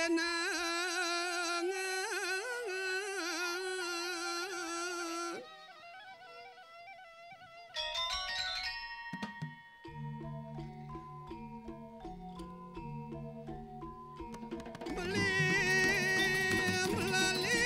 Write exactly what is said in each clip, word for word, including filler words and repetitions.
Kenangan. Meli, melali.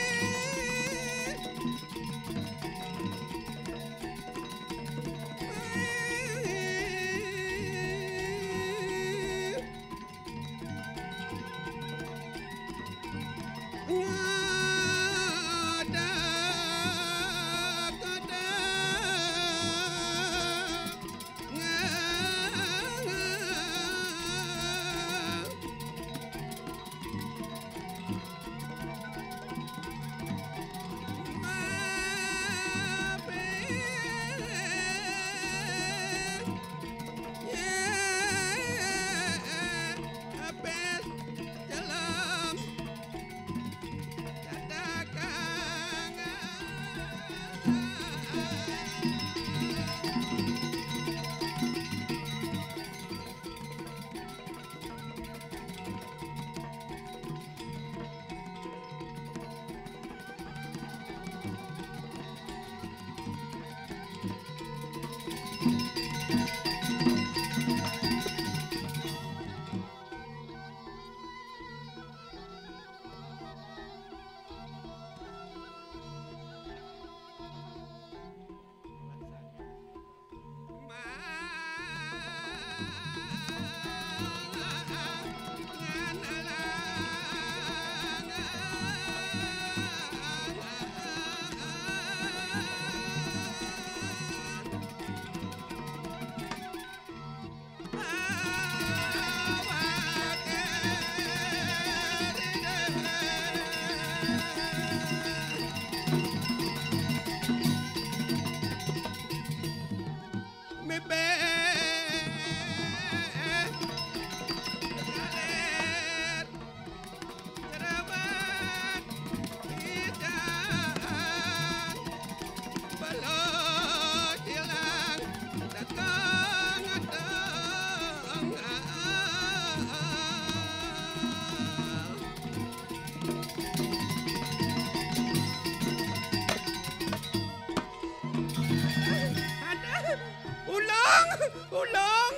Ulung, ulung.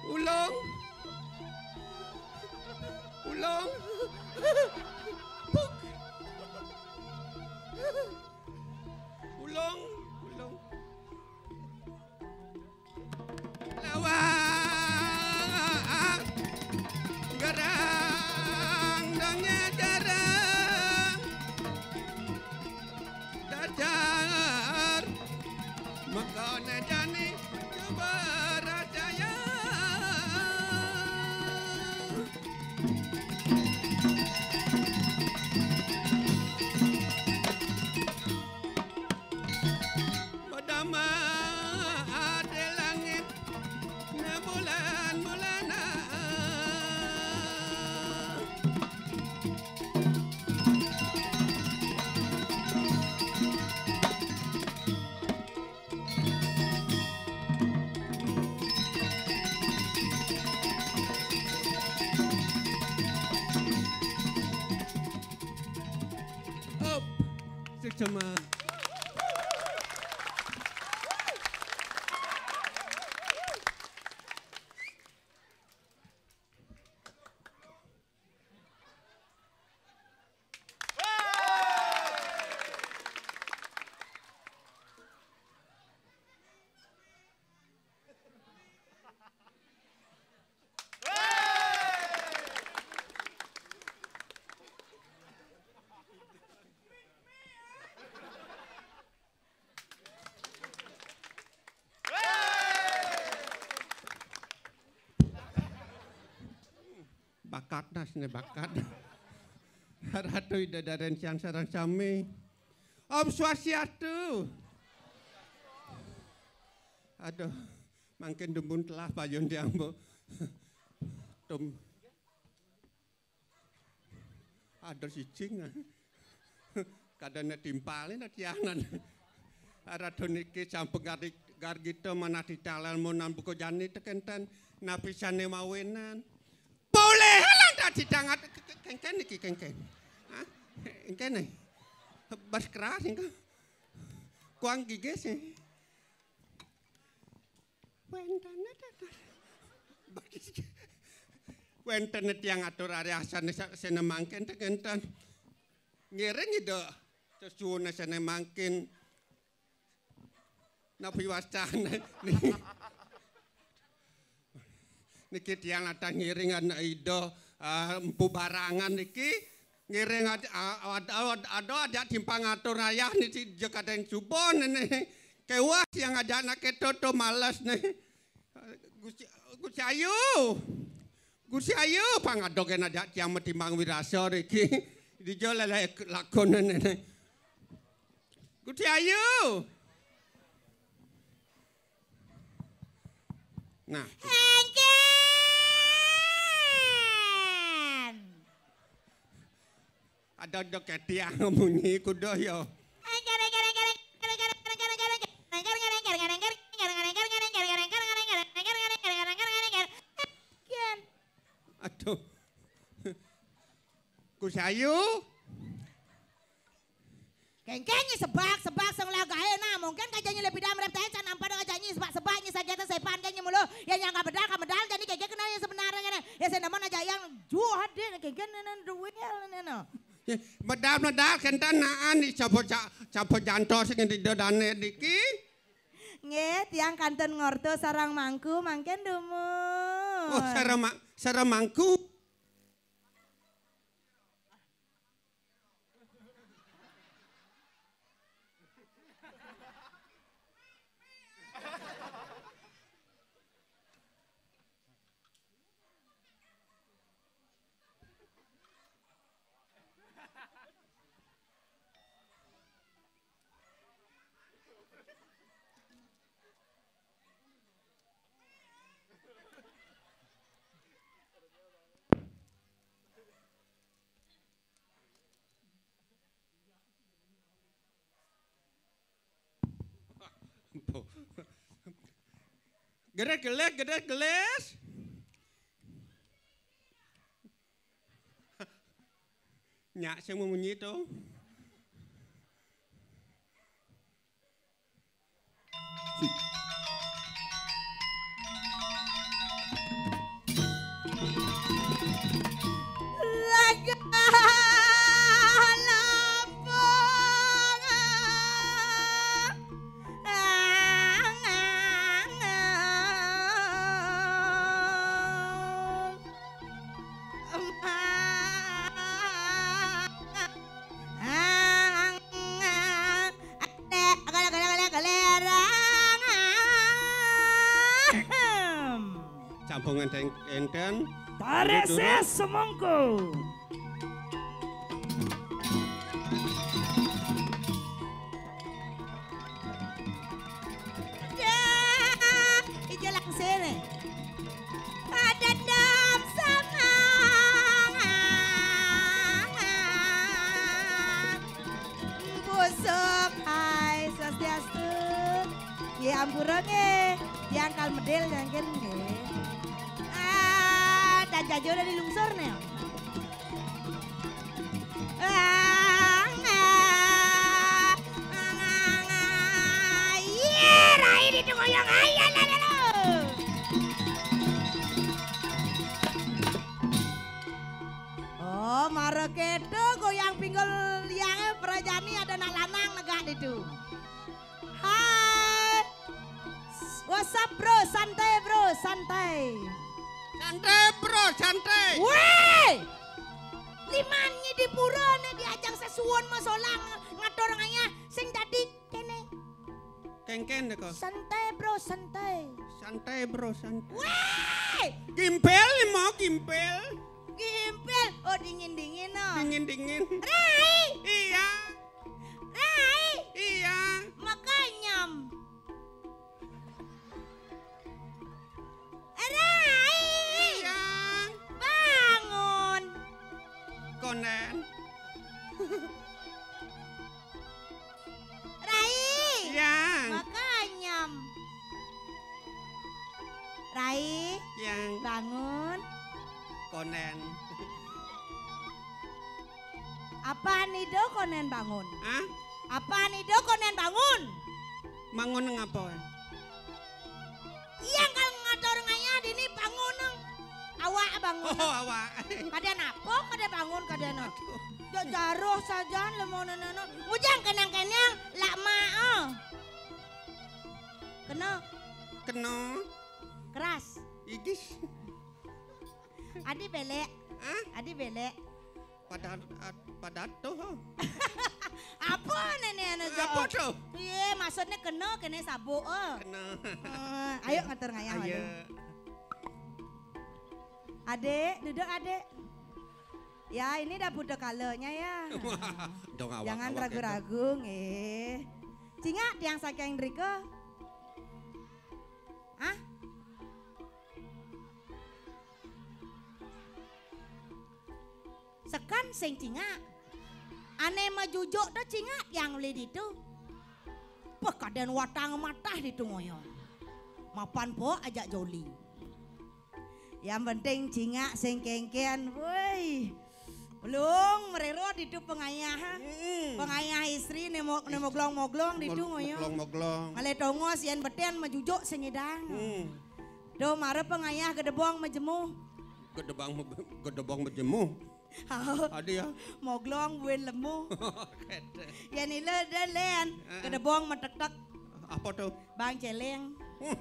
Ulung. Ulung. Puk. Ulung, ulung. Lawang garang dongnya jarang dajar makane jani coba rajaya. Padama ade langit na bulan-bulanan. Up. Sik jaman. Bakat das ne bakat. Ratu Ida Daren Siang sareng sami. Om Swastiastu. Aduh, mangkin dumun telah payun tiang, Bu. Tum. Aduh, sijing. Kadane timpalin atianan. Aradun niki sampun gari-, gargita manah ditalel monan buka jani tekenten napisane mawenan. Poleh Sidangat ke-, ke-, kengken iki, kengken. Hah? Kengken nih. Bas keras engko. Kuang gigis sih. Wénten, wénten tiang atur ariasan sa-, sene mangkin ten enten. Ngiring ida sesuwune sene mangkin. Napi wastane? Niki tiang latah ngiring anak ida, ah, empu barangan niki. Ngiring ad-, a-, ad-, ad-, ada ajak timpang atur ayah niki jekaten suba nene. Kewah tiang ajak anak keto to males ne. Gusti, Gusti Ayu. Gusti Ayu, pangadogen ajak tiang metimbang wirasa niki. Dija leleh lakonane ne. Gusti Ayu. Nah. Engken. Ada joget tiang munyi kuda ya. Engken. Aduh. Gusti Ayu. Kengken nyi sebak, sebak sing lah gaé nah, mungkin kaja nyi lebih dalam rep taen can ampa dong aja nyi sebak, sebak nyi sageta sepan kan nyi mulu. Ya nyangka bedal, ka medal, jadi kengken kenal yang sebenarnya kan. Ya saya nemen aja yang juh deh, kengken nenen duel nenen. Ya, medal, medal, kenten naan di capo ca-, capo janto sing di dodane niki. Nggih, tiang kantun ngorto sareng mangku, mangken dumun. Oh, sareng ma-, sareng mangku. Gedé gelis, gedé gelis. Nyak sing memunyi to. Sambung enten, enten. Tarik ses semongko. Ya, ijo langsene. Padendam sama. Busuk, hai, swastiastu. Nggih, ampura nggih. Tiang kal medil mangkin nggih. Ah, dan jajo dari lungsur nih. Iya, rai di goyang ayan ada lo. Oh, mara keto goyang pinggul liange prajani ada nak lanang negak ditu. Hai. What's up, bro? Santai, bro, santai. Santai, bro, santai. Weh! Liman nyi di pura ne diajang sesuwun masolang ngatur ngayah sing dadi kene. Kengken deko. Santai, bro, santai. Santai, bro, santai. Weh! Gimpel, mau gimpel. Gimpel. Oh, dingin-dingin, no. Dingin-dingin. Rai! Iya. Rai! Iya. Makanyam. Rai! Iya. Bangun. Konden. Rai! Iya. Makanyam. Rai! Iya. Bangun. Konden. Ida konen bangun. Hah? Apan Ida konen bangun? Bangun ngapa? Iya, kal ngatur ngayah dini bangun. Awak bangun. Oh, awak. Kadén apa? Kadén bangun, kadén. Aduh. Jok jaroh sajan lemonenana. Ngujang kenang-kenang lak mak, eh. Kena. Kena. Keras. Igis. Adi belek. Hah? Adi belek. Pada, pada tuh. Apa nenek anu jawab? Apa tuh? Iya, maksudnya kena, kena sabuk, eh. Kena. Eh, ayo ngatur ngayah. Ayo. Aduh. Adik, duduk, Adik. Ya, ini dah putus kalanya ya. Wah, dong awak. Jangan awak ragu-ragu, nggih. Cingak tiang saking drika. Hah? Sekan sing cingak. Ané majujuk to cingak yang uli ditu. Peh, kadén watang matah ditu ngoyo. Mapan po ajak joli. Yang penting cingak sing kénkén. Woi. Belum merero ditu pengayah. Mm-mm. Pengayah istri nemo-, nemoglong-moglong ditu ngoyo. Moglong-moglong. Ngalih tongos yén betén majujuk sing idang. Mm. Do mara pengayah gedebong majemuh. Gedebong, gedebong majemuh. Hao. Ada ya. Moglong buin lemu. Kéto. Yén ila da lén, heeh, gedebong metektek. Apa tuh? Bang Céléng. Hmm.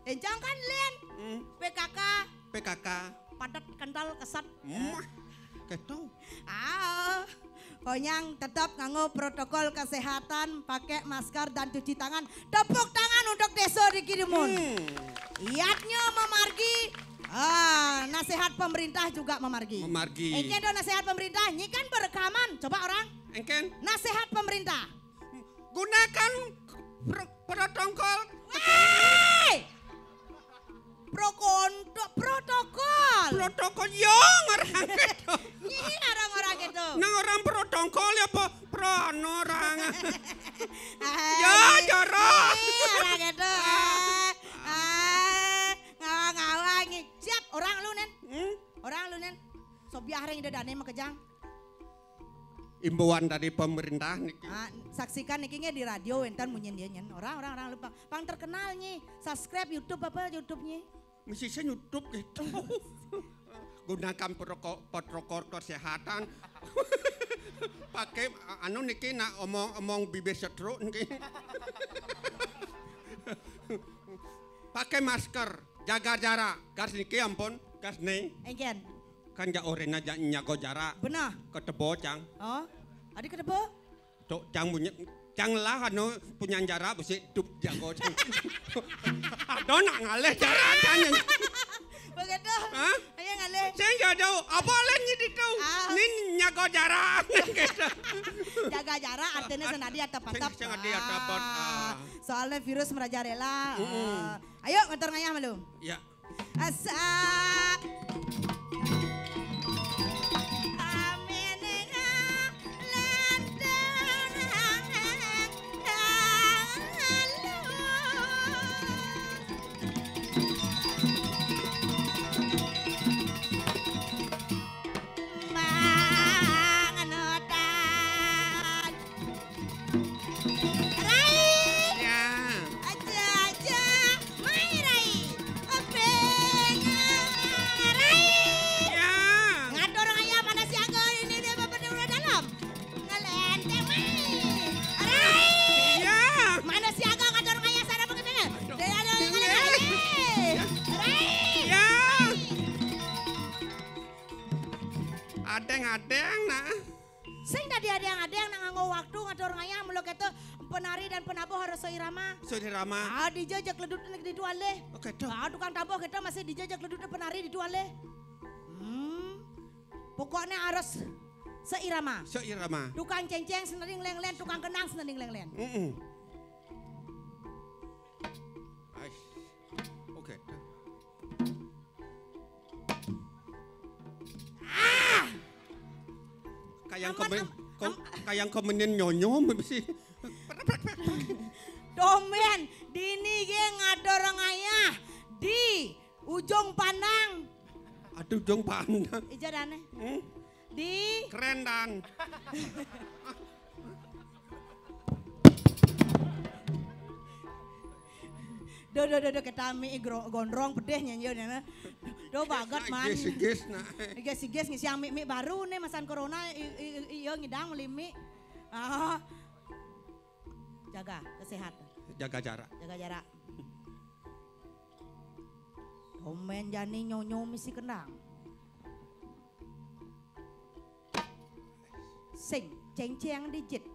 Encang kan lén. Hmm. P K K. P K K. Padat kental keset. Mah. Kéto. Ah. Pokoknya tetap nganggo protokol kesehatan, pakai masker dan cuci tangan. Tepuk tangan untuk Désa Diki Dumun. Hmm. Yadnya mamargi, ah, nasihat pemerintah juga mamargi. Mamargi. Engké do nasihat pemerintah, nyi kan berekaman. Coba orang. Engkén. Nasihat pemerintah. Gunakan pro-, protokol. Wéi! Prokonto-, protokol. Protokol, ya, ngarang kéto. Nyi ngarang orang kéto. Nang orang protokol ya, apa? Prono orang. Ah, ya, nyi, jorok. Nyi orang kéto. Ah. Ah, ah, ngawang-ngawang nyi. Siap, orang lu, Nén. Hmm? Orang lu, Nén. Sobiah ring ida dané makejang. Imbauan dari pemerintah niki. Ah, saksikan niki nggih di radio wénten munyin dia nyén. Orang, orang, orang lupa. Pang terkenal nyi. Subscribe YouTube apa YouTube nyi? Mesti saya YouTube gitu. Gunakan protokol, protokol kesehatan. Pakai, anu niki nak omong-omong bibir setruk niki. Pakai masker, jaga jarak. Gas niki ampun, gas nih. Engkén. Kan jak orén aja nyaga jarak. Benah. Ketebo cang. Oh, adi ketebo? Tok cang punya, cang lah anu punya jarak besi dup jago cang. Ada nak ngalih jarak cang. Begitu. Hah? Ayo ngalih. Saya nggak tahu. Apa lain nyi ditu? Ah. Ini nyaga jarak. Jaga jarak artinya senadi atau patap. Sing, sing adi atau patap. Ah. Ah. Soalnya virus merajalela. Mm-mm. Ah. Ayo ngatur ngayah malu. Ya. Asa. Amin. Manganutan. Rai. Ya. Aja, aja. Mai, Rai. Eping. Rai. Ya. Ngatur ngayah mana siaga ini dia bebeda udah dalam. Ngelenteng, mai. Rai. Ya. Mana siaga ngatur ngayah sana pengen. Dia ada ngelenteng. Ya. Rai. Ya. Adeng-adeng nah. Sing dadi adéng-adéng nak nganggo waktu ngatur ngayah, mula kéto penari dan penabuh harus seirama. Seirama. Ah, dija ja kledut ning ditu alih. Oh, kéto. Ah, tukang tabuh kéto masih dija ja kledut penari ditu alih. Hmm. Pokoknya harus seirama. Seirama. Tukang céncéng senading lén-lén, tukang kendang senading lén-lén. Heeh. Ais. Oh, kéto. Ah! Kayang aman, kemen-, am-, ke-, am-, kayang kemenin nyonyo mesti. Tombén, dini gé ngatur ngayah di ujung pandang. Aduh, ujung pandang. Ija dané. Hmm? Di. Kerendan. Do do do do ketami gro- gondrong pedih nyanyi nana. Do bagat man. Gis gis nak. Gis gis ngisi ami mi baru nih masan corona i- i- i- iyo ngidang melimi. Ah. Jaga kesehatan, Jaga jarak. Jaga jarak. Komen jani nyonyo misi kendang. Sing cengceng dijit.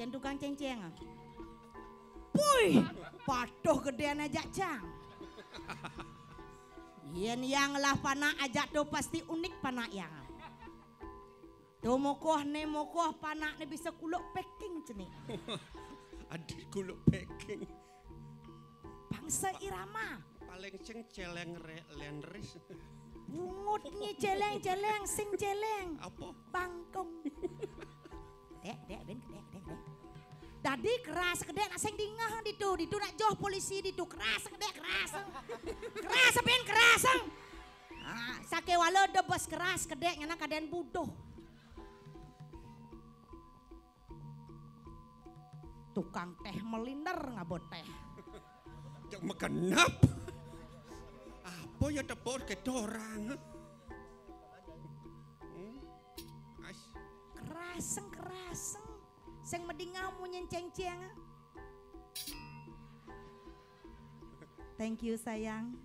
Cen tukang cengceng. Puih, patuh gedean aja cang. Yen yang lah panak aja tuh pasti unik panak yang. Tuh mokoh ne mokoh panak ne bisa kuluk packing cenik. Adik kuluk packing. Bangsa irama. Paling sing celeng re- lenris. Bungutnya celeng-celeng, sing celeng. Apa? Bangkong. Dek, dek, ben, dek, dek, dek. Tadi keras kedek nak sing dingah ditu, ditu nak joh polisi ditu keras kedek keras. Keras ben keras. Ah, sakewala de bos keras kedek ngana kaden buduh. Tukang teh melinder ngabot teh. Cek mekenep. Apa ya tepuk ke orang? Hmm? As. Keraseng keraseng. Sing medingah munyin cengceng. Thank you sayang.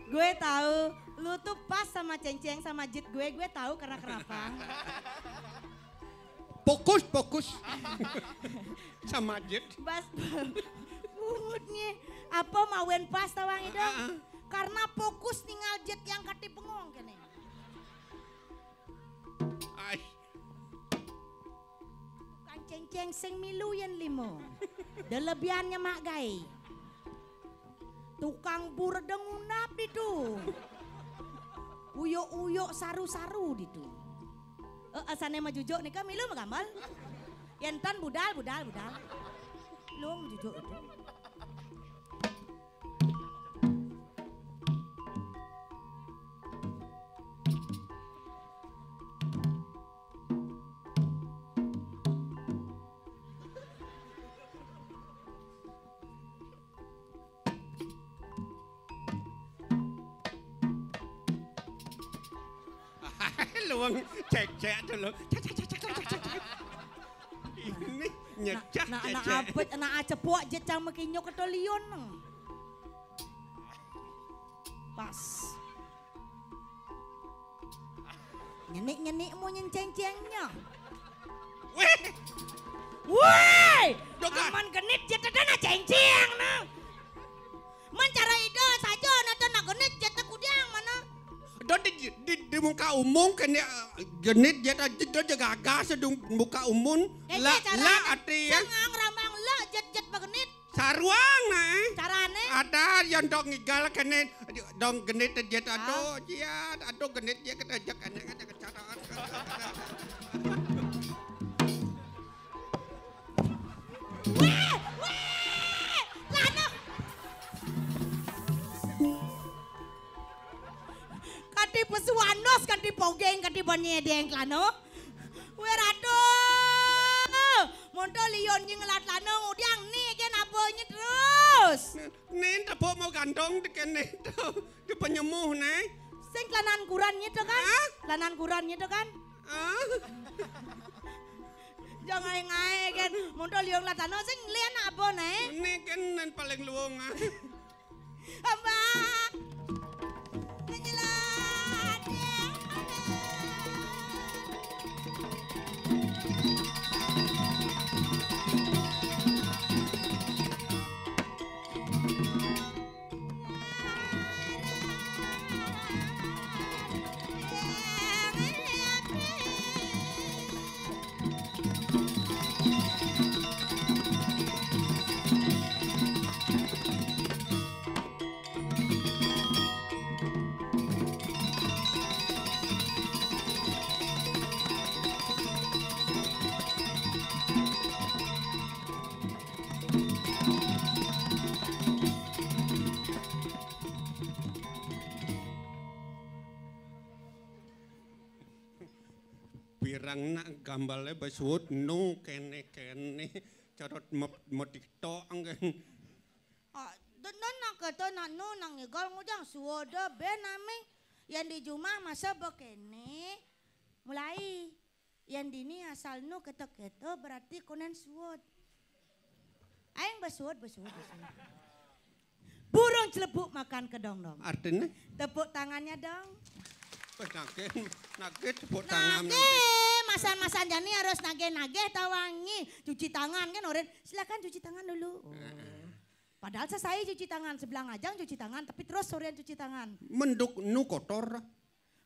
Gue tahu lu tuh pas sama cengceng sama jit gue, gue tahu karena kenapa. Fokus, fokus. Sama aja. Bas bungutnya apa mawen pas tawang itu? Ah, ah. Karena fokus ningal jit yang kati bengong kene. Ay. Tukang cengceng sing milu yen limo. Delebihannya mak gai. Tukang bur dengundap ditu. Uyuk-uyuk saru-saru ditu. Eh, asane majujuk nika milu magambal. Yen tan budal budal budal. Lung jujuk itu. Luwung cek-cek dulu. Cek, cek, cek, cek, cek, cek, cek. Ini nyecah Nak nak cek-cek. Abet nak acepok je cang mekinyo ketolion. Pas. Nyenik-nyenik mu nyen cengcengnya. Weh, Woi, Dokan. Aman genit je tedana cengceng na. Man cara ida saja nata nak genit je tekudiang mana. Do di, di, di muka umum kene eh, genit je ta do je gagah sedung muka umum. Eh, La cara la ati ya. Sangang rambang la jet-jet begenit. Saruang na eh. Carane Ada yang dong ngigal kene dong genit je ta do ya ado genit je kata jak anak aja kecaraan. Weh, weh, lano. Kati pesuanos, kati pogeng, kati banyedeng lano. Weh ratu. Monto lion jing lat lano ngudiang ni ken apa nye terus. Nen tepuk mau gandong de kene tu. Di penyemuh ne. Sing telanan kuran nye tu kan? Hah? Telanan kuran nye tu kan? Ah, Jangan ngae kan. Monto lion lat lano sing lian apa ne? ini kan nen paling luwung ah. Abah. Menyelat. Nak gambaré besuud nu kéné-kéné. Cara mo-, mo TikTok kan. Ah, déndén nak kéto nak nu nak ngigel ngujang suud bé nami. Yén di jumah masa bekéné. Mulai. Yén dini asal nu kéto-kéto berarti konén suud. Aing besuud, besuud, besuud. Burung celebuk makan kedong dong. Artinya? Tepuk tangannya dong. Wah, nagih, nagih tepuk tangan. Nagih, masan-masan jani harus nagih-nagih tawangi. Cuci tangan kan, oren. Silakan cuci tangan dulu. Oh. Padahal sesai cuci tangan, sebelah ngajang cuci tangan, tapi terus sorean cuci tangan. Menduk nu kotor.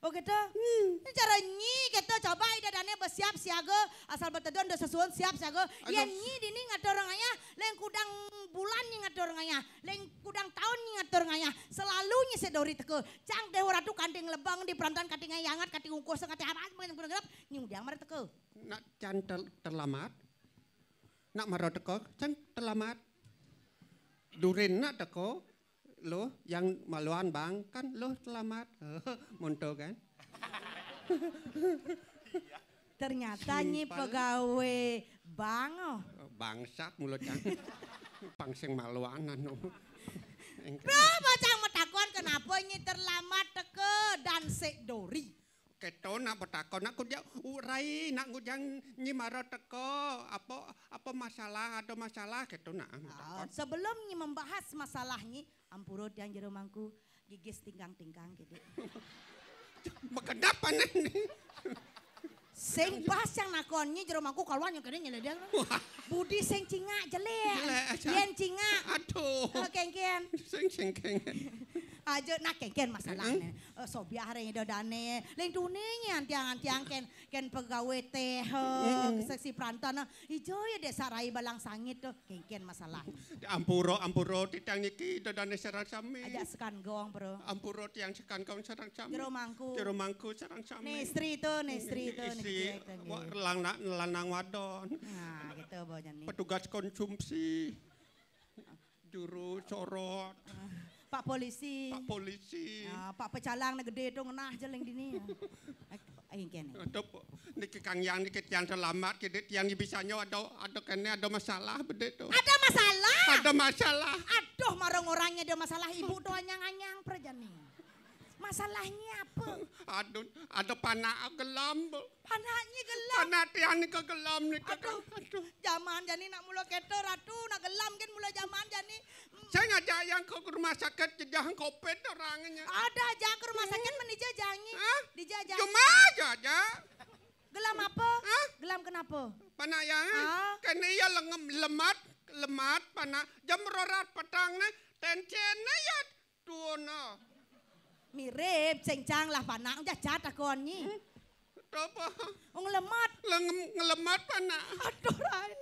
Oh gitu? Hmm. Ini cara nyi gitu, coba ida dané bersiap siaga, asal betedon udah sesuun siap siaga. Aduh. Yén nyi dini ngatur ngayah, lain kudang bulan nyi ngatur ngayah, lain kudang tahun nyi ngatur ngayah. Selalu nyi Sék Dori teka. Cang Déwa Ratu kanti lebang di perantan kanti ngayah angat, kanti ungkus, kanti apa, nyi udiang mara teka. Nak can ter-, terlambat. Nak mara teka, can terlambat. Durin nak teka, lo yang maluan bang, kan lo terlambat. Monto kan? Ternyata nyi pegawai bang, oh. Bangsat mulut kan. Pang sing maluan anu. Bro, bocah mau takon kenapa nyi terlambat teka dan Sék Dori? Kéto nak betakon, nak kudiak urai, nak ngujang nyi mara teka, apa, apa masalah, ada masalah, kéto nak betakon. Sebelum nyi membahas masalah nyi, ampura tiang jero mangku, gigis tingkang-tingkang gitu. Makedap panen ni. Sing pas yang nakon nyi jero mangku kaluan yang kéné nyeledeng. Wah. Budi sing cingak jelék. Jelék, aja. Yén cingak. Aduh. Oh, kénkén. Sing, sing, kénkén. Aja nak kénkén masalahné. Eh, sobiah ring ida dané. Lain tuni nyi antiang-antiang kén, kén pegawai téh, eh, seksi perantan. Ijo ya désa rai balang sangit tuh. Kénkén masalah. Ampura, ampura, titiang niki ida dané sareng sami. Aja sekan gong, bro. Ampura tiang sekan gong sareng sami. Jero mangku. Jero mangku sareng sami. Nestri tuh, nestri tuh, niki. Lanang, lanang wadon. Nah, gitu, bocah nih. Petugas konsumsi. Juru sorot. Pak polisi. Pak polisi. Ya, Pak pecalang gedé tuh ngenah jeléng dini. Aing kéné. Aduh, niki Kang Yang niki tiang terlambat, jadi tiang bisa nyo ada, ada kéné ada masalah bedé tuh. Ada masalah? Ada masalah. Aduh, marang orangnya ada masalah, ibu tuh anyang-anyang perjani. Masalahnya apa? Aduh, ada panak gelam. Panaknya gelam. Panak tiang nika gelam nika. Aduh. Aduh. Zaman jani nak mula kéto ratu, nak gelam kan mula zaman jani. Saya ngajak yang ke rumah sakit jejah covid orangnya. Ada aja ke rumah sakit menija jangi. Hah? Dija jangi. Cuma aja aja. Gelam apa? Hah? Gelam kenapa? Panak yang. Ah. Kan iya lengem lemat, lemat panak. Jam rorat petang nih. Tensinya ya tuh no. Mirip, cengcang lah panak, udah jat aku ni. Apa? Oh, ngelemat. Ngelemat panak. Aduh, rai.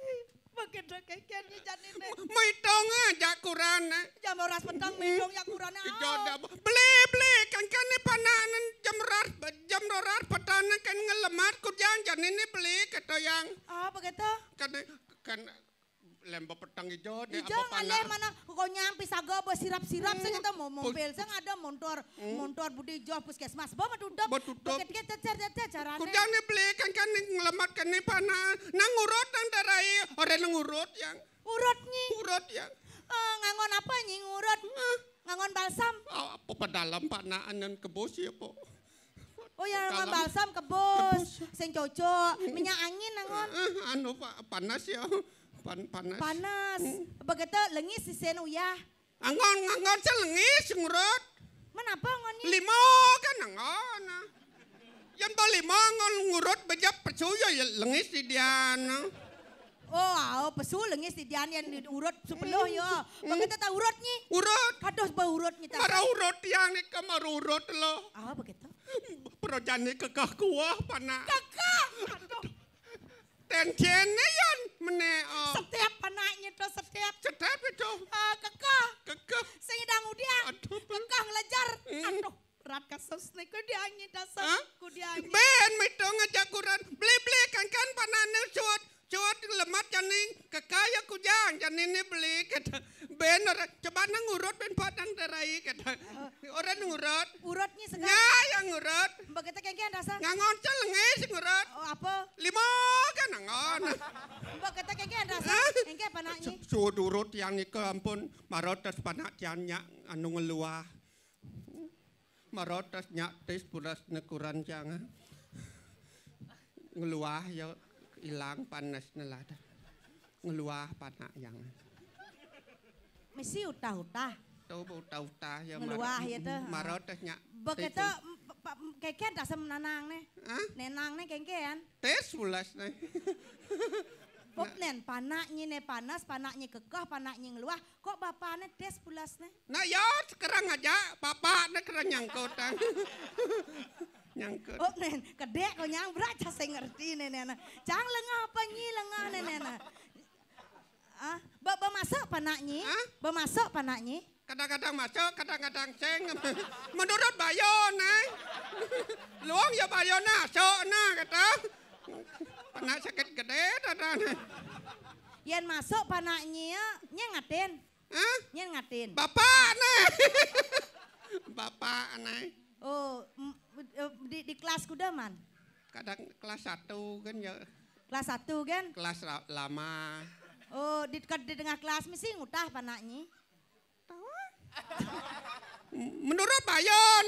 Begitu kekian ni jani ni. Maitong aja kuran. Jam roras petang maitong ya kuran. Ijo dah. Beli, beli, kan kan ni panak nan jam roras, jam roras petang nan kan ngelemat ku jani ni beli kata yang. Ah, begitu? Kan, kan Lemba petang ijo deh. Ijo ngalih mana konyang pisaga ba sirap-sirap sing kita mau mobil sing ada montor, montor budi ijo puskesmas ba matutup. Matutup. Kita kita carane. Kudang ni beli kan kan ngelemat kan ni panak. Nang urut nang darai orang nang urut yang. Urut nyi. Urut yang. Eh, ngangon apa nyi ngurut? Ngangon balsam. Apa pada dalam panak anan kebos ya po. Oh ya, ngangon balsam kebos, sing cocok, minyak angin ngangon. Eh, anu panas ya. Pan panas. Panas. Begitu lengis sisen uyah. Angon ngangon selengis ngurut. Menapa ngon ni? Lima kan angon. Yang ba lima angon ngurut bejap pesu ya lengis di dian. Oh, aw, pesu lengis di dian yang urut sepeluh ya. Begitu tak urut nyi. Urut. Kados ba urut nyi tak. Mara urut yang ni kamar urut lo. Ah, begitu. Perojane kekeh kuah panak. Kekeh. Aduh. Tensinya yan mene. Setiap panaknya tuh setiap. Setiap itu. Ah, kekeh. Kekeh. Sing dang udiang. Aduh. Kekeh ngelejar. Aduh, berat kasus nih kudiangi dasar. Kudiangi. Ben itu ngajak kuran. Beli-beli kan kan panaknya suat. Suat Lemat jani, kekaya kujang jani ni beli kata. Ben ora, coba nang urut ben padang darai kata. Ora nang urut. Urut nyi sekarang. Nya yang urut. Mbok kita kengken rasa. Ngangon celenge sing urut. Oh, apa? Lima kan ngangon. Mbok kita kengken rasa. Hah? Engke apa nak nyi? Su-, sudurut yang ika ampun. Marotes panak tiang nyak anu ngeluah. Marotes nyak tis pulas nekuran tiang. Ngeluah ya ilang panas nelada. Ngeluah panak yang. Mesti utah-utah. Tuh utah-utah ya. Ngeluah ya tuh. Marotes nyak. Begitu keken dasem nanang nih. Hah? Nenang nih kengken. Tis pulas nih. Pop nen, panak nyi ne panas, panak nyi kekeh, panak nyi ngeluah. Kok bapane des pulas ne? Nah ya, sekarang aja bapakne kena nyangkutan. Nyangkut. Oh, nen, kedek kok nyang berat cah sing ngerti nen nen. Cang lengah apa nyi lengah nen nen. Ah, be, be masuk panak nyi? Hah? Be masuk panak nyi? Kadang-kadang masuk, kadang-kadang sing. Menurut Bayon, eh. Luang ya Bayon masuk nah kata. Panak sakit gede dadane. Yen masuk panak nyi ya, nyi ngatin. Hah? Nyi ngatin. Bapak nih. Bapak nih. Oh, di, di kelas kuda man? Kadang kelas satu kan ya. Kelas satu kan? Kelas lama. Oh, di, di tengah kelas mesti ngutah panak nyi. Menurut Bayon.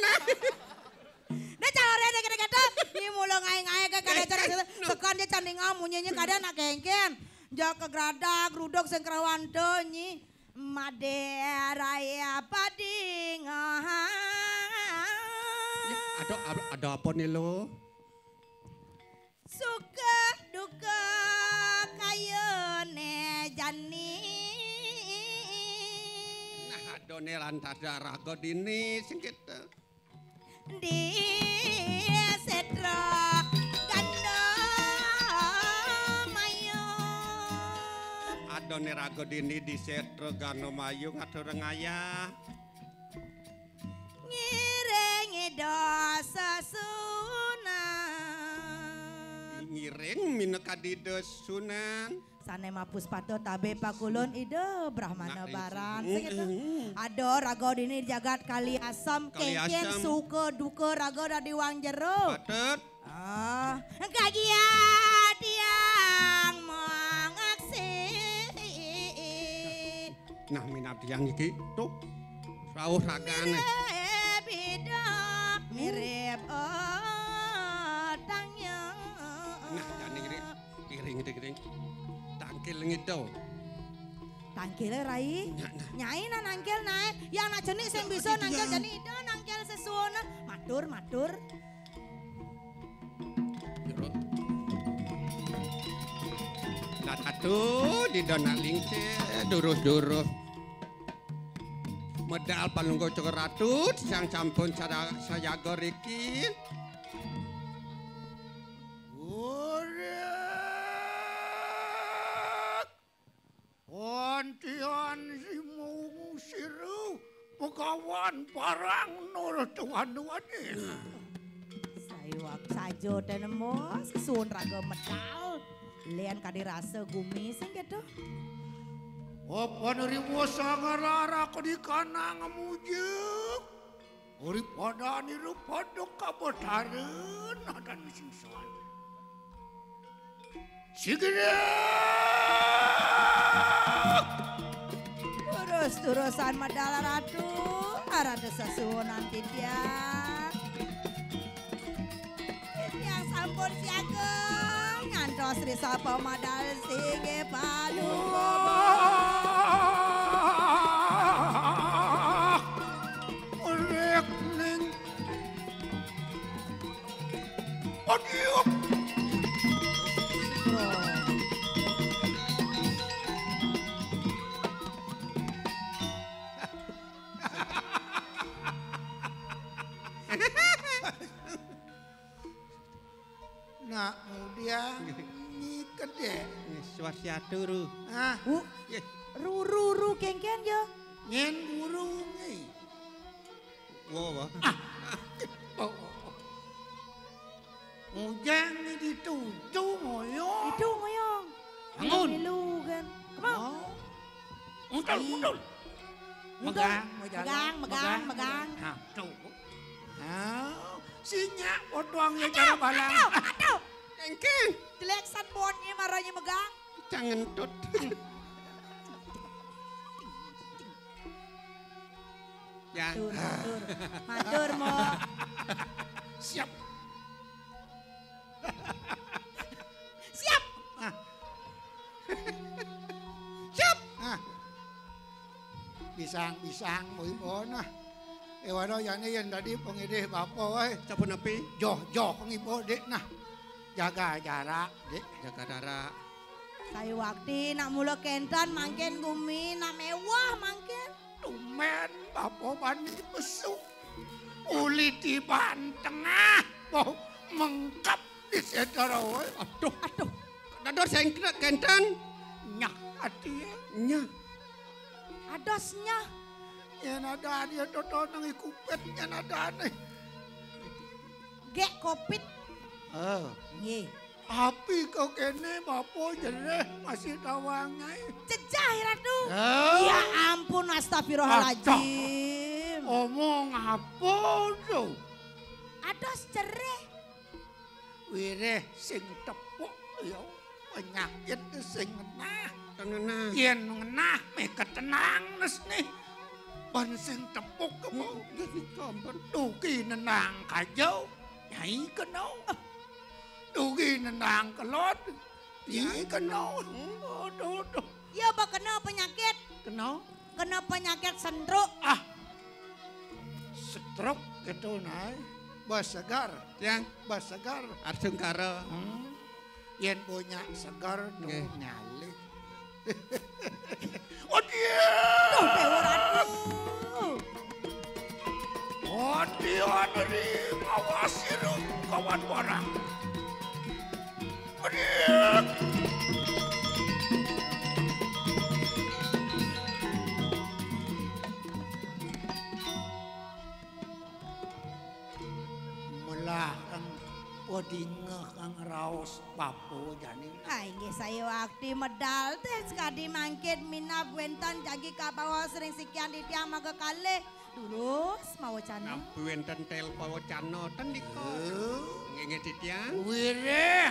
Dah calon dia kata-kata, nyi mula ngai-ngai ke kada cara sekan dia candinga munyinya kada nak kengken. Jaga geradak, geruduk sing kerawan tu nyi. Made raya padinga. Ya, ada, ada, ada apa nih lo? Suka duka kayane jani. Nah, adone lantas raga dini sing kita. Di setra ganda mayu. Adone raga dini di setra ganda mayu ngatur ngayah. Ngiring ida sesunan. Ngiring minakadi desunan. Sane mapus patuh tabe pakulun ida Brahmana Baran. Segitu. Ada raga dini jagat kali asam, kengken suka duka raga dadi wang jero. Patut. Ah, kagia tiang mangaksi. Nah, minab tiang iki tuh rauh ragane. Mirip bida, mirip otangnya. Nah, jane iki iring, iring, iring. Tangkil ngido. Tangkile rai. Nah, nah. Nyai nah nangkil nae. Ya anak jenik sing bisa nangkil jane ida nangkil sesuwun. Matur, matur. Piro? Lah atu didona lingse duruh-duruh. Medal panunggal Cokor Ratu, tiang sampun sada-, sayaga riki. Urek. Antian Simung Siru, Pegawan Parang Nur Tuan Wani. Saiwak saja tenemos, sun raga medal. Len kadi rasa gumi sing gitu. Apa nerimu sangarara kedikanang mujuk? Uri padani rupaduk kabetaran adan singsan. Sigera. Terus-terusan medal ratu, arada sesuunan titiang. Titiang sampun siaga, ngantos risapa medal singgih palu. Rek ning. Aduh. Nak muda nyi kedek. Swastiastu, Ru. Ah. Ru, ru, ru, kengken ya. Nyen guru ngi. Wo, wo. Ah. Oh, oh, oh. Mujang ngi ditutu moyong. Itu moyong. Ngun. Milu kan. Kemang. Oh. Untul, untul. Megang, megang, megang, megang. Nah, tuh. Ah, sinyak potong ya cara balang. Aduh, aduh. Kengkeng. Jelek san bonnya marahnya megang. Jangan tut. Ya. Matur, matur. Matur, Mo. Siap. Siap. Ah. Siap. Ah. Pisang-pisang, Ibu, nah. Éh, waduh, jani yén dadi pangidih bapa, waé. Sapunapi? Joh, joh, Ibu, Dik, nah. Jaga jarak, Dik. Jaga jarak. Sayuwakti nak mula kénten mangkin gumi, nak méwah mangkin. Tumbén bapa bani pesu. Uli tiban tengah, boh mengkep di sétra, wé. Aduh. Aduh. Dados sing kénten. Nyah ati ya. Nyah. Ados nyah. Yén ada dia toto nang ikupet yén ada ané. Gék kopit. Oh. Nggih. Api kok kéné bapa jerih masih tawang nyai. Cecah, Ratu. Oh. Ya ampun, astagfirullahaladzim. Aduh. Omong apa tuh? Ados jerih. Wirih sing tepuk ya penyakit sing ngenah. Ngenah. Yén ngenah méh ketenang nes nih. Ban sing tepuk kemu. Nggih, nggih, ampun. Dugi nenang kaja, nyai kena. Dugi nenang kelod, nyai kena. Aduh, aduh. Ya, ba kena penyakit. Kena? Kena penyakit sendruk. Ah. Stroke gitu, nah. Ba segar. Yang? Ba segar. Arjungkara. Hmm. Yén punya segar tuh ngalih. Oh, dia. Tuh, Déwa Ratu. Oh, dia dari bawah sirup kawan barang. Oh, dia. Melah kang padingeh kang raos bapa jani. Ah, inggih sayuwakti medal téh sakadi mangkin minab wénten jagi kabaos ring sikian titiang maka kalih. Durus mawacana. Napi wénten tel pawacana ten dika. Heh. Nggih, nggih, titiang. Wirih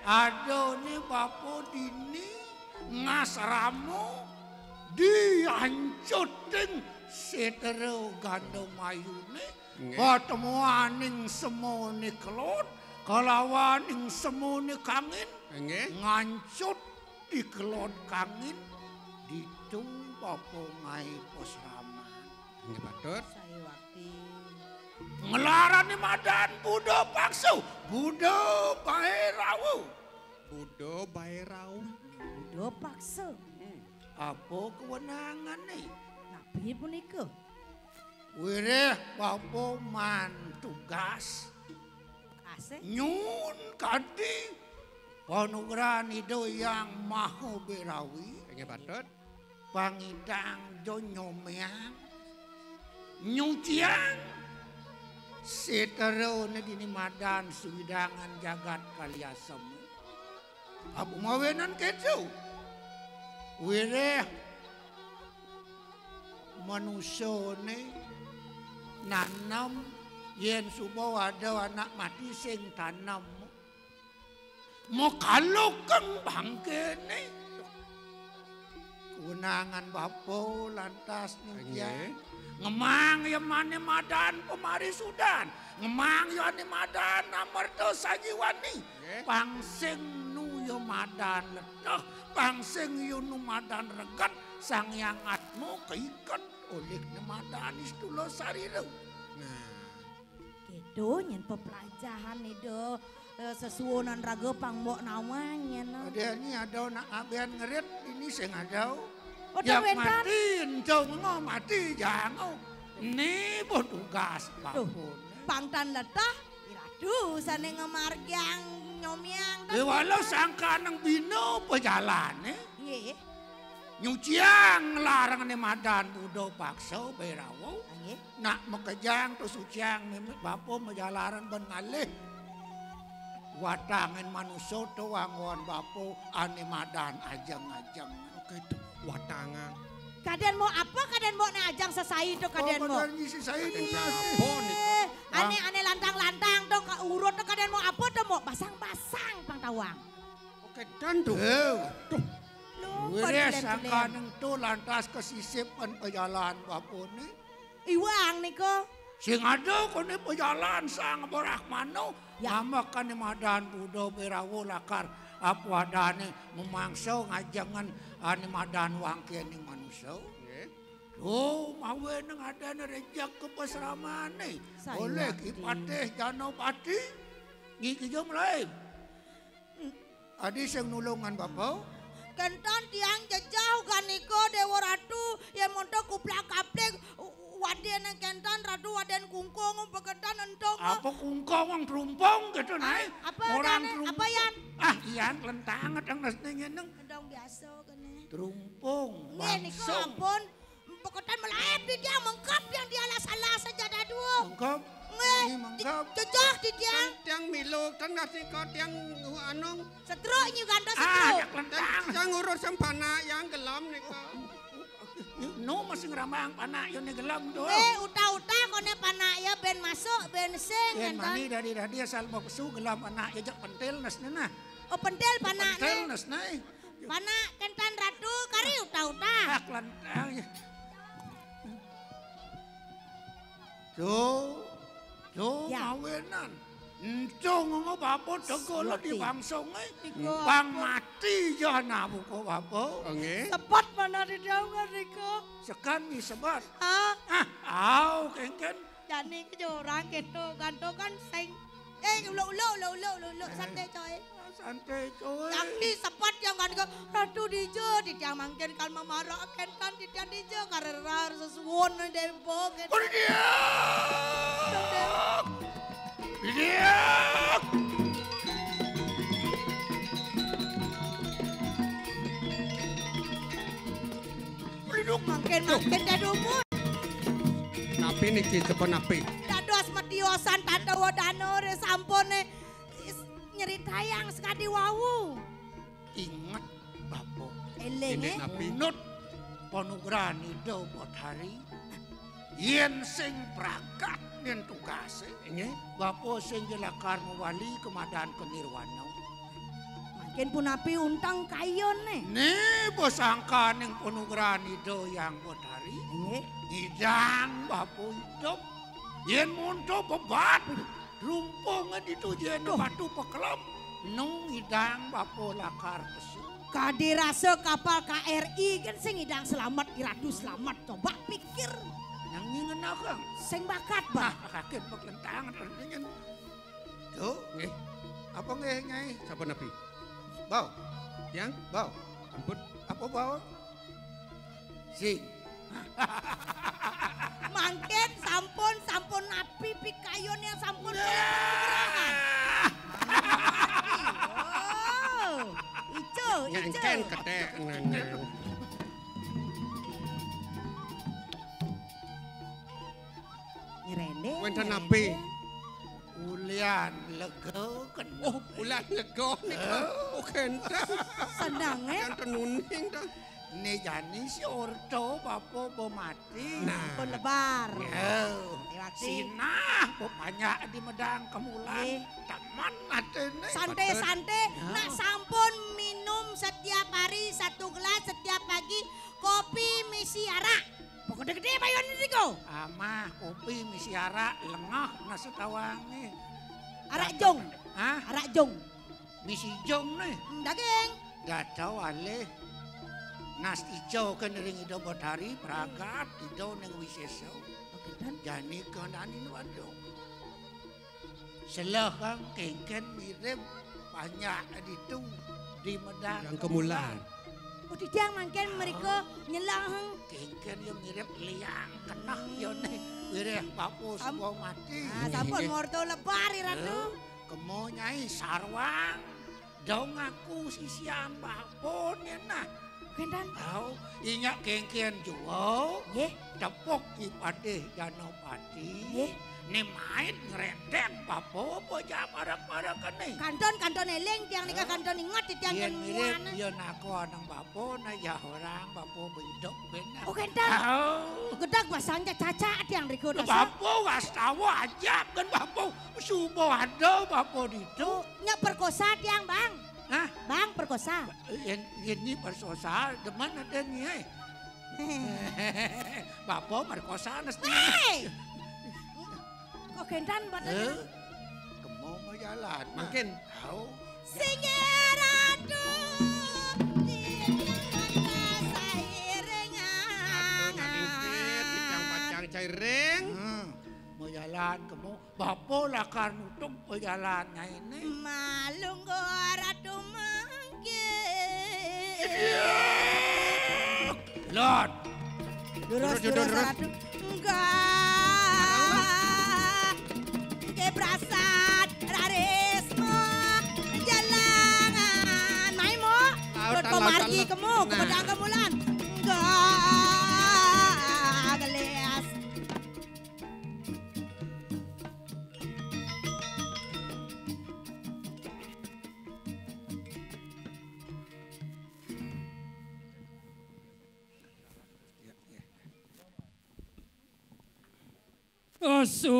adané bapa dini ngasrama diancuting sétra ganda mayuné. Nggih. Patemuaning semané kelod kalawaning semané kangin. Nggih. Ngancut di kelod kangin ditu bapa ngaé pasraman. Nggih, patut. Sayuwakti. Ngelarani madan Buda Paksa, Buda Baérawa. Buda Baérawa. Buda Paksa. Hmm. Apa kewenangané? Napi punika? Wirih bapa maan tugas. Asih. Nyuwun kadi panugrahan Ida Hyang Maha Bérawi. Inggih patut. Pangidang ja nyomiang, nyuciang sétrané dini madan sawidangan jagat kaliasem. Apa mawinan kéto? Wirih manusané nanem, yén suba ada anak mati sing tanem. Makalukeng bangkéné. Kewenangan bapa lantas nyuciang. Nggih. Ngemang ya ané madan pamarisudan. Ngemang ya ané madan amerta sanjiwani. Nggih. Pang sing nu ya madan leteh, pang sing ya nu madan reget, Sang Hyang Atma kaiket olih né madan istula sarira. Nah. Kéto nyén peplajahan Ida, eh, sesuunan raga pang mbok nawang nyén. Ada ni ada nak abian ngerit ini sing ada. Udah. Yak wénten. Mati, entong ngo mati, jango. Ni boh tugas. Tuh, bapun. Pang tan letah, iratu sané ngamargiang nyomiang. Eh, walau sangkanang bina pejalané. Nggih. Nyuciang larang né madan Buda Paksa Bérawa. Nggih. Nak makejang to suciang mimit bapa majalaran ban ngalih. Watangin manusa to anggon bapa ané madan ajeng-ajeng. Oké, to, watangan. Kadén mok apa, kadén mok né ajeng sesai to kadén mok. Oh, kadén ngisi sesai to. Apa nika? Ané, ané lantang-lantang to urut to kadén mok apa to mok basang-basang pang tawang. Oké, dan to. Duh. Wiré sangkaning to lantas kasisip pajalan bapané. Iwang nika. Sing ada koné pajalan Sang Brahmana. Ya. Mamakan madan Buddha Birawa lakar apa adané mamangsa ngajengan ané madan wangkéning manusa. Nggih. Duh, mawinan adané rejek ka pasramané. Oleh Ki Patih Janapati. Nggih, kija mlaib. Adi sing nulungan bapa? Kénten tiang jejeh ganika Déwa Ratu, yén monto kuplak-kaplik wadén kénten Ratu wadén kungkung peketan entong. Apa kungkung wong trumpung gitu naé? Apa orang trumpung. Apa yan? Ah, iyan lentang adang nasné ngeneng. Endong biasa kéné. Trumpung. Nggih nika ampun. Pokotan melaib di dia mengkap yang dia lah salah saja dadua. Mengkap? Nggih. Mengkap. Cocok di dia. Tiang milu kan ngasih kau tiang anu. Setruk nyu gantos ah, setruk. Tiang ngurus sempana yang gelam nih kau. No masih ngerambang panak yo ne gelam tu. Eh uta-uta kone panak yo ben masuk ben sing. Eh mani dari dari asal mau pesu gelam panak yo jak pentil nas ne nah. Oh pentil panak. Pentil nas nah. Panak kentan ratu kari uta-uta. Ak lantang. Jo, jo ya. Mawenan. Entong ngo bapa tegala di bangsonge. Bang mati ya nabuka bapa. Oh, nggih. Sebat mana di daungan rika. Sekan ni sebat. Ah. Ah, au kengken. Jani kejorang keto ganto kan sing. Eh, uluk uluk uluk uluk uluk uluk santai coy. Santai coy. Yang ni sepat yang kan ke ratu dija di tiang mangkin kal mamara kentan di tiang dija karerar sesuwon dempo kentan. Kuri dia. Dia. Mangkin mangkin dadumun. Napi niki cepet napi? Dados metiosan tata wadana re sampune. Nyeritayang sekadi wau. Inget bapa. Eling eh. Nut panugrahan Ida Bathari. Yen sing pragat yen tugase. Inggih. Bapa sing jelakar mewali kemadan kenirwana. Mangkin punapi untang kayone. Ne besangkaning panugrahan Ida Yang Bathari. Inggih. Ngidang bapa idup. Yen monto bebat. Rumpunge ditu jeno batu pekelem. Nu ngidang bapa lakar pesu. Kadi rasa kapal K R I kan sing ngidang selamat, iradu selamat. Coba pikir. Nang nyi ngenah, Kang. Sing bakat, Bah. Ah, kaget pekelentang ningen. Duh. Nggih. Apa nggih, Nyai? Sapa nabi? Bau. Yang? Bau. Ampun. Apa bau? Sing. Mangkin sampun sampun napi pikayun yang sampun Oh, ijo, ijo. Ngengkeng ketek ngene. Ngrene. Wenten napi? Ulian lega kena. Oh, ulian lega nika. Oh, genteng. Seneng eh. Yang tenuning ta. Ni jani si orto bapa bemati. Nah, pun lebar. Ya. Sinah bebanyak di medang kemulan. Teman atene. Santai-santai. Nak sampun minum setiap hari satu gelas setiap pagi kopi misi arak. Pokoknya gede bayuan ini kok. Amah kopi misi arak lengah nasi tawange. Arak jong. Hah? Arak jong. Misi jong nih. Hmm, daging. Data walih. Nas ijo kan ring Ida Bathari pragat Ida ning wisesa. Jani kandani wadon. Selah kang kengken mirip banyak ditu di medang kemulan. Oh, didang mangken mriko nyelah. Kengken ya mirip liang kenah ya nih wirih papu semua mati. Ah, sampun morto lebar Ratu. Kemo nyai sarwang. Dong aku sisian bapun ya nah. Kendan. Au, inyak kengken jual. Nggih. Tepuk ki patih Janapati. Nggih. Né main ngredeng bapa apa ja parek-parek kéné. Kantun, kantun éling tiang nika. Hah? Kantun inget tiang. Yén yen mirip muan. Yén aku anang bapa, nah ya orang bapa beiduk ben. Oh, kénten. Oh. Gedeg basang ja caca tiang riku dasar. Bapa wastawa ajab kan bapa. Suba ada bapa ditu. Oh, nya perkosa tiang, Bang. Hah? Bang perkosa. Yén, yén nyi perkosa, demen ada nyi, eh. Bapa merkosa nesti. Hei! Kok kénten badan? Eh? Kemo mau jalan. Mungkin. Tahu. Singgih Ratu, di tengah sairingan. Aduh, nak intit, pacang-pacang cairing. Hmm. Mau jalan kemo, bapa lakar nutup pejalan nyainé. Malungguh Ratu manggih. Iya. Lot. Durus, durus, durus, durus. Ratu. Enggak. Nggih prasad, rarisma, jalangan. Mai, Mo. Lautan, Rut lautan, pamargi lautan. Kemu, nah. Kepedang kemulan. Enggak. Gelis. Aso,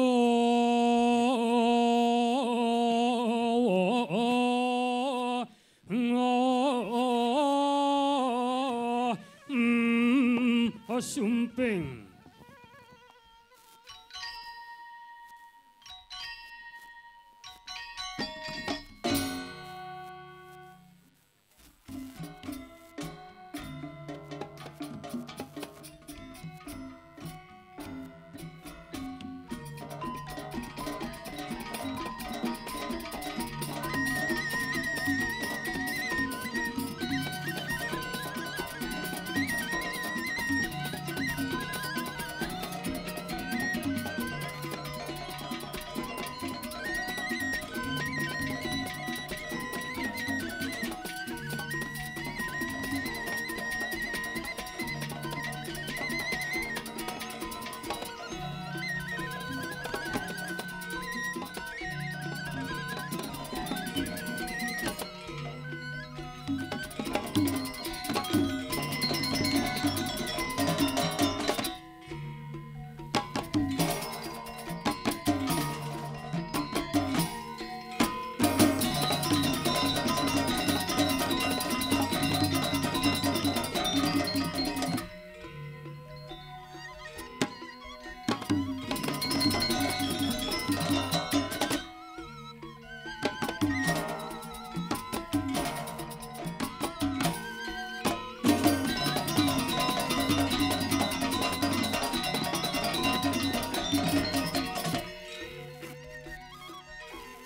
mm, asumping.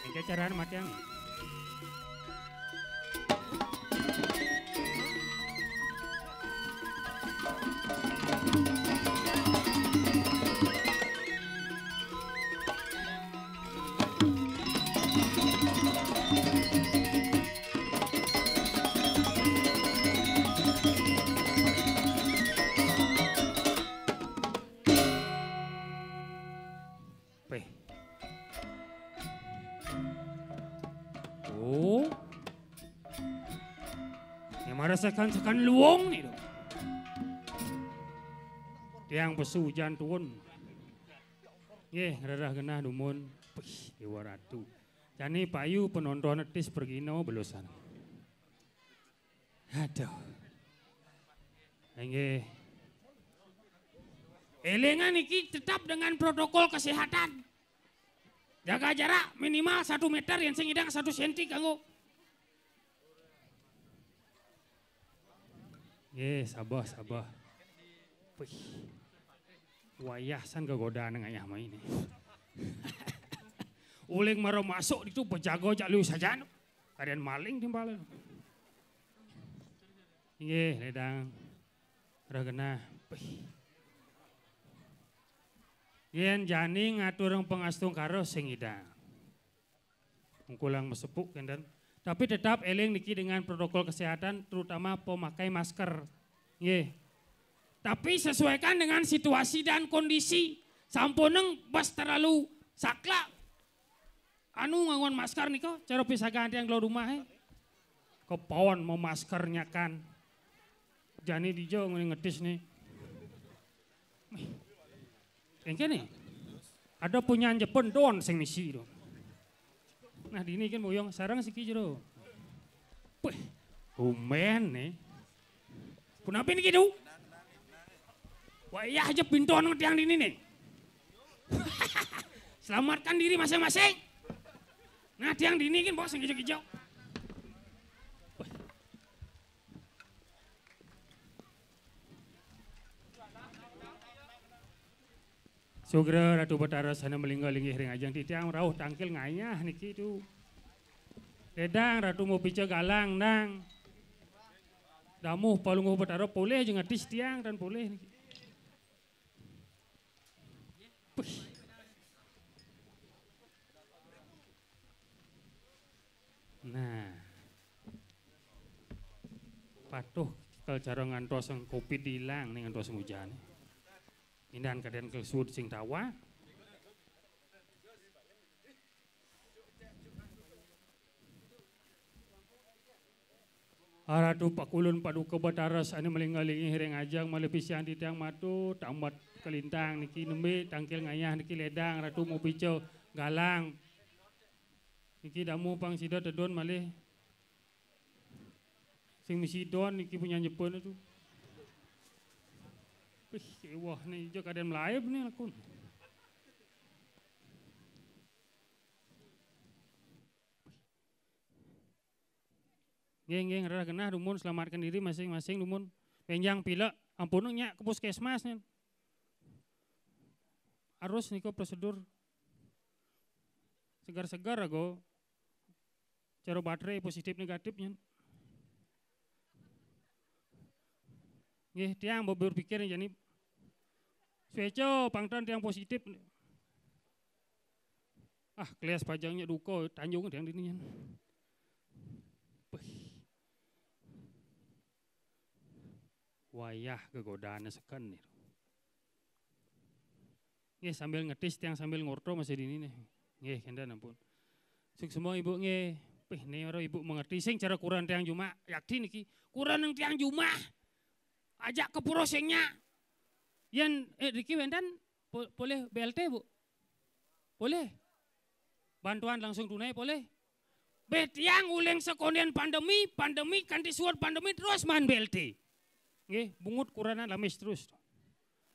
Engké carana matiang. Peh. Oh. Nya marasakan sakan luung nih, tuh. Tiang pesu ujan tuun. Nggih, rereh genah dumun. Pih, Déwa Ratu. Jani payu penonton tis pergina belusan. Aduh. Inggih. Élingan niki tetap dengan protokol kesehatan. Jaga jarak minimal satu meter, yén sing ngidang satu senti kanggo. Nggih, sabar, sabar. Wih. Wayah san kegodaan ngayah mai ini. Uling mara masuk ditu bejaga jak liu sajan. Kadén maling timpal. Inggih, lédang. Rah genah. Pih. Yén jani ngaturang pangastungkara sing ngidang. Ungkulang masepuk kénten. Tapi tetap éling niki dengan protokol kesehatan, terutama pemakai masker. Nggih. Tapi sesuaikan dengan situasi dan kondisi. Sampuneng pas terlalu Saklak. Anu nganggon masker nika, cara pisagaan tiang keluar rumah, eh. Kepaon memaskernyakan. Jani dija ngene ngetis nih. Engke nih. Ada punyan Jepun don sing misi tu. Nah, dini kan boyong sareng siki jero. Wih, tumben nih. Punapi niki tu? Wayah aja pintu nang tiang dini nih. Selamatkan diri masing-masing. Nah, tiang dini kan bawa sing ijo-ijo. Sugra Ratu Betara sana melingga linggih ring ajeng titiang rauh tangkil ngayah niki tu. Ledang Ratu mau pica galang nang. Damuh Palungguh Betara polih jeung atis tiang dan polih niki. Puh. Nah. Patuh kal cara ngantos covid ilang nih ngantos hujan. Indan kaden kal sud sing tawa. Ratu pakulun paduka Batara sane malingalingi ring ajeng malih pisian titiang matur, tambet kalintang niki nembe tangkil ngayah niki ledang Ratu mupica galang. Niki damu pang sida tedun malih. Sing misi don niki punyan Jepun tu. Wih, kewah ni ija kaden melaib ni lakun. Nggih, nggih, ngrereh genah dumun, selamatkan diri masing-masing dumun. Benjang pilek, ampun nya ke puskesmas nih. Harus niku prosedur. Segar-segar ago. Cara baterai positif negatif nya. Nggih, tiang berpikir jani. Sueco pangtan tiang positif. Ah, kelas pajangnya duka, tanjung tiang dini nya. Wayah gegodaan seken nih. Nggih, sambil ngetis tiang sambil ngorto masih dini nih. Nggih, kenten ampun. Suksma Ibu nggih. Pih, nih ora Ibu mengerti sing cara kuran tiang jumah. Yakti niki. Kuran yang tiang jumah. Ajak ke pura sing nya. Yen eh, Riki wenten po- polih B L T, Bu? Polih. Bantuan langsung tunai polih. Beh tiang uling sekonden pandemi, pandemi kanti suud pandemi terus maan B L T. Nggih, bungut kuranan lamis terus.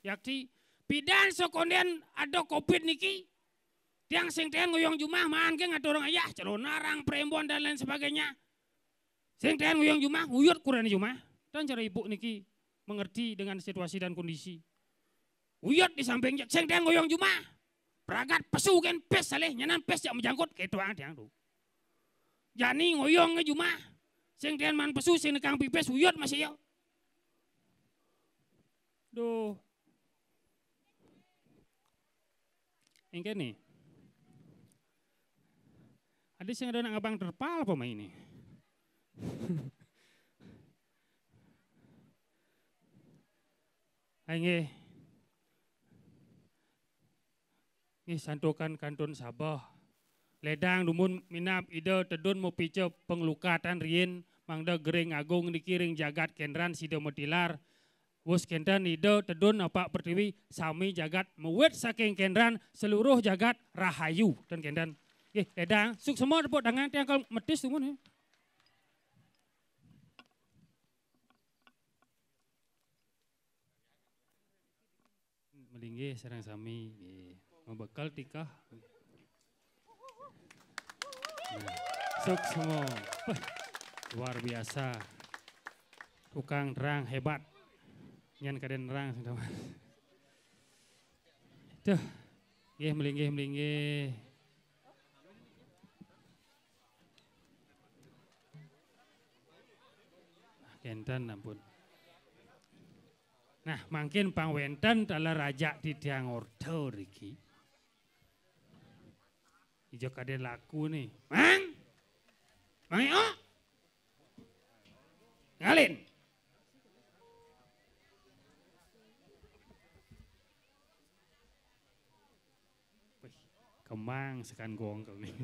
Yakti pidan sekonden ada covid niki, tiang sing tiang ngoyong jumah maan ke ngatur orang ayah, calon narang, perempuan dan lain sebagainya. Sing tiang ngoyong jumah, nguyut kurani jumah. Dan cara ibu niki mengerti dengan situasi dan kondisi. Uyut di samping sing tiang ngoyong jumah. Pragat pesu gen pes salih nyanan pes jak menjangkut ke tuang tiang tu. Jani ngoyong nge jumah. Sing tiang man pesu sing nekang pipes uyut masih yo. Duh. Engke nih. Ada sing ada nak ngabang terpal apa main nih? Ai nggih. Nggih santukan kantun sabeh. Ledang dumun minab Ida tedun mapica panglukatan riin mangda gering agung niki ring jagat kendran sida matilar. Wus kenten Ida tedun apak pertiwi sami jagat mawit saking kendran seluruh jagat rahayu ten kenten. Nggih, ledang suksma tepuk tangan tiang kal metis dumun. Melinggih sareng sami nggih. Mabekel tikah. Nah, suksma. Wah, luar biasa. Tukang terang hebat. Nyan kaden nerang sing tamat. Tuh. Nggih melinggih melinggih. Nah, kenten ampun. Nah, mangkin pang wenten taler raja titiang order iki. Ija kade laku nih. Mang? Mang Eo? Ngalin. Wih, Kemang sekan gong kau ni.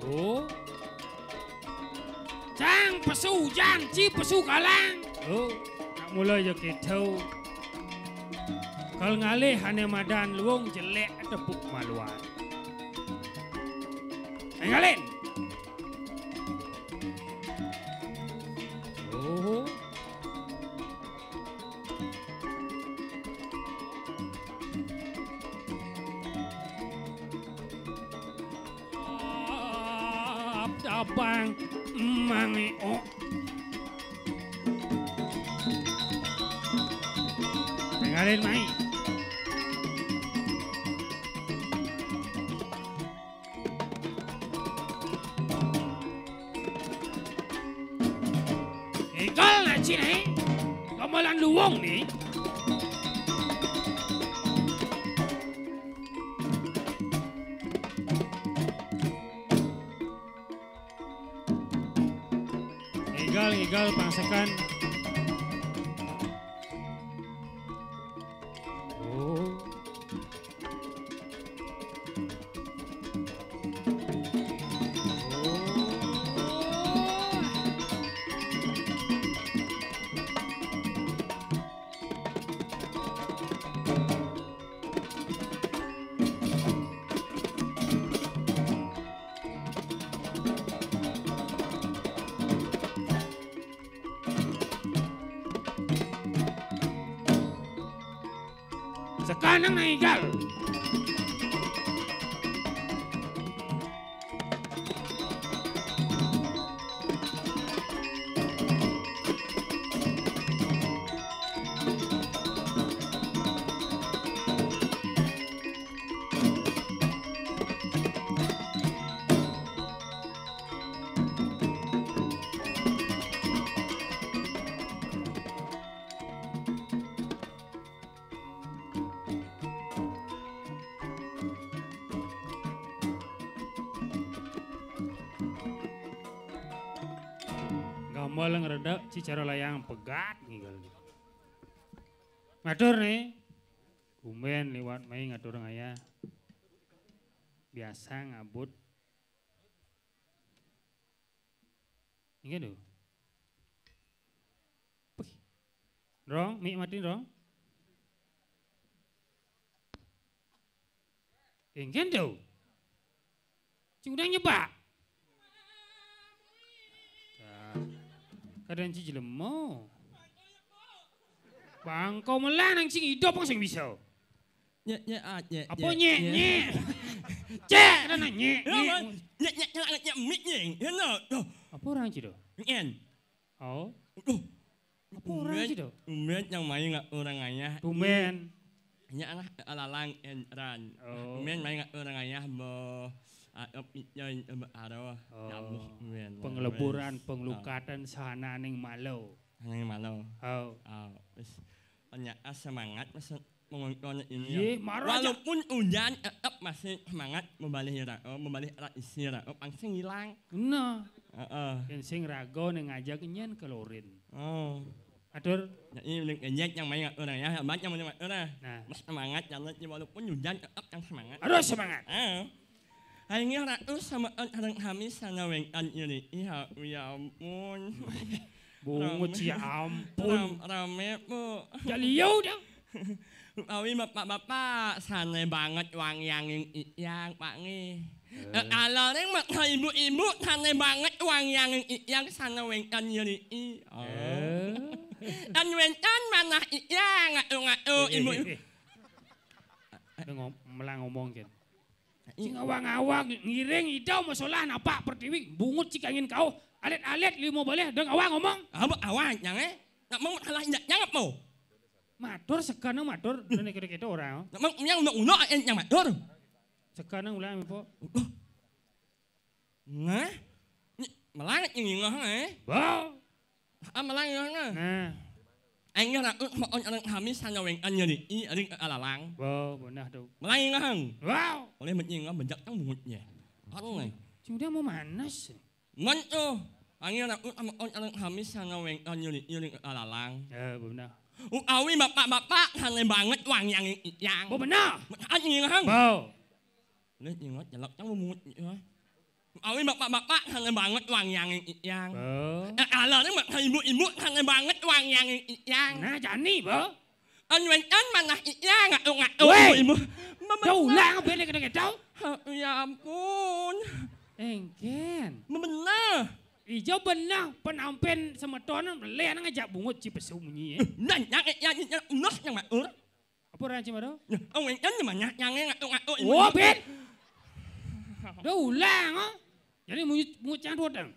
Oh. Cang pesu, cang ci pesu kalang. Oh, nak mula ya kita. Kal ngalih ane madan luung jelek tepuk maluan. Ngalin. Oh. Abang mangiok. Ngalin mai. Egal na cine, gamelan luwung ni. Egal, egal pangsekan. Oh. Sekanang naigal. Gamel ngredek ci cara layang pegat ngigal. Matur nih. Kumbén liwat mai ngatur ngayah. Biasa ngabut. Inggih tuh. Puih. Rong, mik mati rong. Inggih tuh. Cing udah nyebak. Dah. Kadang ci jelema. Bangko melah nang cing idup sing bisa. Nyek, nyek, ah, nyek, apa nyek, nyek, nyek? Cek, ada nanya nyek, nyek. Nyek, nyek, nyek, nyek, mik, nyek. Ya, no. Tuh. Apa orang ci tu? Nyen. Oh. Tuh. Apa orang ci tu? Tumben yang main nggak orang ayah. Tumben. Nya alah alalang en ran. Oh. Tumben main nggak orang ayah mo. Ah, eh, aro. Oh. Nyamuh, tumben. Pengeleburan, pengelukatan sahana ning malo. Ning malo. Oh. Oh. Wis. Nya semangat mesen mengontrol ini. Ye, ya. Marah aja. Walaupun hujan, tetap masih semangat membalih raga, membalih alat isi raga, pang sing hilang. Nah. Heeh. Yang sing raga ning ngajak nyen kelurin. Oh. Atur. Jadi, yang main ngatur ya, hebat yang main ngatur ya. Nah. Mas semangat, jangan walaupun hujan, tetap yang semangat. Harus semangat. Heeh. Aing ratu sama Hamis sana wengkan iri. Iya, ya ampun. Bungut rame. Ya ampun. Ram-, rame, Bu. Jaliau dah. Utawi bapak-bapak, sana banget wangiangin iyang, Pak, nggih. Eh. Eh, alaring mah ibu-ibu, sana banget wangiangin iyang, sana wengkan iri. Oh. Eh. Dan wengkan mana iyang, ngatu-ngatu, eh, eh, ibu-ibu. Eh, eh. Ada ngom-, melang ngomong, Ken. Sing awang-awang ngiring idau masalah napak pertiwi, bungut cik angin kau, alit-alit limo baleh, deng awang ngomong. Apa awang, nyang, eh? Nak mau masalah injak nyang apa? Matur, sekarang matur, dan kita-kita orang. Nak mau nyang undang-undang, eh, nyang matur. Sekarang ulah, Mipo. Nah, ni, melangit ini ngah, eh? Bau. Ah, malang ya, nah. Nah. Aing ratu maon orang Hamis sana wengkan nyeri, i, ari alalang. Wow, benar tuh. Malang ya, Hang. Wow. Oleh menyingah bejak tang bungutnya. Aduh, eh. Cing udah mau manas. Man tuh. Angin aku sama on anak hamis sana weng on yuli yuli alalang. Eh, benar. Utawi bapak-bapak sana banget wangiang yang ijang. Benar. Benar, angin hang. Bau. Ini ingat jelek yang memungut ya. Utawi bapak-bapak sana banget wangiang yang ijang. Bau. Eh, ala ni mak ibu-ibu sana banget wangiang yang ijang. Nah, jani, bau. An wenten manah ijang ngatu-ngatu. Weh. Ibu-ibu. Mama. Dah ulang apa ni kena ketahu? Ha, ya ampun. Engken. Benar. Ijo benah penampen semeton leh ngajak bungut ci pesu munyi, eh. Nan yang yang yang unos yang matur. Apa orang ci matur? Ya, oh, yang yang mana yang yang ngatu-ngatu ibu. Oh, ben. Dah ulang, oh. Jadi munyi bungut cang tuh dang.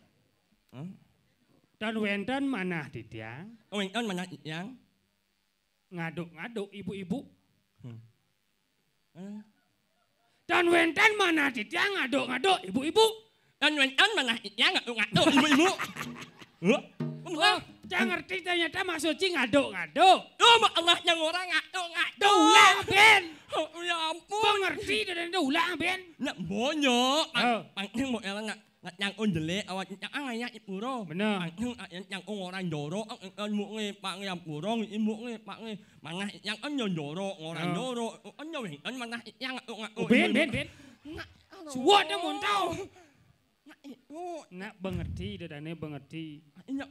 Hah? Dan wenten manah titiang. Oh, yang mana yang? Ngaduk-ngaduk ibu-ibu. Hmm. Eh. Dan wenten manah titiang ngaduk-ngaduk ibu-ibu. Dan wenten manah titiang ngaduk-ngaduk ibu-ibu. Hah? Oh, jangan ngerti ternyata maksud ci ngaduk-ngaduk. Oh, mak Allah yang orang ngaduk-ngaduk. Dah ulang, ben. Oh, ya ampun. Kok ngerti dah dah ulang, ben. Nak bonyok. Oh. Pang, pang, mau elang nak. Nak nyang un jelek, awak nyang ah, ngayah ipuro. Benar. Pang, nyang, nyang un orang jorok, ang, ang, mu nge, pak nge, ampuro, ibu nge, pak nge. Manah yang on yo jorok, orang jorok. On yo weng, on manah yang ngatu-ngatu. Oh, ben, ben, ben. Nak, aduh. Suwak dah muntau. Nak itu. Nak bengerti, dah dane bengerti. Nak inyo.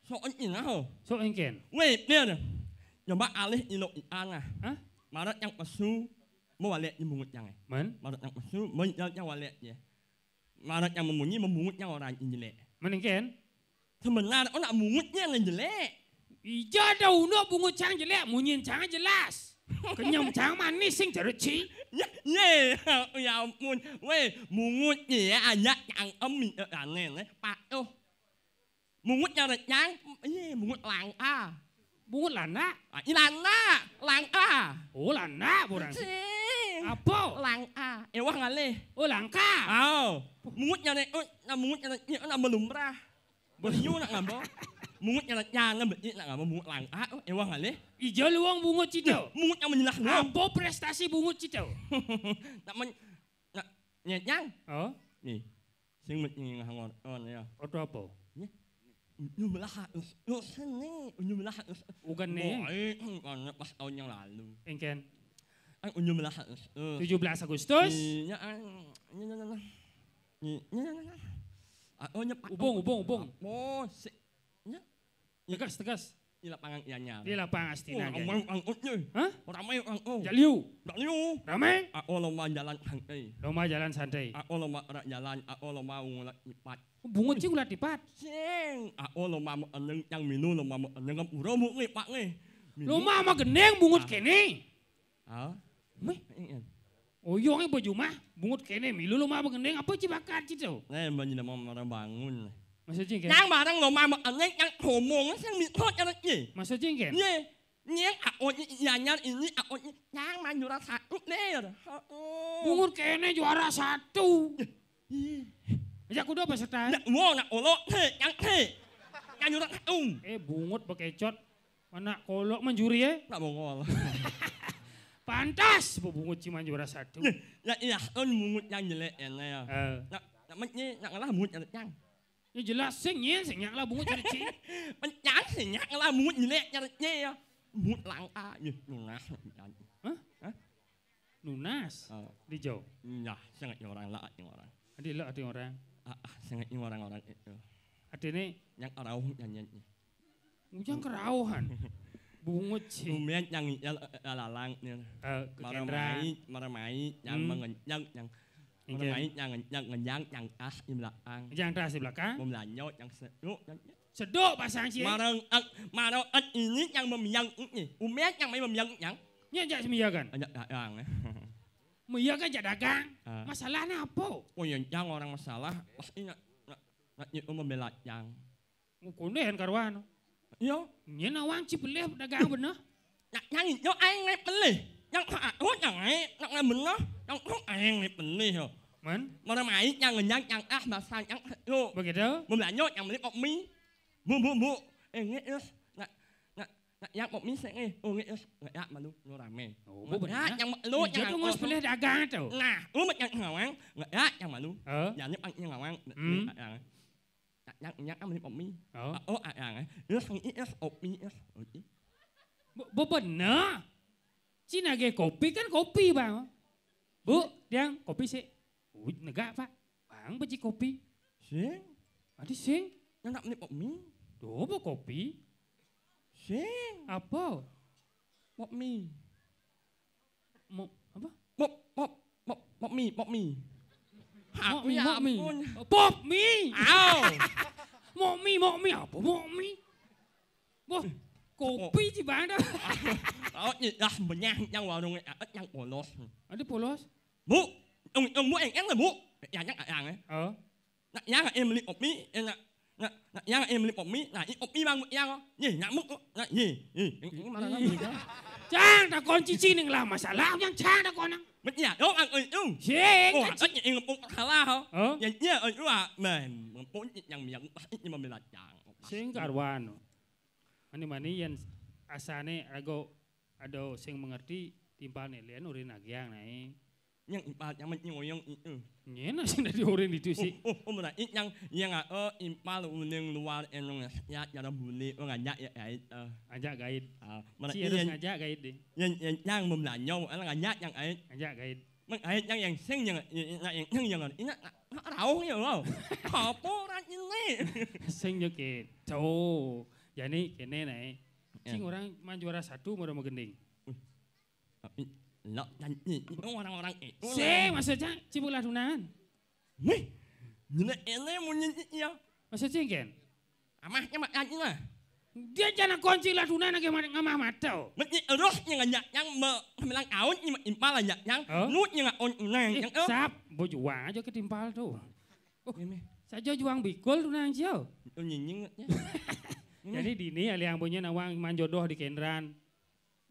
So on ina ho. So engken. Weh, dia dah. Nyoba alih ilo iana. Hah? Marat yang pesu, mau balik di mungut yang, eh. Man? Marat yang pesu, mau yang balik ya. Marat yang memunyi, memungut yang orang yang jelek. Man engken? Sebenar, oh, nak mungut yang jelek. Ija dah unuk bungut cang jelek, munyin cang jelas. Kenyam cang manis sing jerut ci. Ya, ye. Ya ampun. Weh, mungut ye, ayak yang emi, eh, aneh, eh. Patuh. Mungut yang renyang, ye, mungut langka. Bungut landak? Ah, i landak, langka. Oh, landak, borang. Cing. Apa? Langka. Ewah ngalih. Oh, langka. Aw. Mungut yang renyang, nak mungut yang renyang, nak melumrah. Beliau nak ngambau. Mungut yang renyang, nak beli, nak ngambau, mungut langka. Oh, ewah ngalih. Ija luang bungut cito. Nah, mungut yang menyelah luang. Apa prestasi bungut cito? Nak men-, nak nyenyang. Oh. Nih. Sing met ngingah ngor-, on ya. Oto apa? Ya. Unyu melah us-, us ni. Unyu melah us-, Bukan ni. Boy, kan pas tahun yang lalu. Engken. Kan unyu melah us-, us. Tujuh belas Agustus. Iya, an. Ini, ini, ini. Ini, ini, ini. Ah, oh, nyepak. Ubung, ubung, ubung. Oh, si-, ya. Tegas, tegas. Di lapangan Gianyar. Di lapangan Astina, oh, Gianyar. Ramai angkutnya. Hah? Ramai angkut. Jak liu. Jak liu. Ramai? Aku lomba jalan santai. Lomba jalan santai. Aku lomba gerak jalan, aku lomba ngulat lipat. Bungut sih ngulat lipat. Sing. Aku lomba mau eneng, yang minu lomba mau eneng, kan pura mau ngipak nih. Minu. Lomba sama gendeng bungut kene. Ah. Hah? Meh? Iya. Oyong e baju mah, bungut kene milu lomba begendeng apa ci bakat ci to? Nah, banyak nama orang bangun. Maksudnya kan? Yang barang lomba begendeng yang ngomong sing mikot kan ye. Maksudnya kan? Ye. Nyeng aku ni Gianyar ini aku ni yang main juara satu nih. Heeh. Bungut kene juara satu. Ye. Ajak kuda apa setan? Nak mau nak olok he, yang he. Yang juara satu. Eh, bungut bekecot. Anak kolok manjuri, eh? Nak bongol. Pantas bebungut ciman juara satu. Nah, ya, iya, kan mungut yang jelek ya, nah, ya. Eh. Nak, nak, mat, ni, nak ngalah mungut jelek yang. Ya jelas, sing nyen, sing nyak lah bungut jelek, cing. Mencang sing nyak ngalah mungut jelek jelek, ya. Mungut langka, ya, nunas. Hah? Hah? Nunas? Oh. Di Jawa? Nah, sangat orang lah, orang. Adi lah, adi orang. Ah, ah, sangat orang-orang itu. Adi ni? Yang arauh nyanyi. Ujang kerauhan. Bungut sih. Umian yang ya, eh, lalang ni. Eh, ke Kendra. Maramai, maramai, yang mengenyang, yang maramai, yang ngenyang, ngenyang, yang tas di belakang. Yang tas di belakang? Memelanjot, yang seduk, yang seduk pasang sih. Marang, eh, marang, eh, ini yang memiang ini. Umian yang main memiang yang. Nya jak semiakan. Ajak dagang. Mia kan jak dagang. Ah. Masalahnya apa? Oh, yang orang masalah, pasti nak, nak, nak nyewa membela yang. Ngukune kan karuan. Iya. Nyen awang ci pelih dagang bener. Nak nyari, yo aing naik pelih. Yang tak aku yang naik, nak naik bener, yang tu aing naik pelih yo. Man? Mana main yang ngenyang, yang ah, basah, yang tu. Begitu? Membelanja, yang beli kopi. Bu, bu, bu. Eh, nge, eh. Nak, nak, nak, yang kopi sih, eh. Oh, nge, eh. Nggak, ya, malu, lu rame. Oh, nggak, bu, ya, bener. Yang malu, iya, yang tu ngos pelih dagang tu. Nah, lu mak yang ngawang, nggak, ya, yang malu. Oh. Yang ni, yang ngawang, hmm. Yang. Nak Nyang, nyang, ah, meli kopi. Oh. Ah, oh, ah, yang, eh. Ih, ih, ih, kopi, ih, kopi. Bo-, bo bener. Cina ge kopi kan kopi, Bang. Bu, Diang, kopi sih. Wih, negak, Pak. Bang, beci kopi. Sing. Adi sing. Nang nak meli kopi. Doh, bo kopi. Sing. Apa? Kopi. Mo-, apa? Mop, mop, mop, mop mie, mop mie. Mop Aku mie, ya mop mie. Ampun. Pop mie. Au. Mop mie, mop mie, apa mop mie? Wah, kopi ci banda. Laut ni dah benyah yang warung ni, yang polos. Ada polos? Bu, yang, yang bu, yang, yang bu. Ya, yang, yang, eh. Oh. Nak yang, eh, meli kopi, eh, nak, nak, nak yang, eh, meli kopi, nah, i kopi bang, yang, oh. Ye, nak mu, nak, ye, ye. Yang, yang mana ni? Cang, tak kunci cini lah masalah, yang cang tak konang. Betul, oh, ang, eh, tu. Cing, oh, cing. Kan, yang ngepuk salah, oh. Oh? Yang, ya, eh, tu, ah, man, ngepuk yang minyak, ini membela cang. Sing karuan. Mani-mani yang asane rago ada sing mengerti, timpal ni lian urin agiang nae. Yang impal yang menyoyong itu. Ngena sing dadi orang itu sih. Oh, oh, oh, mula it yang, yang, ah, eh, impal uning luar enong ya, ya, bule, oh, ngajak ya, ya, itu. Ajak gaid. Ah, mula Si harus yang, ngajak gaid deh. Yang, yang, yang membelanyo, eh, ngajak yang, eh. Ngajak gaid. Meng, eh, yang, yang sing, yang, yang, yang, yang, yang, ini, ah, ah, raung ya, wow. Apa orang ini? Sing yo keto. Jadi kene nae. Ya. Sing orang man juara satu, mau mau gending. Wih. Tapi lok janji itu orang-orang itu. Sing, maksudnya, cibulah tunangan. Wih, nyene ene munyi iya. Maksudnya, Ken? Amahnya mak janji lah. Dia jangan kunci lah tunangan ke ngamah mata. Mesti roh yang ngajak yang me-, bilang aun ni impal aja yang. Oh? Nut yang on nang. Eh, yang, oh. Sap, bo juang aja ketimpal tu. Oh, ini. Saja juang bikul tunangan cio. Oh, nyinying, ya. Jadi dini aliang punya nawang manjodoh di Kendran.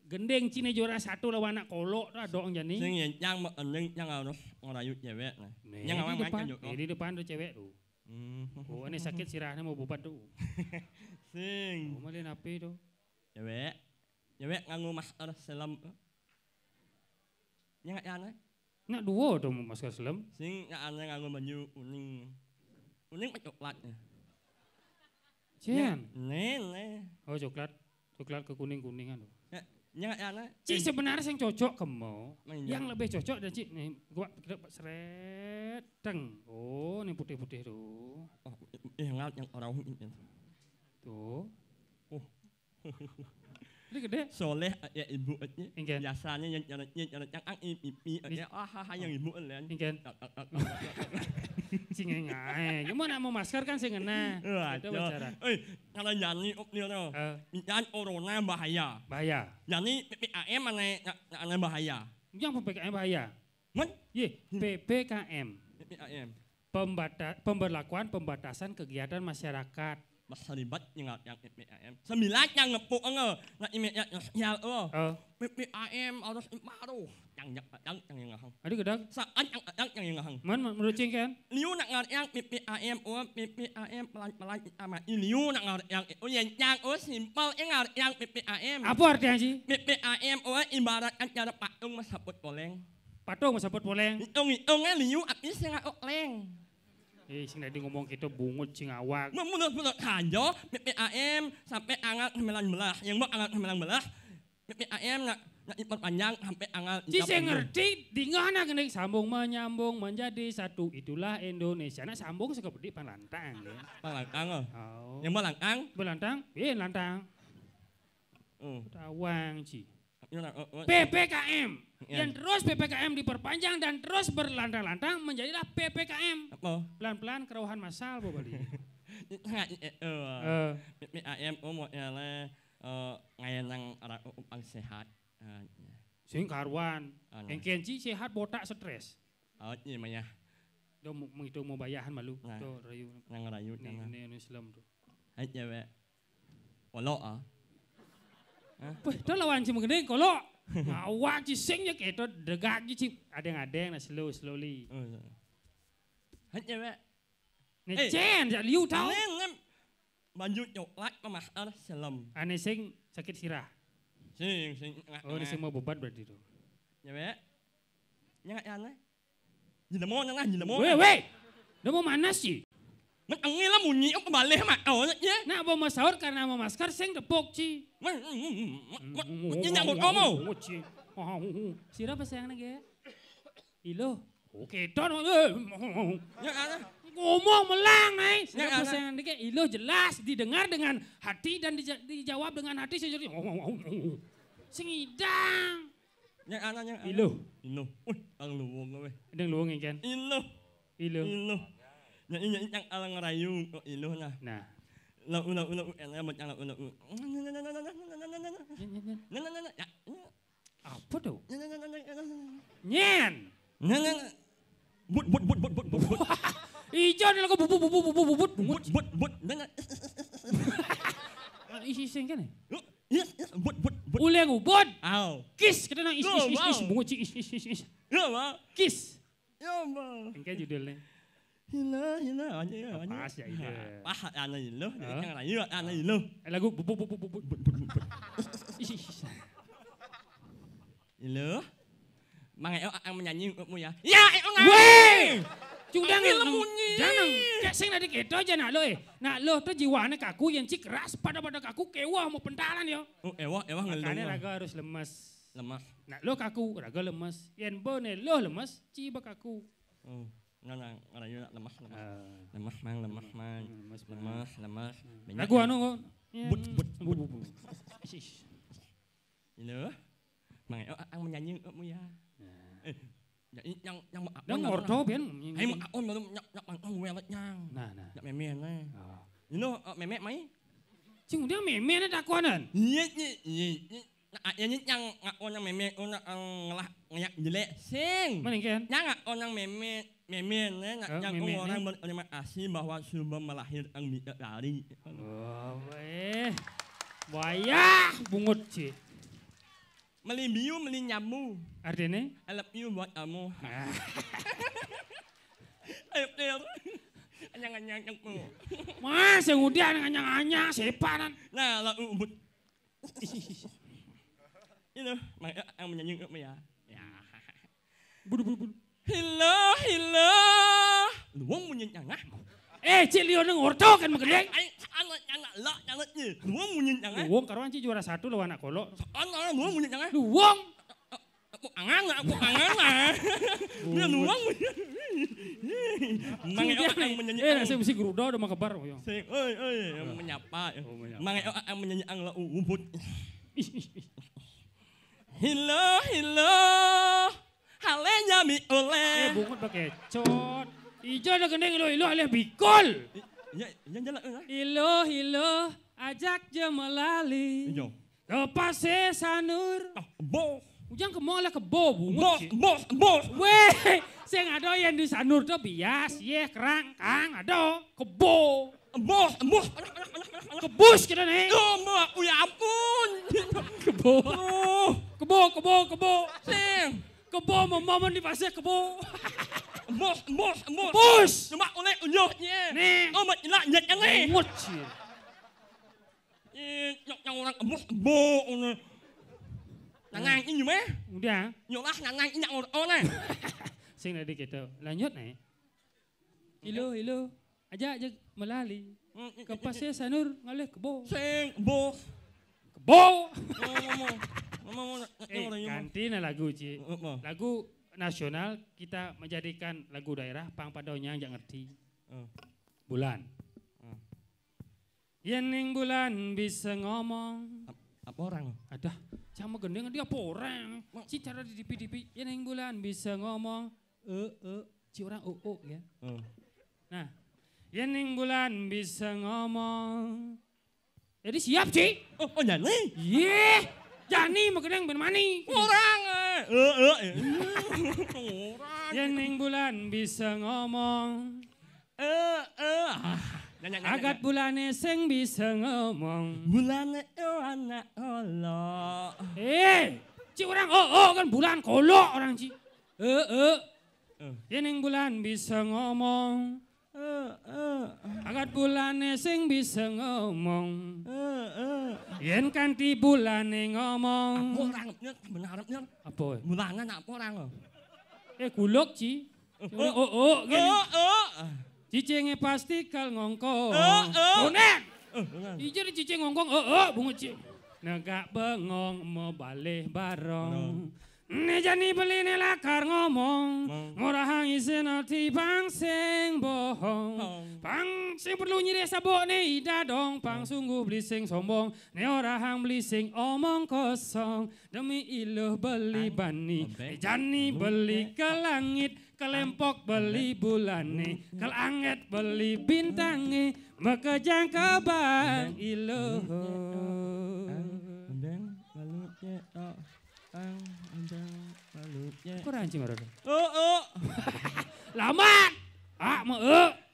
Gendeng cine juara satu lawan anak kolok tu adong jani. Sing yang, yang me-, endeng yang harus ngerayu cewek nah. Nih, yang di awang depan, makan juga. Nih, di depan tu cewek tu. Hmm. Oh, ini sakit sirahnya mau bubat tu. Sing. Oh, malin api tu. Cewek. Cewek nganggo masker selem tu. Yang ngak yana. Nak dua tu masker selem. Sing ngak yana nganggo baju kuning. Kuning apa coklat ya? Cian. Nih, nih. Oh, coklat. Coklat kekuning-kuningan tu. Ya, yang ngak yana. Cik sebenarnya yang cocok kemo. Nah, iya. Yang lebih cocok dan cik nih, gua kita seret teng. Oh, ini putih-putih tu. Oh, eh, ngal yang orang itu. Tu. Oh. Ini gede. Soleh, eh, ya ibu, eh, ingken. Biasanya yang, yang, yang, yang, yang, ang, i, i, i, eh, ingken. Ah, ha, ha, yang ibu, eh, len. Ingken. Tak, tak, tak, tak, tak, tak. Sing ngae. Cuma nak mau masker kan sing ngena. Wah, itu ya. Bicara. Eh, kalau nyanyi, oh, ni, no. Eh. Yang corona bahaya. Bahaya. Nyanyi P P A M mana, na-, na-, bahaya. Yang P P A M bahaya. Men? Ye, P P K M. P P A M. Pembata-, pemberlakuan pembatasan kegiatan masyarakat. Mas Halibat yang, yang P P A M. Sembilan yang ngepuk enggak. Nak ime ya, ya, ya, oh. Oh. P P A M harus imaruh. Yang, yang, yang, yang, yang ngahang. Adi gedang? Saat yang, yang, yang, yang ngahang. Man, man, menurut Cing kan? Liu nak ngar yang P P A M, oh, P P A M pelan-pelan sama. Liu nak ngar yang, oh, yang, yang, oh, simpel, yang ngar yang P P A M. Apa artinya sih? P P A M, oh, ibarat acara patung masaput poleng. Patung masaput poleng. Hitung-hitung, eh, liu, api sing ngak leng. Eh, sing tadi ngomong kita bungut sing awak. Menurut-menurut aja, P P A M sampai angkat sembilan belas. Yang mau angkat sembilan belas, P P A M nak, nak diperpanjang sampai angkat. Ci saya ngerti, dingah nak kena sambung menyambung menjadi satu. Itulah Indonesia. Nak sambung sekepedik pan lantang, ya. Pan lantang, oh. Oh. Yang mau lantang? Belantang? Eh, lantang. Hmm. Tawang, Ci. Iya, oh, oh. P P K M. Iya. Dan terus P P K M diperpanjang dan terus berlantang-lantang menjadilah P P K M. Apa? Pelan-pelan kerauhan masal, Bu Bali. Itu nggak, eh, eh, eh. P P A M, oh, mau ya, le, eh, ngayan nang arah, oh, oh, pang sehat. Ah, iya. Sing karuan. Ah, nah. Engken ci sehat botak stres. Oh, iya, Maya. Do mu-, menghitung mau bayahan malu. Nah. Do rayu. Nang rayu, nih, nah. Nih, nih, Islam tu. Hai, cewek. Kolok, ah. Hah? Weh, tu lawan ci mengendeng kolok. Awak ci sing ya keto degak ci, ci. Adeng-adeng nah, slow, slowly. Oh, iya. Hai, cewek. Nih, eh, Cen, jak liu tau. Nen, nen. Baju coklat memasker selem. Ane sing sakit sirah. Sing, sing, oh, ini sing mau bebat berarti tu. Cewek. Nyengak ya, nah. Jenemo, nah, jenemo. Weh, weh. Nemu manas ci. Men enggi lah munyi, oh, kebalik mak, oh, ya. Nak bawa masaut karena mau masker sing tepuk, Ci. Men, men, men, men, men, nyamuk kamu. Ci. Sira apa sayang nage? Ilo. Oke, ton. Ya, ada. Ngomong melang, nai. Sira apa sayang nage? Ilo jelas didengar dengan hati dan dija-, dijawab dengan hati sejujurnya. Sing idang. Nyang ana, nyang ana. Ilo. Ilo. Wih, ang luwung kowe. Ndang luwung engken. Ilo. Ilo. Ilo. Nyai, nyai, nyang alang rayu kok ilo nah. Nah. Lau, lau, lau, enak amat nyang lau, lau. Nyen, nyen, nyen. Nah, nah, nah, nah. Ya, ya. Apa tuh? Nah, nah, nah, nah, nah. Nyen. Nah, nah, nah. But, but, but, but, but, but, but. Ijo nih lagu bubut, bubut, bubut, bubut, bungut. But, but, but. Nah, nah. Ah, isi, isi engken ya? Yuk. Iya, iya, but, but, but. Uleng ubud. Aw. Kis, kita nang is, is, is, is, bungut, is, is, is, is. Iya, Bang. Kis. Iya, Bang. Engke judulnya. Hila, hila, aja ya, aja. Pas ya, iya. Pah, ana ilo, hah? Yang rayu, ana ilo. Eh, lagu bu, bu, bu. Is, is, is. Ilo. Mang Eo akan menyanyi untukmu ya. Ya, Eo nang. Weh! Cudang. Ini lemunyi. Jangan. Kayak sing tadi keto aja nak lo, eh. Nak lo tuh jiwane kaku yang cik keras pada-pada kaku kewah mau pentalan ya. Oh, ewah, ewah ngelung. Makanya raga harus lemes. Lemes. Nak lo kaku, raga lemes. Yen bone lo lemes, ciba kaku. Oh, nang, nang, nang, lemes, lemes. Ah. Lemes, Mang, lemes, Mang. Hmm, lemes, Mang. Lemes, lemes. Hmm. Banyak. Lagu yang anu kok. But, but, but. Bu, bu, bu. Ish, ish. Ilo, Mang Eo akan menyanyi untukmu ya. Nah. Eh, ya, i-, yang, yang mau akon. Yang ngordo pian. Hai, mau akon baru nyak, nyak, nyak, nyak, welet nyang. Nah, nah. Nyak meme, nah. Oh. Ilo, eh, meme mai. Sing udah meme, nah, takonan. Iya, iya, iya, iya. Nah, ya, ini yang ngakon yang meme, oh, nak, eh, ngelah, ngeyak jelek, sing. Mana, kan? Yang ngakon yang meme, meme, nah, nak, oh, yang meme, orang ber-, terima kasih bahwa sudah melahirkan Mika lari. Oh, weh. Wayah, bungut, Ci. Meli biu, meli nyamu. Artinya? I love you buat kamu. Ah. Ayo, Tir. Anyang-anyang, anyang, mu. Mas, yang udah anyang-anyang, sepanan. Nah, lah, ubut. Ilo, Mang Eo yang menyanyi untukmu ya. Ya. Bulu, bulu, bulu. Hilo, hilo. Luwung munyi nyangah. Eh, Cik Lio nang orto kan magendeng. Ai, anak, anak, lo, anak ni. Luwung munyi nyangah. Luwung karuan Cik juara satu lawan anak kolok. Anak, luwung munyi nyangah. Luwung. Aku angan, aku angan lah. Dia luwung. Mang Eo yang menyanyi. Eh, nasi mesti geruda udah mau kebar, yo. Sing, oi, oi, yang menyapa. Oh, menyapa. Mang Eo yang menyanyi ang lo ubut. Hilo, hilo. Hale nyami oleh. Eh, bungut bakecot. Ijo ada gendeng ilo-ilo alih bikul. I-, iya, iya, jalan, eh. Ilo-ilo, ajak je melali. Ijo. Ke Pasir Sanur. Ah, boh. Ujang ke mall lah ke boh, bungut. Boh, sih. Boh, boh. Weh, sing ada yang di Sanur tuh bias, yeh, kerang, kang, ada. Ke boh. Embus, embus. Alah, alah, alah, alah, alah. Kebus kita nih. Ya, Mak. Oh, ya ampun. Kebo. Oh. Kebo, kebo, kebo. Sing. Kebo, mama di pasir kebo. Embus, embus, embus. Kebus. Cuma oleh unjuknya. Nih. Oh, mak, ilah, nyet, nyet, nih. Bungut sih. Eh, nyok, nyok orang embus, embus, ini. Nanang ini mah. Udah. Nyolah nanang ini orang, orang. Sing tadi gitu. Lanjut nih. Ilo, ilo. Aja, aja melali. Hmm, hmm, hmm, hmm. Ke Pasir Sanur ngalih kebo. Sing, boh. Kebo. Ngomong, ngomong. Ngomong, ngomong, eh, ngomong. Ganti nah lagu, Ci. Apa? Lagu nasional kita menjadikan lagu daerah pang pada nyang jak ngerti. Oh. Bulan. Oh. Yen ning bulan bisa ngomong. Ap-, apa orang? Adah, sama gendeng dia apa orang? Mak. Si cara di dipi-dipi. Yen ning bulan bisa ngomong. Eh, eh, si orang oh, oh, ya. Oh. Nah, yen ning bulan bisa ngomong. Jadi siap, Ci? Oh, oh, jani? Iya. Jani, mau gendeng ben mani. Orang, eh. Eh, eh, eh. Orang. Yen ning bulan bisa ngomong. Eh, eh, ah. Nyanyi, nyanyi, agat nyanyi. Bulane sing bisa ngomong. Bulane, oh, anak Allah. Eh, Ci orang oh, oh kan bulan kolok orang Ci. Eh, eh. Eh. Yen ning bulan bisa ngomong. Eh, eh. Agat bulane sing bisa ngomong. Eh, eh. Yen kanthi bulane ngomong. Apa orang? Benar, benar. Apa? Bulane apa orang? Eh, kuluk, Ci. Oh, oh, oh, gini. Oh, oh. Cicingé pasti kal ngongkong. Oh, oh. Konén. Oh, konén. Ijé cicing ngongkong, oh, oh, bungut ci. Negak bengong mebalih barong. Barong. Né jani beli né lakar ngomong, Mong. Ngorahang isin ati pang sing bohong. Mong. Pang sing perlu nyirih sabuk né ida dong, pang Mong. Sungguh beli sing sombong, né orahang beli sing omong kosong. Demi iluh beli Tang. Bani, Obeng. Né jani Tang. Beli Tang. Ke langit, kelempok beli bulané, kelangit beli bintangé, makejang kebang iluh. Andang malu cetok, ang andang malu cetok. Kurang cing orang. Oh, oh. Lamat. Ah, mau eh.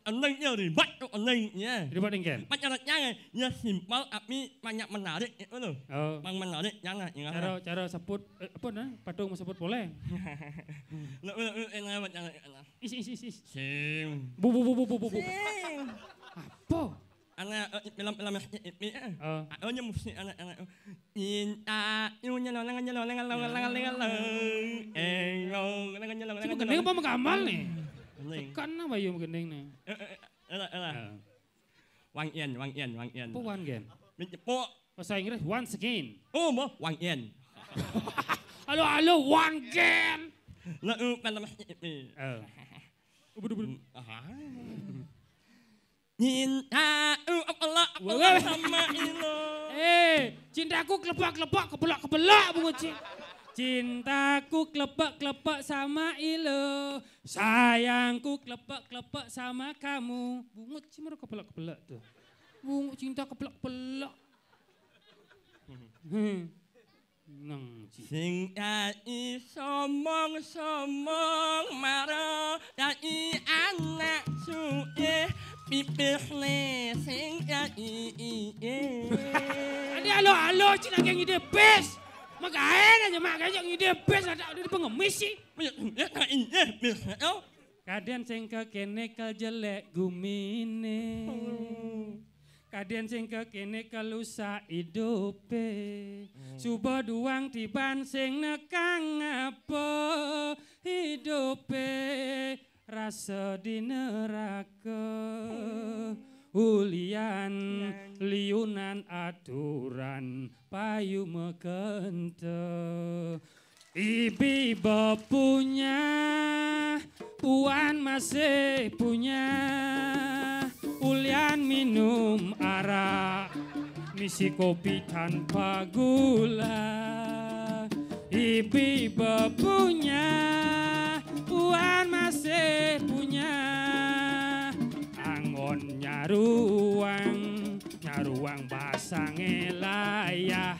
Andangnya ribet tuh andangnya. Ribet engken. Pacarannya ya simpel tapi banyak menarik itu loh. Oh. Bang menarik jangan ingat. Cara cara sebut eh, apa nah? Patung sebut boleh. Lo lo lo enak banget jangan. Is, is, is, is. Sing. Bu, bu, bu, bu, bu, bu, bu. Sing. Apa? Anak eh, film-film yang ini eh. Oh. Aku nya mesti anak-anak. Cinta, yu nya noleng nya noleng noleng noleng noleng. Eh, noleng noleng noleng. Cuma gending apa mengkamal nih? Gending. Tekan apa yu gending nih? Eh, eh, eh, elah, elah. Wang Yen, Wang Yen, Wang Yen. Apa Wang Yen? Minjepo. Bahasa Inggris once again. Oh, mo Wang Yen. Halo, halo, Wang Yen. Lalu kan nama ini. Oh. Ubud, ubud. Aha. Cinta, uh, Allah, Allah sama ilo. Eh, cintaku kelepak-kelepak, kebelak-kebelak bungut cing. Cintaku kelepak-kelepak sama ilo. Sayangku kelepak-kelepak sama kamu. Bungut cing baru kebelak-kebelak tuh. Bungut cinta kebelak-kebelak. Hmm. Nang ci. Sing ai somong-somong maro ai anak suke pipih ne sing ai iye. Ade alo-alo cina geng ide pes. Magaen aja mak gajak ngide pes ada udah pengemis sih. Iya, iya, iya, iya. Kadén sing kekéné kejelek guminé. Kadén sing kekéné kelusak idupé. Suba duang tiban sing nekang apa idupé. Rasa di neraka. Ulian liunan aturan payu mekenta. Ibi bepunya, puan masih punya, ulian minum arak, misi kopi tanpa gula. Ibi bepunya, puan masih punya, anggon nyaruang, nyaruang basang elayah,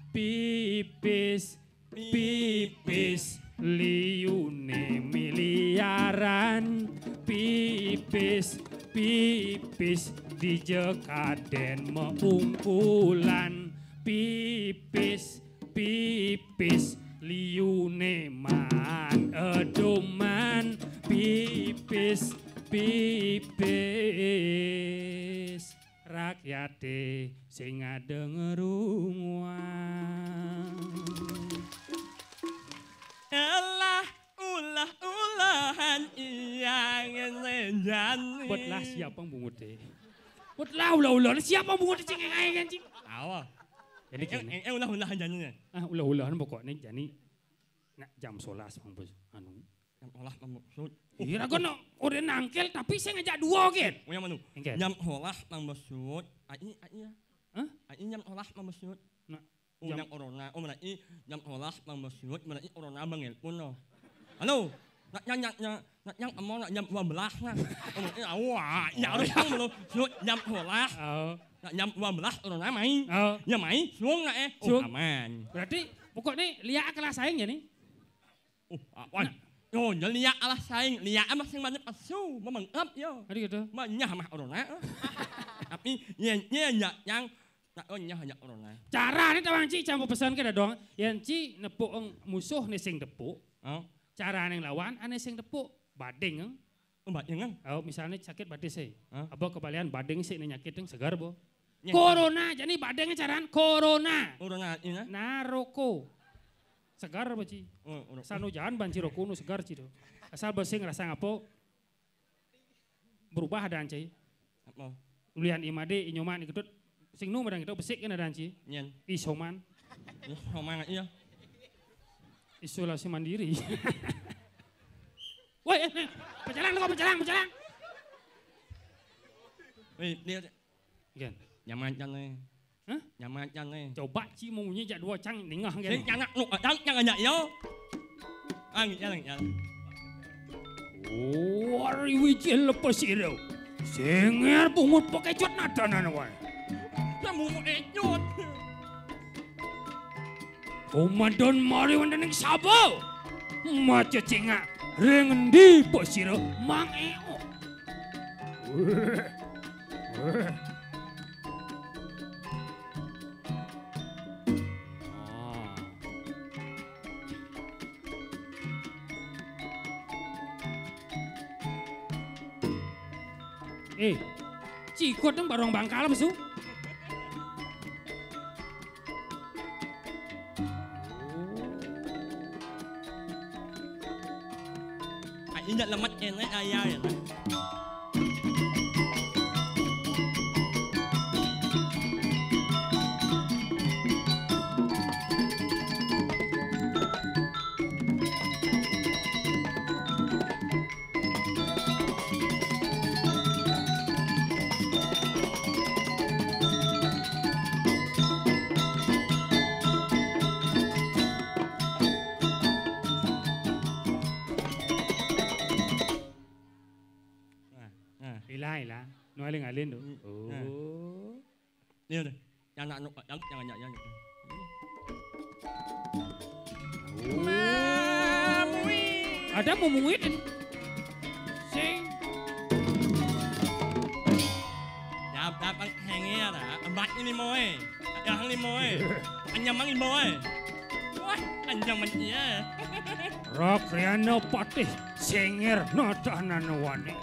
pipis Pipis liuné miliaran, pipis, pipis dija kadén maungkulan, pipis, pipis liuné maan edoman, pipis, pipis. Rakyaté sing ada ngerunguang. Elah ulah-ulahan iyang ngenjani. Buatlah siapa bunguté? Buatlah ulah-ulah siapa bunguté cing ae kan cing. Awa. Jadi eh, kene. Eh, eh, ulah-ulahan jani. Ah, ulah-ulahan pokoknya jani nak jam sebelas Bang Bos. Anu. Nyam olah maksud. Ira kono ora nangkil tapi sing ngajak dua kan. Oh yang mana? Engke. Nyam olah maksud. Ai ai ya. Hah? Ai nyam olah maksud. Nah, oh nyam nyam orona. Oh mana i nyam olah maksud. Mana i orona bang nelpon no. Halo. Nak nyam nyam nyam nak nyam amo nak nyam dua belas nah. Oh mana i awa. Ya harus bang lo. Sud nyam olah. Oh. Nak nyam dua belas orona main. Oh. Ya main. Suang nak eh. Oh suang. Aman. Berarti pokoknya lihat kelas saing ya nih. Oh, ah, wan. Nah. Oh, nya liak alah saing, liak amat sing banyak pasu, memengep yo. Adi gitu. Manyah mah orona. Tapi yen yen nya yang nak oh nyah nya orona. Cara ni tawang ci canggo pesan ke dadong, yen ci nepuk eng musuh ni sing tepuk. Oh. Cara ning lawan ane sing tepuk, bading eng. Oh, bading eng. Oh, misalnya sakit batis eh. Hah? Apa kebalian bading sih ni nyakit eng segar bo. Nyah. Corona, jadi bading caran corona. Corona ina. Naroko. Segar apa ci? Oh, ora. Sanu jalan banci roko nu segar ci do. Asal bersih ngerasa ngapo? berubah ada anci. Apa? Ulian imade inyoman iketut sing nu madang itu besik kan ada anci. Nyen. Isoman. Isoman iya. Isolasi mandiri. Woi, eh, eh, pecalang kok pecalang, pecalang. Woi, dia Gen. Nyaman kan nih. Hah? Nyaman kan nih. Coba ci mau ngunyi jak dua cang ningah gen. Sing anak lu, yang yang aja yo. Ang yang yang. Wari wijil lepas iro. Singer bungut pakai cut nadanan wae. Kamu mau ecut. Komandan mari wonten ing sapa? Maca cingak ring endi pasira Mang Eo? Eh, cikut nang barong bangkal mesu. Indak lemet kene ayah ya. Nah, nah. Ilang, ilang. Nu alin-alin to. Hmm, nah. Oh. Iya deh. Yang nak nuk yang yang yang yang. Ada mumuit. Sing. Ya, apa henge ya, embat ini moe. Yang ini moe. Anyamang ini moe. Wah, anyamang iya. Rakriana Patih Sengir Nadanan Wani.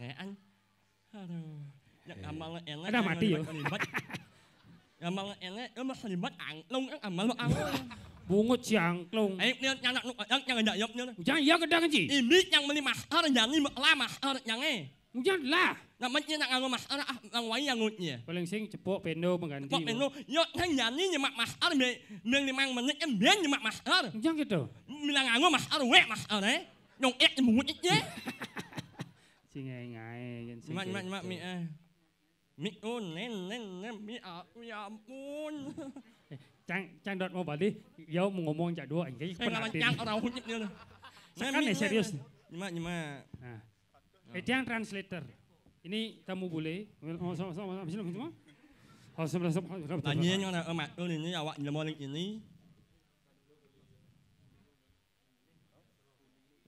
Nean. Aduh. Nek amal elek. Ada mati yo. Amal elek, amal selibat angklung, amal angklung. Bungut si angklung. Ayo, nih, nyanak, nuk, yang, yang ada, yok, nih. Jangan iya gedang, Ji. Ini yang beli mahar, jadi lah mahar, yang eh. Jangan lah. Nak mentnya nak nganggo mahar, ah, nang wai yang ngutnya. Paling sing cepok pendo mengganti. Cepok pendo, yo, nang jadi nyemak mahar, me, me limang menit, em, ben nyemak mahar. Jangan gitu. Bilang nganggo mahar, wek mahar, eh. Nyong ek, bungut, eh. Sing ngae-ngae, kan sing nyemak, nyemak, nyemak, gitu. Mi, eh. Mi, oh, nen, nen, nen, mi, aku, ya ampun. Eh, cang, cang dot mau balik, ya mau ngomong cak dua, enggak, eh, pernah ngawan cang orang hunyit dia. Sekarang nih, serius. Nyemak, nyemak. Nah. Eh, dia yang translator. Ini kamu boleh. Oh, sama, sama, sama, sama, sama. Oh, sama, sama, sama, sama. Tanya yang nak, eh, mak, oh, ini awak nyemoling ini.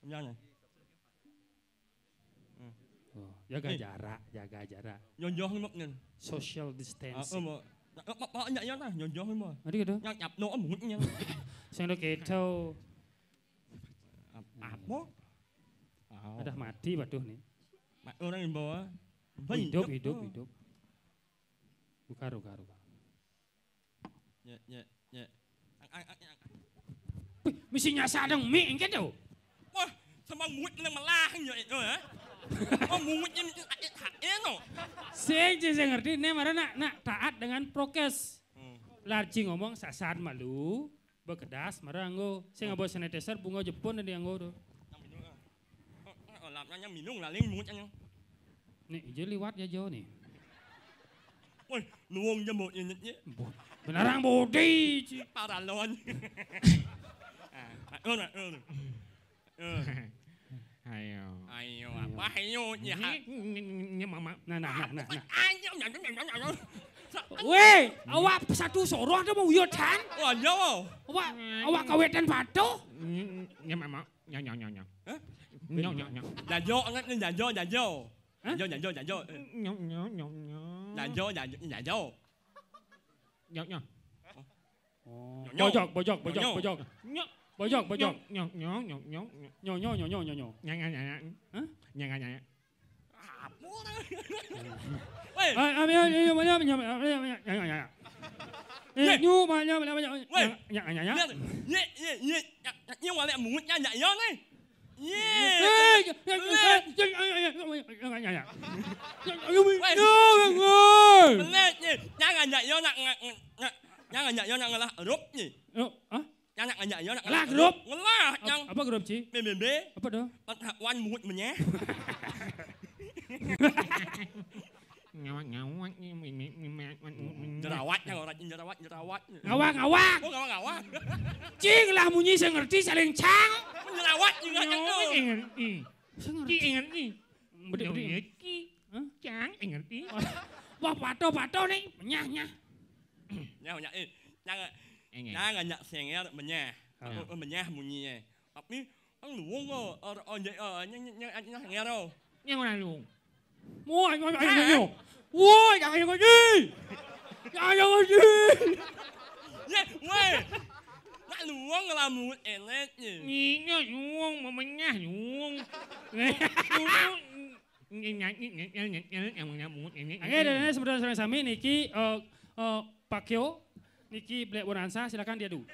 Jangan. Hmm. Oh, jaga jarak, jaga jarak. Nyonjoh ni muknya. Social distancing. Ah, eh, mo. Nak, nak, nak, nak, nak, nyonjoh ni mo. Ada gitu? Nyap, nyap, no, muknya. Sing ada keto. Ap-, apa? Ada mati baduh ni. Ma-, orang yang bawa. Oh, hidup, hidup, oh, hidup. Buka, buka, buka. Ya, ya, ya. Ang, ang, ang, ang. Wih, mesti nyasar dong, mi, engke tuh. Wah, sama mulut kena melah, ya, itu, ya. Oh, mulutnya itu, eh, eh, no. Sing, sing, sing ngerti, ini mana nak, nak taat dengan prokes. Hmm. Larji ngomong sasar malu, bekedas, marah anggo. Sing, hmm, ngabo sanitizer, bunga Jepun dan dianggo tuh. Yang minum, ah. Oh, oh, oh, lah, yang minum, laling mulutnya. Nih, ijo liwat ya, Jo, nih. Woi, nuwung jembok ingetnya. Bo-, benarang bodi, Ci. Paralon. Ah, maklum, maklum. Eh. Ayo. Ayo, apa ayo, ya? Ini, ini, ini, ini, mama. Nah, nah, nah, nah, nah. Ayo, ayo, ayo, ayo, ayo. Weh, awak satu soroh ada mau uyodan? Wah, iya. Awak, awak kawetan patuh? Ini, ini, mama. Nyo, nyo, nyo, nyo. Hah? Nyo, nyo, nyo. Nyanyo, nyanyo, nyanyo. Hah? Nyanyo, nyanyo, nyanyo. Nyo, nyo, nyo, nyo. Nyanyo, nyanyo, nyanyo. Nyo, nyo. Oh. Nyo, nyo. Bojog, bojog, bojog, nyo, nyo, bojog. Nyo. Bojog, bojog. Nyo, nyo, nyo, nyo, nyo. Nyo, nyo, nyo, nyo, nyo, nyo. Nyanyo, nyanyo. Hah? Nyanyo, nyanyo. Apa orang? Weh. Ah, ah, ya, ya, ya, ya, ya, ya, ya, ya, ya, ya. Eh, nyu, ma, ya, ya, ya, ya, ya, ya, ya. Weh. Ya, ya, ya, ya. Ye, ye, ye, ya, ya, ye, wale mungut ya, ya, ya, ni. Ye. Eh, ya, ya, ya, ya, ya, ya, ya, ya, ya, ya. Ya, ya, ya, ya. Weh. Ya, ya, ya, ya. Belet, ye. Ya, ya, ya, ya, nak, nak, nak, nak. Ya, ya, ya, ya, nak ngelah erup, ye. Oh, ah? Yang nak ngajak yo, nak ngelah grup. Ngelah, yang apa grup, Ci? B B B. Apa tu? Pengetahuan mungut menyeh. Ngawak-ngawak ni, mi, mi, mi, mi, mi, mi, mi. Jerawat, yang orang jerawat, jerawat. Ngawak-ngawak. Oh, ngawak-ngawak. Cing lah munyi saya ngerti, saling cang. Jerawat juga, yang tu. Ngawak, eh, ngerti. Saya ngerti. Ci, eh, ngerti. Betul, betul. Yo, ya, Ci. Hah? Cang, eh, ngerti. Wah, patoh, patoh ni. Nyah, nyah. Nyah, nyah, eh. Nyah, nyah, nyah, sengel, menyah. Ah. Aku, eh, menyah munyi, eh. Tapi, ang luwung ko, or, oh, nyah, oh, nyah, nyah, nyah, nyah, nyah, oh. Nyah, orang luwung. Woi, woi, woi, woi. Woi, jangan, jangan, jangan. Jangan, jangan, jangan. Ya, woi. Nak luwung ngelamun elet, ye. Ni, nyah, luwung, memenyah, luwung. Luwung. Oke, dan ini sebenarnya sami niki, eh, eh, Pak Kyo, niki Black Bonanza, silakan diadu.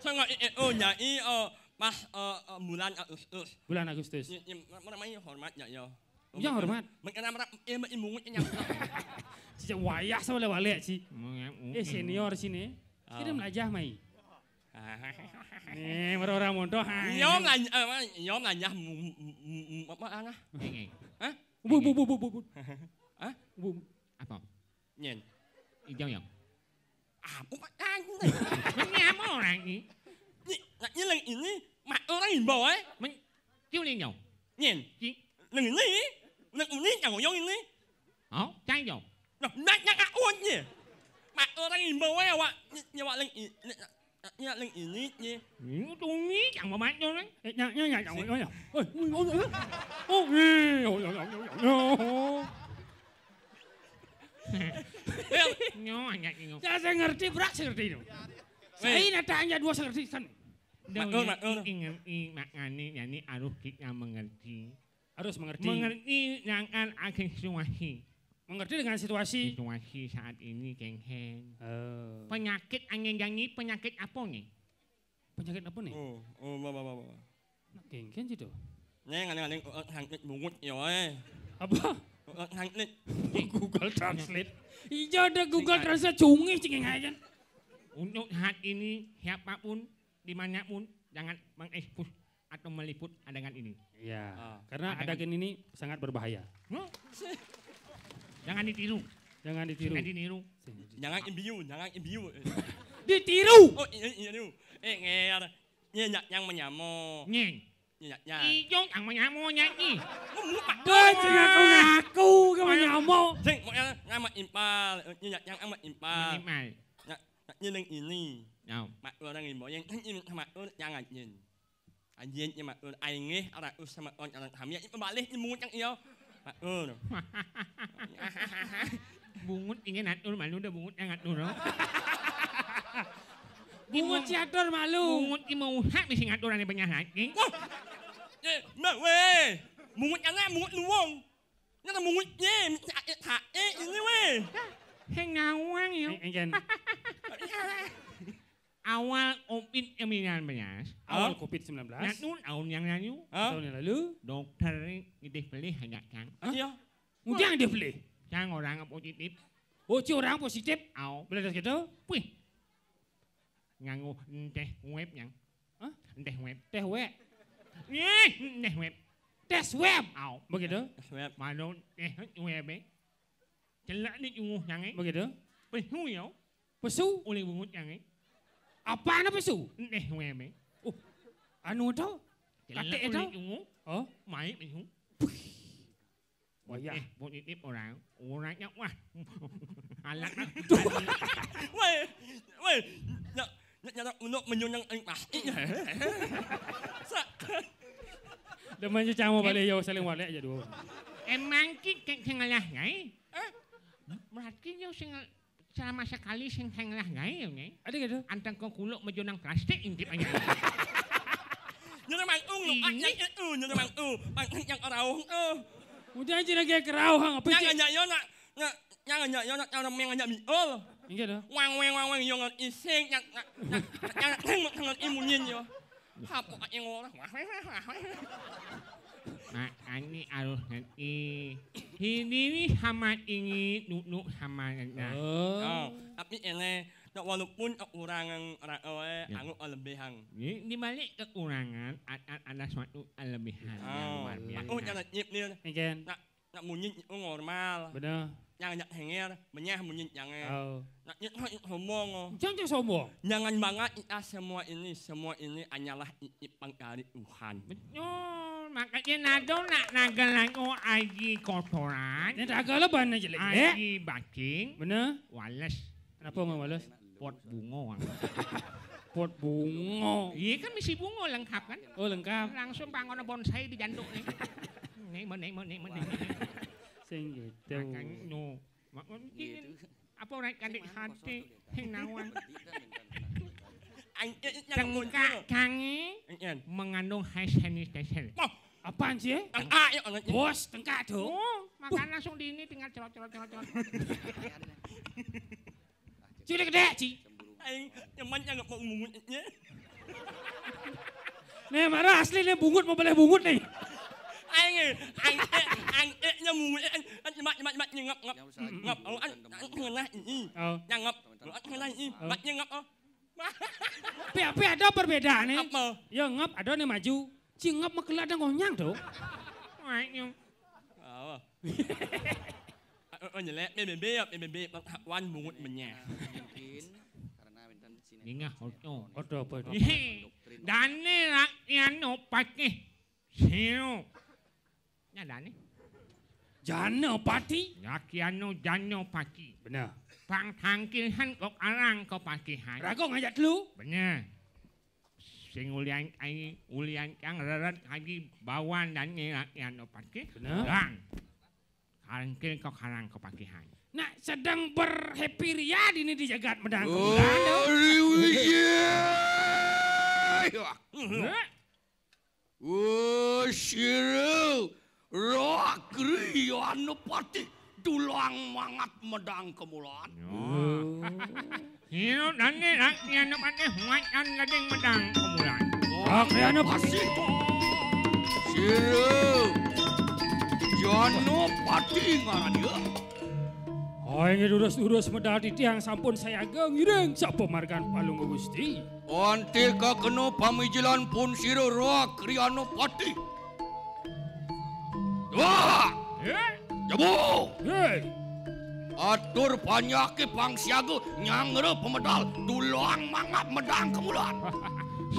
Sangat, eh, eh, oh, nyai, eh, pas, eh, eh, bulan Agustus. Bulan Agustus. Ini, ini, apa namanya, hormat ya, ya. Ya, hormat. Mengenai merap, eh, mengimungut yang. Sejak wayah sama lewat, Ci. Eh, senior sini. Kita melajah, mai. Nih, orang-orang mondoh, ha. Iyo melanyah, eh, iyo melanyah mu, mu, mu, mu, apa, ah, nah? Hah? Bu, bu, bu, bu, bu, bu. Hah? Bu, bu. Apa? Nyen. Ijo, yo. Ah, apa, ah, ini. Ini apa orang ni? Ni, nak, ni lagi ini, mak orang imbau, eh? Men, kau ni, yo. Nyen. Ki. Lagi ini, lagi ini, yang orang ini. Oh, cang, yo. Nah, nak, nak, nak, oh, ni. Mak orang imbau, eh, awak, ni, ni, awak lagi ini, ni, nak, Nya ling ini, ye. Ini tu ni, yang memantul, kan? Eh, nya, nya, nya, nya, nya, nya. Oh, oh, oh, oh. Oh, eh, oh, oh, oh, oh, oh. Nyo, nya, nyo. Saya, saya ngerti, berak saya ngerti tu. Saya nak tanya dua saya ngerti, kan? Maklum, maklum. Ingat, i, maknanya, yakni harus kita mengerti. Harus mengerti. Mengerti dengan akan situasi. Mengerti dengan situasi. Situasi saat ini, Keng Hen. Oh. Penyakit angin gani, penyakit apa ni? Penyakit apa ni? Oh, oh, ba, ba, ba, ba. Nak Keng Hen situ. Neng, neng, neng, eh, sangkit bungut ya, eh. Apa? Eh, sangkit. Google Translate. Iya, ada Google Translate, cungih, cengeng aja. Untuk saat ini, siapapun, dimanapun, jangan mengekspos atau meliput adegan ini. Iya, karena adegan ini sangat berbahaya. Hah? Jangan ditiru. Jangan ditiru. Jangan ditiru. Jangan imbiu, jangan imbiu. Ditiru. Oh, iya, iya, iya. Eh, nger. Nye, nyak, yang menyamo. Nye. Nye, nyak, yang. Ijong yang menyamo, nyak, ni. Ngomong, Pak. Tuh, ngaku-ngaku ke menyamo. Sing, mau yang nama impal. Nye, nyak, yang amat impal. Impal. Nyak, nyak, nye, yang ini. Mak, orang ini, yang ini, mak, orang jangan, nyen. Anjing ni, mak, aing ngeh, orang us sama orang, orang hamil, ini balik ni mungut yang iyo. Mak, bungut ini ngatur malu dah, bungut yang ngatur, no. Bungut si atur malu. Bungut ini mau hak mesti ngatur ane banyak hati. Wah. Eh, mak, weh. Bungut yang nak, bungut luwung. Ini ada bungut ni, minta air tak, eh, ini, weh. Heng ngawang, yo. Eh, eh, kan. Awal covid sembilan belas. Awal covid sembilan belas. Nanu tahun yang lalu. Hah? Tahun yang lalu. Dokter ngidih pelih hanya kan. Hah? Iya. Udah ngidih pelih. Cang orang positif. Oh, ci orang positif. Au. Belajar gitu? Wih. Nganggo enteh web yang. Hah? Enteh web. Teh web. Eh, enteh web. Tes web. Au. Begitu? Tes web. Malu teh web, eh. Celak ni unguh nyangai. Begitu? Pesu, yo. Pesu? Oleh bungut nyangai. Apa anu pesu? Enteh web, eh. Oh. Anu tu? Celak katik tu? Unguh. Oh. Mai pesu. Wayah. Eh, positif orang. Orangnya, wah. Alat lah. Weh, weh. Nak, Nek nyarap uluk menyunang aing pasti. Sa-, Demen cecamo balik yo saling walek aja dulu. Emang ki ke-, sing ngalah gaé? Hah? Berarti yo sing selama sekali sing, sing ngalah gaé yo, Nyai. Ada gitu? Anteng ke kuluk menyunang plastik intip aja. Nyana mangkung, lu, ah, Ini. Nyang itu, nyana mangkung. Pang, nyang keraung, eh. Udah aja lagi keraung, apa Nyang sih? Aja yo nak, nak, nyang aja yo nak, nyang meng aja miul. Iya dah. Wang, weng, wang, weng, yo ngerti sing, nyang, nyang, nyang, nyang, nyang ngerti munyin yo. Apa yang orang? Nah, ani harus ngerti. Ini nih sama ini, duduk sama, nah. Oh. Oh, tapi ini, nak walaupun kekurangan orang, eh, Ya. Anu kelebihan. Ini di balik kekurangan, a-, a-, ada suatu kelebihan yang Oh, luar biasa. Aku jangan nyip nih. Again. Nak, nak munyin itu normal. Bener. Yang nak henger, menyah munyin jangan. Oh. Nak nyip itu sombong, oh. Jangan sombong. Jangan banget kita semua ini, semua ini hanyalah titipan dari Tuhan. Betul. Makanya nado nak naga lagu aji kotoran. Ini naga leban aja lagi. Eh? Aji bacing. Bener. Wales. Kenapa nggak wales? Pot bungo. Pot bungo. Iya kan misi bungo lengkap kan? Oh, lengkap. Langsung pangono bonsai di jantung nih. Nih, mau, nih, mau, nih, mau, nih, mau, nih. Sing gitu. Makanya, no. Mak-, Iya, ini itu. Apa orang kandik hati? Sing nawan. Aing, eh, nyang Tengkak muncul. Kange Aing. Mengandung hand sanitizer. Wah. Apaan sih? Tengkak, ya, anaknya. Bos, tengkak tuh. Oh, makan langsung di ini tinggal cerot, cerot, cerot, cerot. Cili gede, Ci. Aing, nyaman yang nggak mau ngomongnya. Nih, marah asli nih, bungut mau beli bungut nih. Aing, eh, aing, eh, aing, eh, nyamuk, eh, aing, aing, nyemak, nyemak, nyemak, nyengap, ngap. Ngap, oh, an, an, ngena, ini. Oh. Nyangap. Oh, an, ngena, ini. Oh. Mak, nyengap, oh. Tapi, tapi ada perbedaan nih. Apa? Ya, ngap ada nih maju. Ci ngap mah kelihatan ngonyang tuh. Aing. Oh. Oh, nyelek, B B B ya, B B B, wan bungut menyah. Mungkin karena wénten sinétron. Ningah, oto. Oto apa itu? Ih, dane rakyat no patih siro. Nya dane. Jana pati? Rakyat no jana pati. Bener. Pang tangkihan kok arang kepatihan. Rago ngajak telu? Bener. Sing ulian ai, ulian kang reret haji bawan dan ngelak yang opake. Bener. Dan. Karangkil kok karang kepakihan. Nah, sedang berhappy ria ini di jagat Medang. Oh, Kemuran, dong. Riwijaya. Heh. Oh, sira. Roh Kriyanapati dulang mangat Medang Kemulan. Yo. Sira dane Kriyanapati muatan daging Medang Kemulan. Roh Kriyanapati. Sira Janapati ngaran ya. Aing durus-durus medal titiang sampun sayaga ngiring sapamargan Palungguh Gusti. Anti kakena pamijilan pun sira Roh Kriyanapati. Wah! Eh? Jabu! Hei! Atur panyaki pangsiaga nyangra pemedal dulang mangap Medang Kemulan.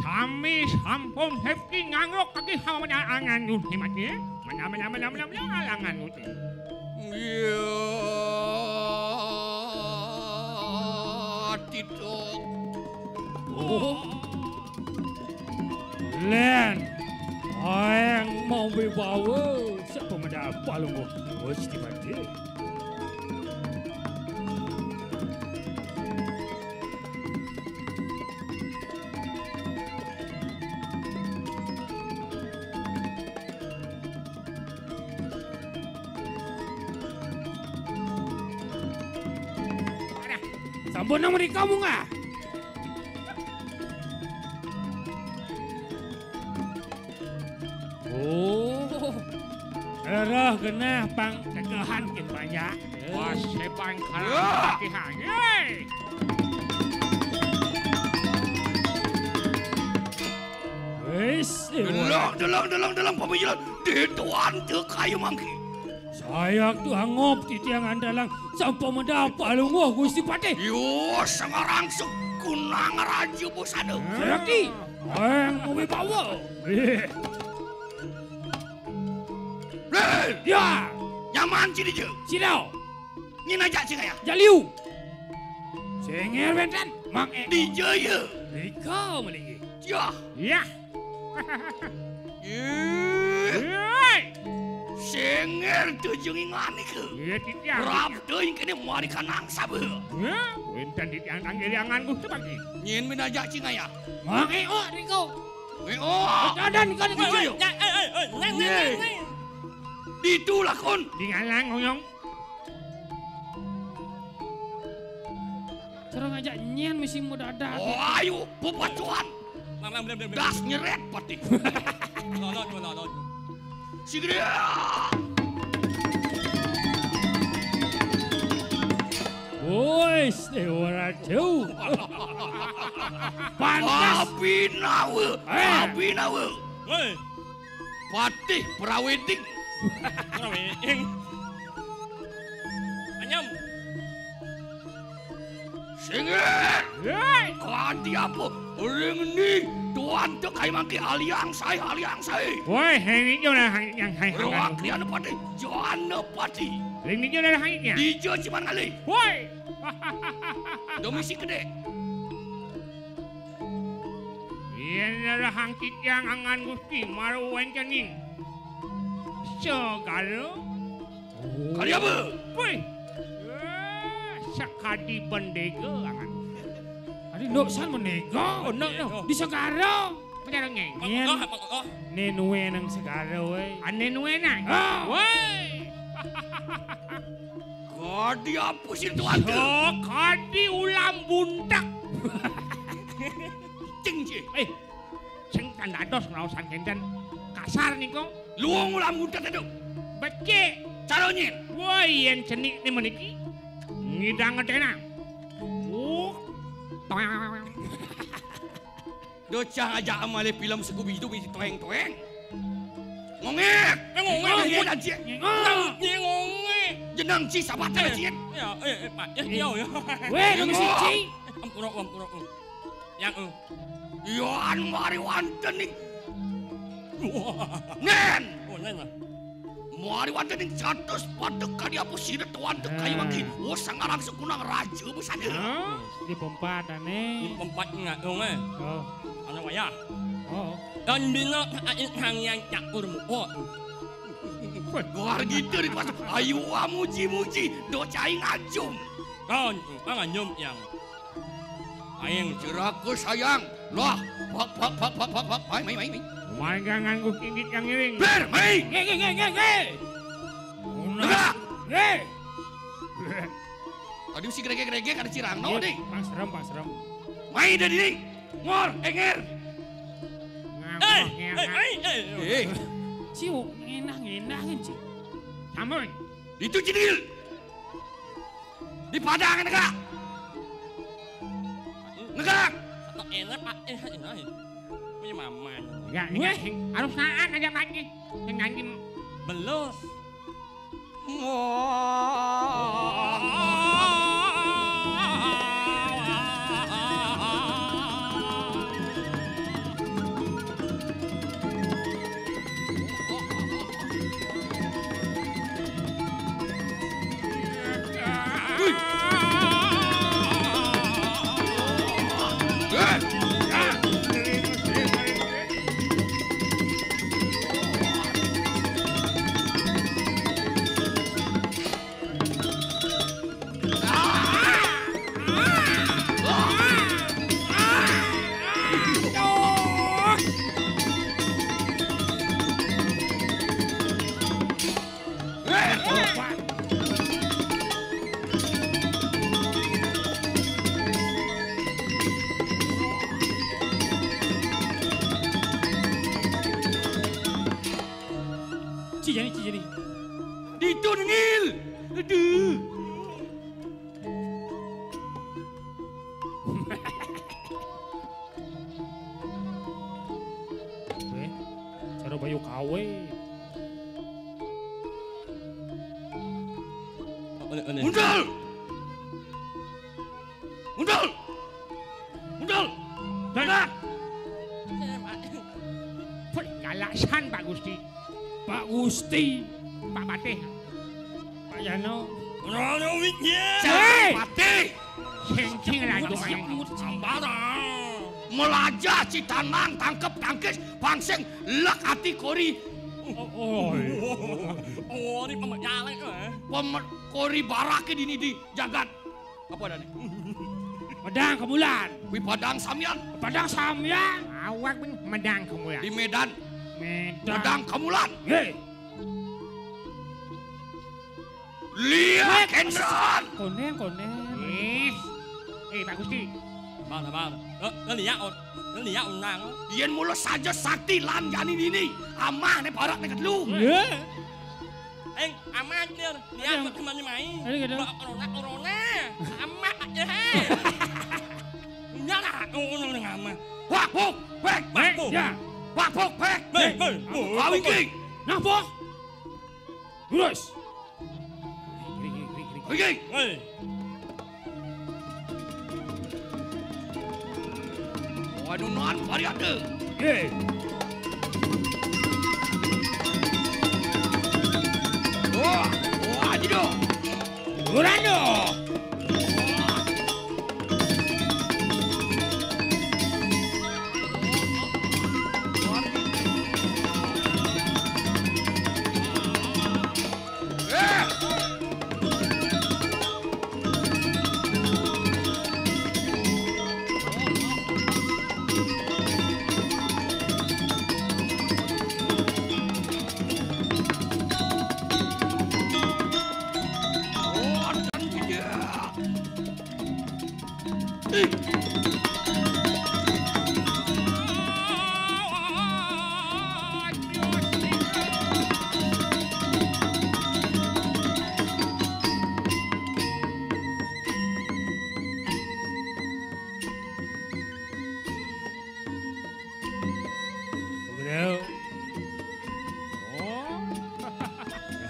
Sami sampun safety nyangra kaki hawa angan nuti mati. Mana, mana, mana, mana, mana, alangan nuti. Iya. Tidak. Oh. Lén, aing mau wibawa sepemedal Palungguh Gusti Patih. Sampun nang mrika munggah. Oh. Erah genah pang tegehan kin banyak. Wah, sepan karang. Wah. Latihan. Yeay. Wis, deleng, deleng, deleng, deleng, pamijilan. Dituan teu kayu mangki. Sayak tu angop titiang andalang sampun medal Palungguh Gusti Patih. Yo, sangarangsuk kunang raja busana. Sakti, aing mawibawa. Eh. Len! Ya. Nyaman ci dija. Sida. Nyinaja ci kaya. Jaliu. Sengir wénten, Mang E. Dija ya. Nika mriki. Yah. Yah. Ih. Hei. Sengir tujung inganika. Iya, titiang. Prapta ingkene mari kanang saba. Ya, wenten titiang tanggil angan Gusti Bagi. Nyen minajak cingaya. Mangeo niku. Ngeo. Dadan niku niku. Iya, iya. Nyai, eh, eh, eh, neng, neng, neng, neng. Ditu lakon. Di ngalang ngoyong. Cara ngajak nyen mesti mau dadak. Oh, ayo, bebacuan. Lang, lang, bener, bener, bener. Das nyeret pati. Lolot, lolot. Sigria. Woi, Dewa Ratu. Pantas. Abinawa. Eh. Abinawa. Hei. Patih Praweding. Praweding. Anyam. Sengit. Hei. Kadi apa? Ring ni tuan tu kai mangki aliang sai, aliang sai. Woi, hei ni jo lah, hei yang hai. Ruak lian pati, jana pati. Ring ni jo lah, hei ya. Dija ciman ngalih. Woi. Domisi kedek. Yen rahang titiang angan Gusti maru wentening segara. Kali apa? Wih. Eh, sakadi bendega angan. Adi nduk san bendega. Oh, nduk, nduk. Di segara. Segara ngenyen. Mak kokoh, mak kokoh. Nenue nang segara, woi. Ane nue nang. Ah. Woi. Kadi apa sih tuan tu? Sakadi ulam buntak. Cing, cing. Eh, sing tandados ngaosan kenten. Kasar niku. Luung ulam buntak itu. Becik. Cara nyen. Woi, yen cenik ni meniki. Ngidang ngedenang. Oh. Docah ajak amalé film Scooby-Doo mesti toéng-toéng. Ngongét. Eh, ngongét. Ngongét, anjing. Ngongét. Jeneng ci sabat, eh, anjing. Ya, eh, eh, Pak. Ya, ya, ya. Wéh, nomor siji. Ampura, ampura. Yang, eh. Yan mari wonten ning. Wah. Nén. Oh, nén, Pak. Mari wonten ing catus padek kadi apa sira tuan tekayu wengi. Oh, sangarang sekunang raja busana. Hah? Di pempat ane. Di pempat ngatung, eh. Oh. Ana wayah. Oh. Dan bina kain hangyan cakur muka. Luar gitu di pas. Ayo, ah, muji-muji. Do cai ngajum. Kan, ah, ngajum yang. Aing jeraka sayang. Lah, pak, pak, pak, pak, pak, pak, mai, mai, mai, mai. Mai nganggo kinggit kang ngiring. Ber, mai. Nge, nge, nge, nge, nge. Tegak. Nge. Tadi mesti gregek-gregek ada cirang, no, ding. Pang serem, pang serem. Mai dari ini. Ngor, enger. Eh, eh, eh, eh. Eh. Ciu, ngenah, ngenah kan, Ci. Sampun. Itu cidil. Di padang negak. Negak. Kok enak, Pak? Eh, enak, eh. Punya mama. Enggak, enggak. Weh, harus nahan aja lagi. Yang nyanyi. Belus. Wah. Ci jani, ci jani. Ditu nengil. Aduh. Weh, cara bayu kawe. Mundur! Mundur! Mundur! Mundur! Pun galasan, Pak Gusti. Pak Gusti. Pak Patih. Pak Yano. Roro Widya. Hei! Patih. Sing-sing lagi main. Sabar, ah. Melajah citanang tangkep tangkis pang sing lek ati kori. Oh, oh, iya. Oh, ini pemecalek, eh. Pem-, kori barake dini di jagat. Apa adane? Medang kemulan. Wi padang samian. Padang samian. Awak ping medang kemulan. Di Medan. Medan. Medang kemulan. Ye. Liya kendran. Koneng, koneng. Eh. Eh, Pak Gusti. Sabar, sabar. Eh, eh, liya, oh. Eh, liya unang. Yen mula saja sakti lan jani dini. Amah ne parak ne ketelu. Iya. Eng, aman, Dir. Liya, ayo. Mek kemana mai? Ayo, gitu. Mbak corona, corona. Amah aja, he. Enggak lah, corona ning amah. Wak, buk, bek. Bek, ya. Wak, buk, bek. Bek, bek. Kawin ki. Napa? Lurus. Iki. Hei. Wadunan variate. Hei. Wah, wah, jido. Urano.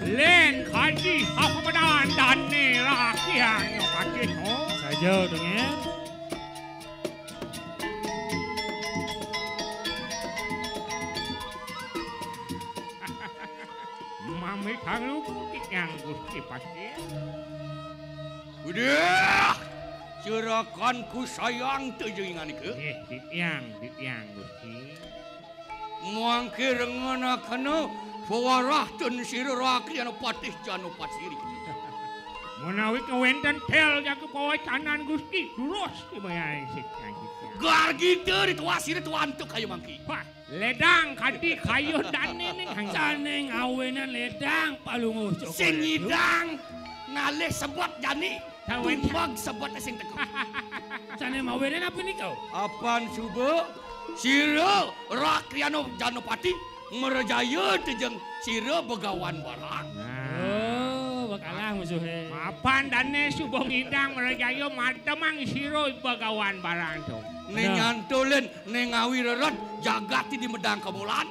Len kadi apa pedan dane rakyat nyo kadi, oh. Saja, Dongeng. Mami kang lugu titiang Gusti Patih. Udah, serakan ku sayang tu jengingan ke. Eh, titiang, titiang Gusti. Mangke rengenakana pawarah ten sira rakriana Patih Janapatiri. Menawi kewenten tel jaga pawacanan Gusti, durus dibayai sik. Gargita ritual sira tuantuk kayu mangki. Wah. Ledang kadi kayu dane ning hangga. Saning awenan ledang palungguh cokor. Sing nyidang ngalih sebot jani. Tawen. Tumbag sebot sing teka. Saning awenan apa nika? Apan suba sira Rakriana Janapati mrejaya tejeng sira Begawan Barang. Nah. Oh, bakalah musuhe. Mapan dane suba ngidang mrejaya mademang sira Begawan Barang to. Ning nyantulin Ning ngawi rered jagati di medang kemulan.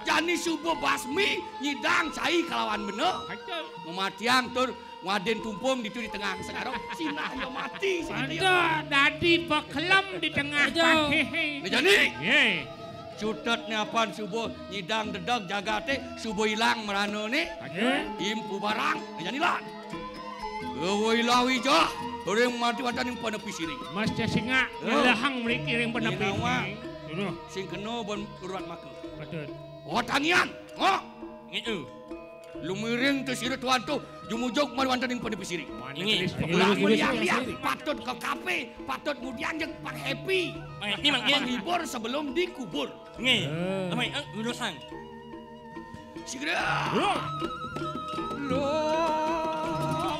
Jani suba basmi nyidang cai kalawan bena. Aduh. Mematiang tur ngadin tumpung ditu di tengah sekarang. Sinah ya mati. Aduh, dadi bekelem di tengah. Aduh. Patih. Nah, jani. Ye. Cutet ni apan suba nyidang dedeg jagate, suba ilang merana ni. Aduh. Impu barang. Nah, jani lah. Ewa ilah wijah, ring mati wantah ning panepi siri. Mas Jasingak, oh. Ngelehang mriki ring panepi siri. Duh. Sing kena ban urat maka. Betul. Oh, tanian. Oh. Ngitu. Lumiring tu sira tuan tu, jumujug mari wantah ning panepi siri. Inggih. Lamun yang lihat, patut ke kafe, patut ngudian jeng pang happy. Pang happy, Mang, nggih. Menghibur sebelum dikubur. Nggih. Eh. Amai, eh, lurusang. Segera. Loh. Loh.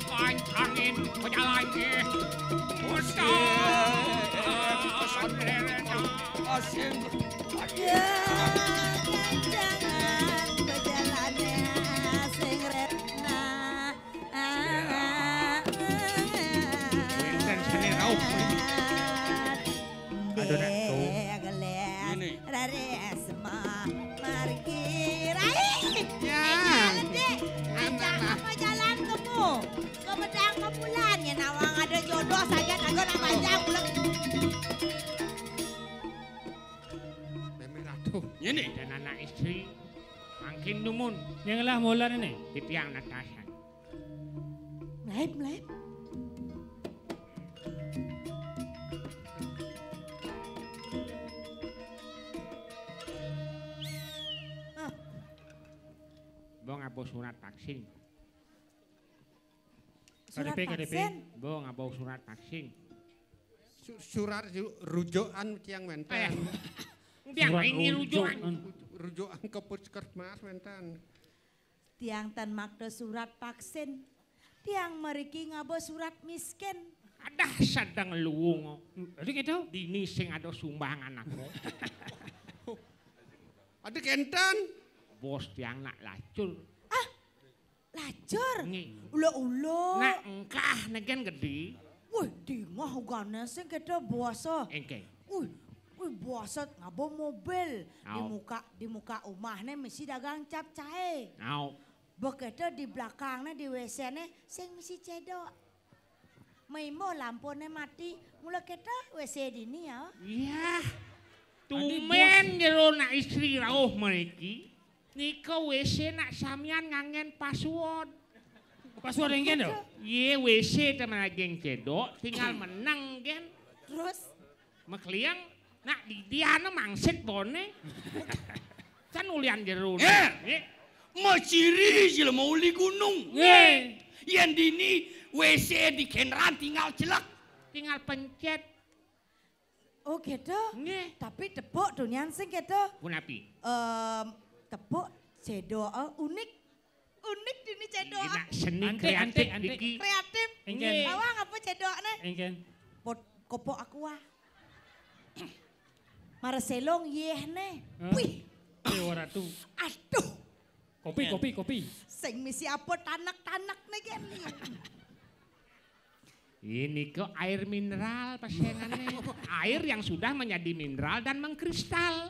Kancangin pejalan, eh. Asing. Ya, kancangan pejalan, eh, sing rena. Wénten sané rauh. Aduh, nak, tuh. Ini. Rarisma margi rai. Ya. Ini, Dek. Ajak apa jalan kemu? Ke Bedang Kemulan, ya, nawang ada jodoh saja, kagak nak panjang pulang. Mémé Ratu. Ini. Dan anak istri. Mangkin dumun. Yang lah molan ini. Titiang natasan. Mlaib, mlaib. Ngaba surat vaksin. Surat K D P, K D P. Vaksin. Ngaba surat vaksin. Su-, surat ju-, rujukan tiang wénten. Eh, tiang surat ini rujukan. Rujukan. Rujukan ke puskesmas wénten. Tiang tan makta surat vaksin. Tiang mriki ngaba surat miskin. Adah sedeng luung. Aduh gitu. Dini sing ada sumbangan aku. Aduh kénten. Bos tiang nak lacur. Ah, lacur? Nggih. Ula-ula. Nak engkah negen gedé. Wih, dingeh ugané sing kéto basa. Engké. Wih, wih, basa ngaba mobil. Di muka, di muka umahné misi dagang capcay. Au. Bekéto di belakangné di W C-né sing misi cedok. Maimbuh lampuné mati, mula kéto W C dini ya. Iyah. Adi tumbén bos. Jero nak istri rauh mriki. Nika W C nak samian nganggén password. Password éngkén to? Yé, W C té maraging cedok, tinggal meneng gén. Terus? Makliang, nak didiana mangsit boné. Can ulian jero. Eh, eh. Maciri jelema uli gunung. Nggih. Yén dini W C di kendaraan tinggal celek. Tinggal pencét. Oh, gitu. Nggih. Tapi tepuk dunian sing gitu. Punapi? Em, tepuk cedok, eh, unik. Unik dini cedok. Enak seni. Antik, kreatif antik, antik. Niki. Kreatif. Engkén. Nggih. Bawang apa cedokné? Engkén. Pot-, kopok aqua. Marcelo nggih né. Hah? Wih. Dewa Ratu. Aduh. Kopi, kopi, kopi. Sing misi apa tanek-tanek né kén. Ini ke air mineral pasengannya. Air yang sudah menjadi mineral dan mengkristal.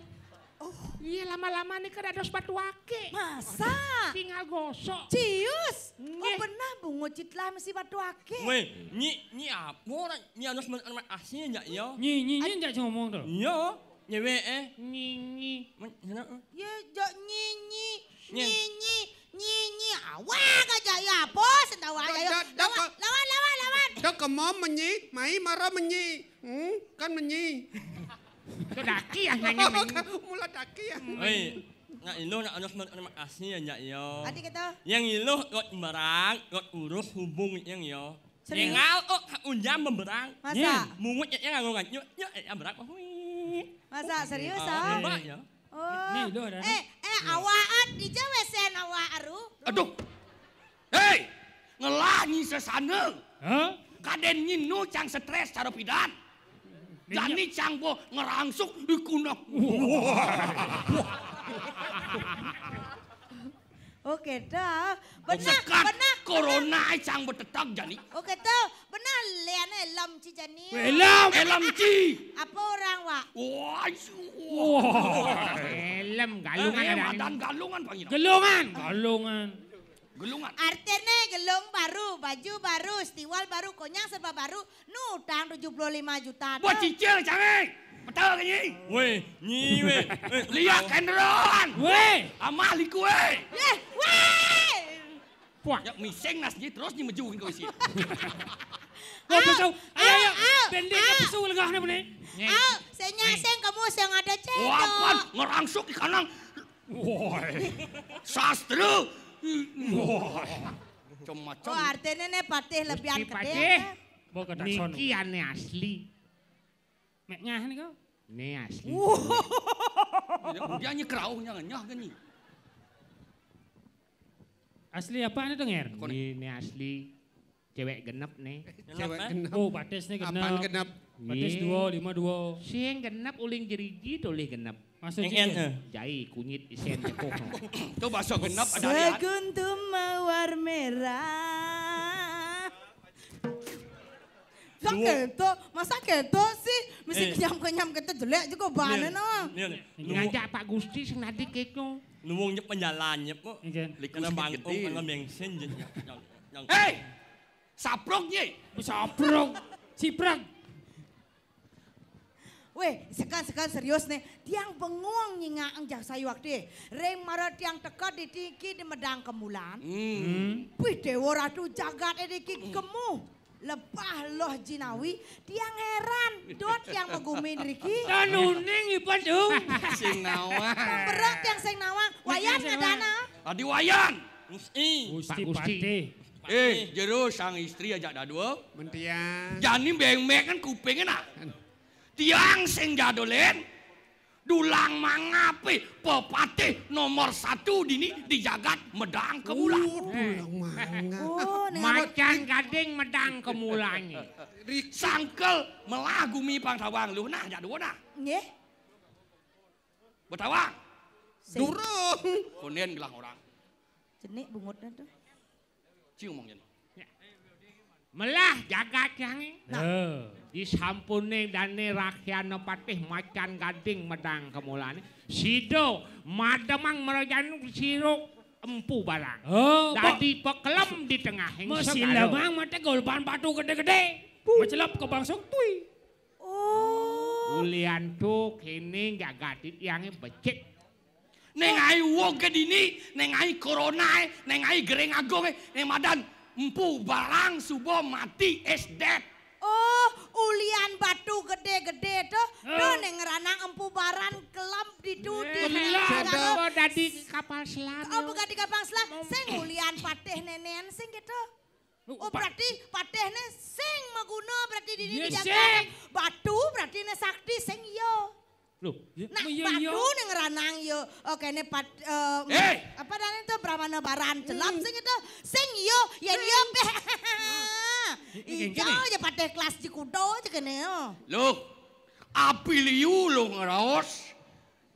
Oh. Iya, lama-lama nih kan ada sepatu akik. Masa? Tinggal gosok. Cius. Nggih. Oh, benar bungut citlah mesti sepatu akik. Wéh, nyi, nyi apa orang? Nyi anu semen-, anu asli ya, ya? Nyi, nyi, nyi, ndak ngomong to. Iya, nyewek, eh. Nyi, nyi. Men-, sana, eh. Ya, jok nyi, nyi. Nyi. Nyi, nyi, nyi, nyi, awak aja ya, bos, tawa aja ya. Dak, dak, lawan, dak, lawan, lawan, lawan. Dak kemom menyi, mai mara menyi. Hmm, kan menyi. Itu daki ya, nyanyi menyi. Mula daki ya. Hei, nak iluh nak anuh terima kasih ya, Nyak, yo. Adi kata? Yang iluh, kot merang, kot urus hubung yang yo. Serius? Nyengal, oh, unjam beberang. Masa? Mungut yang nganggo nganyuk, nyuk, yang berak, hui. Masa, serius, ah? Lembak ya. Oh. Nih, lu ada. Eh, eh, awaan, dija wesen awak aru. Aduh. Hei, ngelah nyi sesana. Hah? Kadén nyi nu cang stres cara pidan. Jani cang bo ngerangsuk di kunak. Wah. Oke, dah. Benar, benar. Corona cang betetak jani. Oke, tuh. Benar, lian elem ci jani. Elem, elem ci. Apa orang, Wak? Wah, wah. Elem, galungan. Eh, ada madan ini. Galungan, Pak Ino. Galungan, galungan. Gelungan. Artinya gelung baru, baju baru, stiwal baru, konyang serba baru, nu utang tujuh puluh lima juta. Buat cicil, cangé. Betul ke, Nyi? Wéh, Nyi, wéh. Lihat kendaraan. Wéh. Amah liku, wéh. Eh, wéh. Wah, ya miseng nas Nyi terus Nyi mejuhin kau isi. Kau pisau. Ayo, ayo. Bending kau pisau legah ni, benih. Au, senya seng kamu seng ada cedok. Wah, pan ngerangsuk di kanang. Woi. Sastra. Woi. Macam-macam. Oh, artinya nih patih lebihan Gusti gede. Patih. Bawa ke Dakson. Niki ane asli. Mek ngah nih kau. Ini asli. Wah. Dia, dia nyekrau nyah nyah gini. Asli apa nih, Nger? Ini, ini asli. Cewek genep nih. Cewek genep. Oh, batis nih genep. Apaan genep? Batis dua, lima dua. Sing genep uling jeriji tolih genep. Maksud Eng-, eng, eh. Jai kunyit isen cekok. Tuh bakso genep ada lihat. Seguntum mawar merah. Sak keto, masa keto sih? Mesti kenyam-kenyam keto jelek juga bahannya no. Ngajak Pak Gusti sing tadi keko. Nuwung nyep penjalan nyep kok. Nggih. Kena bangkung, kena bensin je. Hei! Sapruk, Nyi. Sapruk. Siprak. Wéh, sekan-sekan serius nih. Tiang bengong nyingak jak sayu waktu. Ring mara tiang teka di tiki di medang kemulan. Hmm. Wih, Dewa Ratu jagat e diki gemu. Lebah loh jinawi, tiang heran. Dot tiang megumi driki. Tanuning ipat dong. Sing nawang. Berat tiang sing nawang. Wayan ngadana. Adi Wayan. Gusti Pak Gusti. Patih. Eh, jero sang istri ajak dadua. Mentian. Jani bengmek kan kupingnya nah. Tiang sing jadolin, dulang mangape pepatih nomor satu dini di jagat medang kemulan. Oh, dulang manga. Oh, nek Macan Gading medang kemulanye. Sangkel melah gumi pang tawang lu nah, jak dua nah. Nggih. Betawang. Sing. Durung. Konden gelah orang. Jenik bungutnya tuh. Ci ngomong jenik. Melah jagat yang Nah. Disampune dane rakyana patih Macan Gading medang kemulane. Sida mademang merajanu siruk empu barang. Oh, dadi pekelem di tengahing segara. Mesilemang mate golpan batu gede-gede. Macelep ke bangsung tui. Oh. Ulian tu kene jagat tiange becik. Neng ai uwuge dini, neng ai coronae, neng ai gering agunge, neng madan empu barang suba mati is dead. Oh, ulian batu gede-gede tuh, tuh neng ranang empu baran kelem ditu di kelem. Dadi kapal selam. Oh, bukan di kapal selam, sing ulian patih nenen sing gitu. Oh, berarti patihne sing maguna berarti dini dijaga. Batu berarti ne sakti sing iya. Loh, nah, iya, batu ning ranang ya. Oh, kene pat, eh, apa dane to Brahmana Baran celap sing itu. Sing iya, yen iya. Iya ya patih kelas di kuda aja kene ya. Loh, api liu lo ngeraos.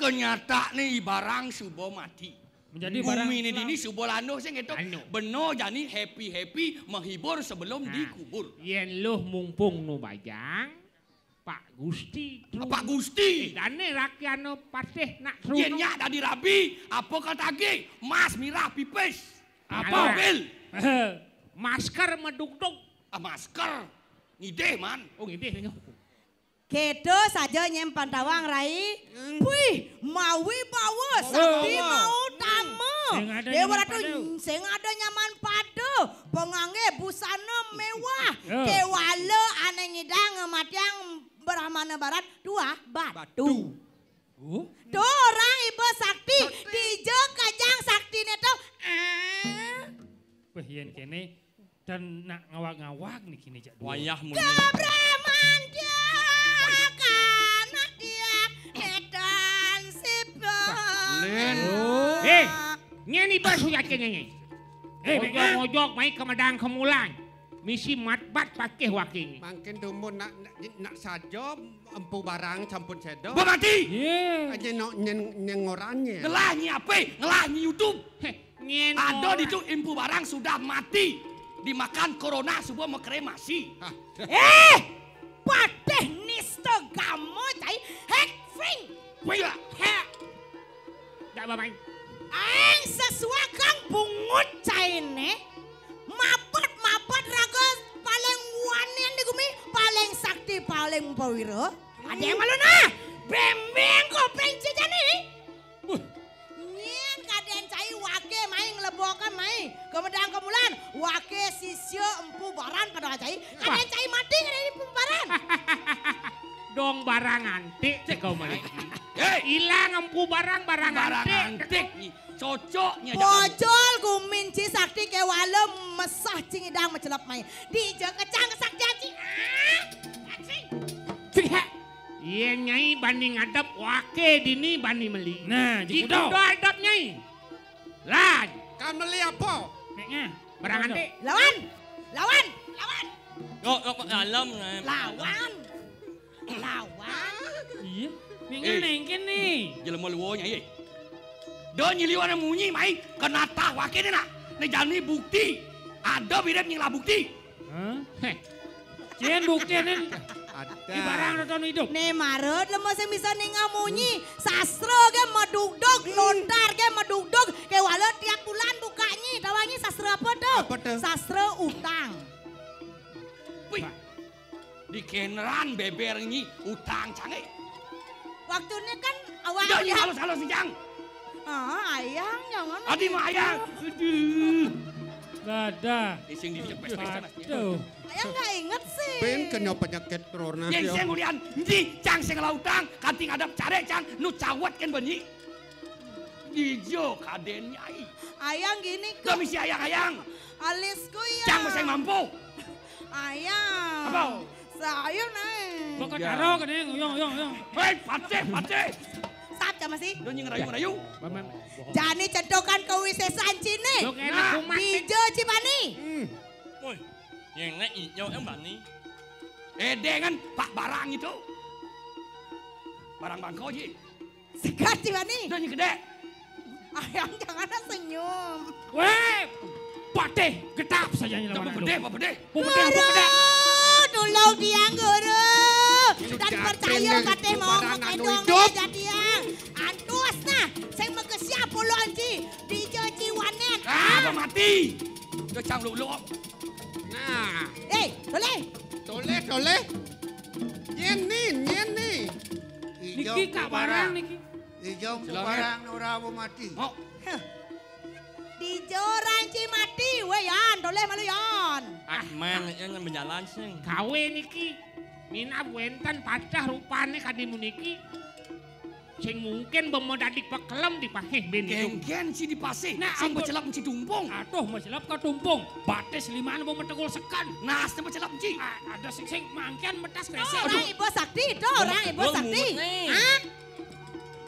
Kenyataane i barang suba mati. Menjadi barang Gumine dini suba landuh sing ketok. Beno jani happy-happy menghibur sebelum dikubur. Yen luh mumpung nu bajang, Pak Gusti. Pak Gusti. Dane rakyana patih nak truna. Yen nyak dadi rabi, apa katagi? Mas mirah pipis. Apa? Mobil. Masker medugdug. Ah, masker. Ngidih, man. Oh, ngidih. Kedo saja nyem pantawang, Rai. Wih, mawi bawa, sakti mau tama. Dewa Ratu sing ada nyaman pada, pengangge busana mewah, kewala ane ngidang matiang Brahmana Barat, tuah batu. Tuh orang iba sakti, dija kajang saktine tuh. Ah. Wah, yen kene Dan nak ngawag-ngawag nih kini jak dua. Wayah muni. Kabramantiak anak dia edan sipa. Len. Eh, ngeni basu yakin ngeni. Eh, ngojok-ngojok mai ke medang kemulan. Misi matbat pakeh waking. Mangkin dumun nak, nak, nak saja empu barang campun seda. Bemati. Aja nak nyen, nyen ngoranye. Ngelah nyi ape? Ngelah nyi YouTube. Heh. Ada ditu empu barang sudah mati dimakan corona suba makremasi. Eh, patih nista gama cai hek fring. Wih. Hek. Dak bamai. Aeng sesuakang bungut caine. Mapet-mapet raga paling wanen di gumi, paling sakti, paling pawira. Ada yang malu nah. Bembeng kopeng cicane. Nyén kadén cai waké mai nglebokan mai. Kemedang kemulan, waké sisya empu baran pada cai. Kadén cai mati kadén empu baran. Dong barang antik cék kau mriki. Ilang empu barang, barang antik. Cocoknya. Bojol gumin ci sakti kéwala mesah cing idang mecelep mai. Dija kecang kesaktian ci. Ah, cing. Yén Nyai bani ngadep, waké dini bani meli. Nah, gitu. Gitu adep Nyai. Lan. Kan meli apa? Neknya. Barang antik. Lawan. Lawan. Lawan. Kok kok dalam. Lawan. Lawan. Iya. Neknya nengken nih. Jelema luanya iya. Do nyiliwana munyi mai kenatah waké né nak. Né jani bukti. Ada mirip nying lah bukti. Hah? Heh. Cén buktiné. Ada. Di barang nonton hidup. Né marut lemo sing bisa ningah munyi. Sastra gé medugdug, lontar gé medugdug. Kéwala tiap bulan bukanyi. Tawangi sastra apa tuh? Apa tuh? Sastra utang. Wih. Di keneran beber nyi utang cangé. Waktuné kan awak. Udah nyi halus-halus cang. Ah, ayang jangan. Adi mah ayang. Aduh. Dadah. Ising di pes-pes. Aduh. Ayang nggak inget sih. Pin kena penyakit corona. Yang saya ngulian, nyi cang sing lautang, kanti ngadap caré cang, nu cawet kan benyi. Ijo kadén, Nyai. Ayang gini kok. Kami si ayang-ayang. Alisku ya. Cang masih mampu. Ayang. Apa? Sayur naik. Bakal taro kene, uyong, uyong, uyong. Hei, patih, patih. Stop, sama sih. Lu nying rayu-rayu. Jani cedokan kewisesan cine. Nah. Ijo cibani. Hmm. Woi, yang naik ijo yang bani. Eh, dengan Pak Barang itu. Barang bangko ji. Sekat cibani. Udah nying gede. Ayang jangan senyum. Weh, patih, getap saja ini. Apa gede, apa gede? Apa gede, apa gede? Guru, tulung tiang guru. Dan percaya katih mau mengandung jadian. Antus nah, sing megesi apa lo anji? Di ciwanen. Ah, apa mati? Udah cang lu. Nah. Eh, boleh? Boleh, boleh. Yen ni, yen ni. Niki kak barang niki. Ijo barang ora apa mati. Kok? Di jorang ci mati, weh Yan, toleh malu Yan. Ah, man, yang berjalan sing. Gawe niki. Minab wenten patah rupane kadimu niki. Sing mungkin bemo dadi pekelem dipasih ben. Genggen si dipasih. Nah, sing ampun. Mecelep ci tumpung. Aduh, mecelep ke tumpung. Batis lima bemo metegul sekan. Nas mecelep ci. Ah, ada sing sing mangken metas kresek. Orang Ibu Sakti, itu orang Ibu Sakti. Hah?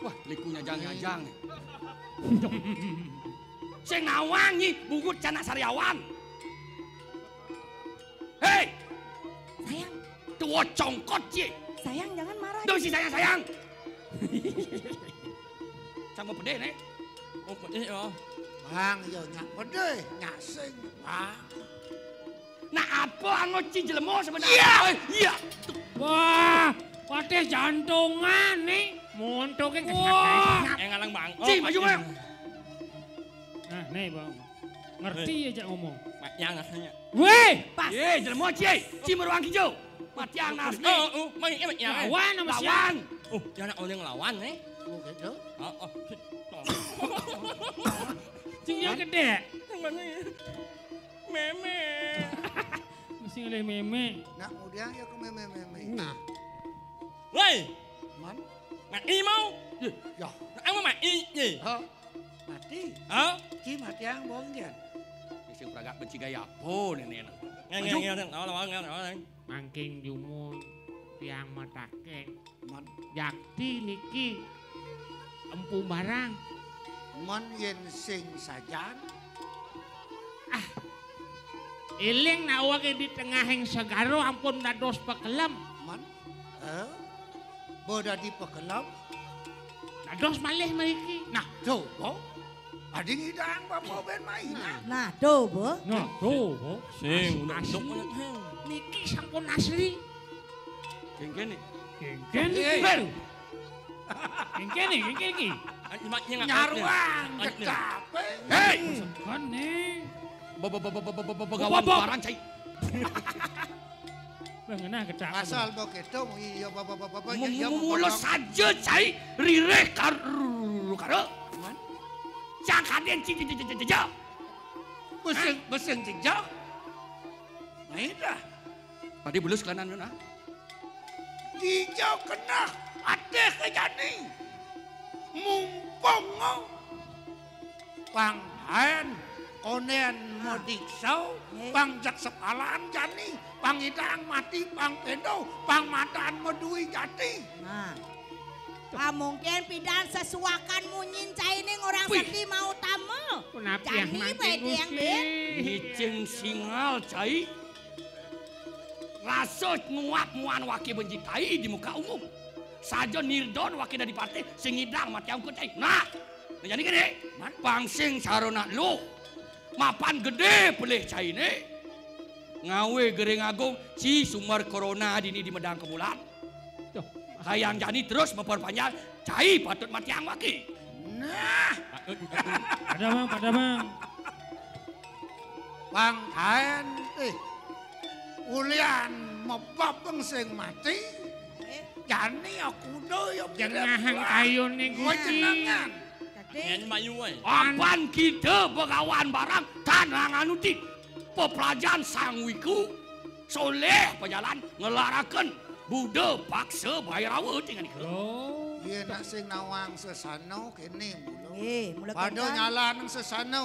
Wah, likunya jang-jang. Sing nawangi bungut canak sariawan. Hei! Sayang. Tua congkot, Ci. Sayang, jangan marah. Dong si sayang, sayang. Sama pede, Nek. Oh, pede ya. Bang, ya nyak pede, nyak sing, Bang. Nah, apa angot ci jelema sebenarnya? Iya. Eh, iya. Wah, patih jantungan nih. Montoke kesat. Wah. Yang ngalang bang. Ci, maju, Bang. Nah, nih, Bang. Ngerti aja ngomong. Yang rasanya. Weh, pas. Ye, jelema ci. Ci meruang hijau. Matiang nasni. Oh, oh, mang ini matiang. Lawan sama siapa? Lawan. Oh, dia anak orang lawan nih. Oh, gitu. Oh, oh. Cingnya gede. Yang mana ya? Meme. Mesti oleh meme. Nak mudiang ya ke meme-meme. Nah. Woi. Man? Mati mau? Ya. Nak mau mati ye? Ha? Mati. Ha? Ci mati yang bonggen. Sing pragak benci gaya apa nenek? Ngeng, ngeng, ngeng, ngeng. Awal, awal, ngeng, awal, ngeng. Mangking jumun tiang matake. Man. Jakti niki empu barang. Mon yen sing sajan. Ah. Eling nak wage di tengahing segara ampun dados pekelem. Man. Eh? Bo dadi pekelem? Dados malih mriki. Nah, coba. Adi ngidang bapa ben main. Nah, coba. Nah, coba. Sing, udah asli. Niki sampun asli. Kengken nih. Kengken nih. Kengken nih, kengken iki. Nyaruang kecape. Hei. Kan nih. Begawan barang cai. Bang, nah, kecape. Asal bo keto, iya, bapa, bapa, bapa, iya, iya, mula saja cai rireh karo. Cang kaden ci, ci, ci, ci, ci, ci. Beseng, beseng jejak. Nah, dah. Padi bulus kanan, nah. Dijau kena ateh ke jani. Mumpung pang haen konen modiksa, pang jak sepalan jani, pang idang mati, pang pendo, pang madan medui jati. Nah. Ah, mungkin pidan sesuakan munyin cai ning orang sedih mau tama. Jani bae tiang ben. Ngicing singal cai. Rasa nguap muan wake benci tai di muka umum. Saja nirdon wake dadi patih sing ngidang mati angkut cai. Nah, nah jani gede. Pangsing sarana lu. Mapan gede pelih caine. Ngawe gering agung ci sumber corona dini di medang kemulan. Hayang jani terus memperpanjang cai patut matiang waki. Nah. Pada mang, pada mang. Pang kaen eh ulian mebab sing mati. Jani aku do ya jenengan kayune Gusti. Jenengan. Apan kita begawan barang tanang anuti pepelajaran sang wiku soleh pejalan ngelaraken Buddha paksa Bhairawa tinggal nika. Oh. Yén nak sing nawang sesana kéné mula. Nggih, mula pada kénten. Nyalanang sesana.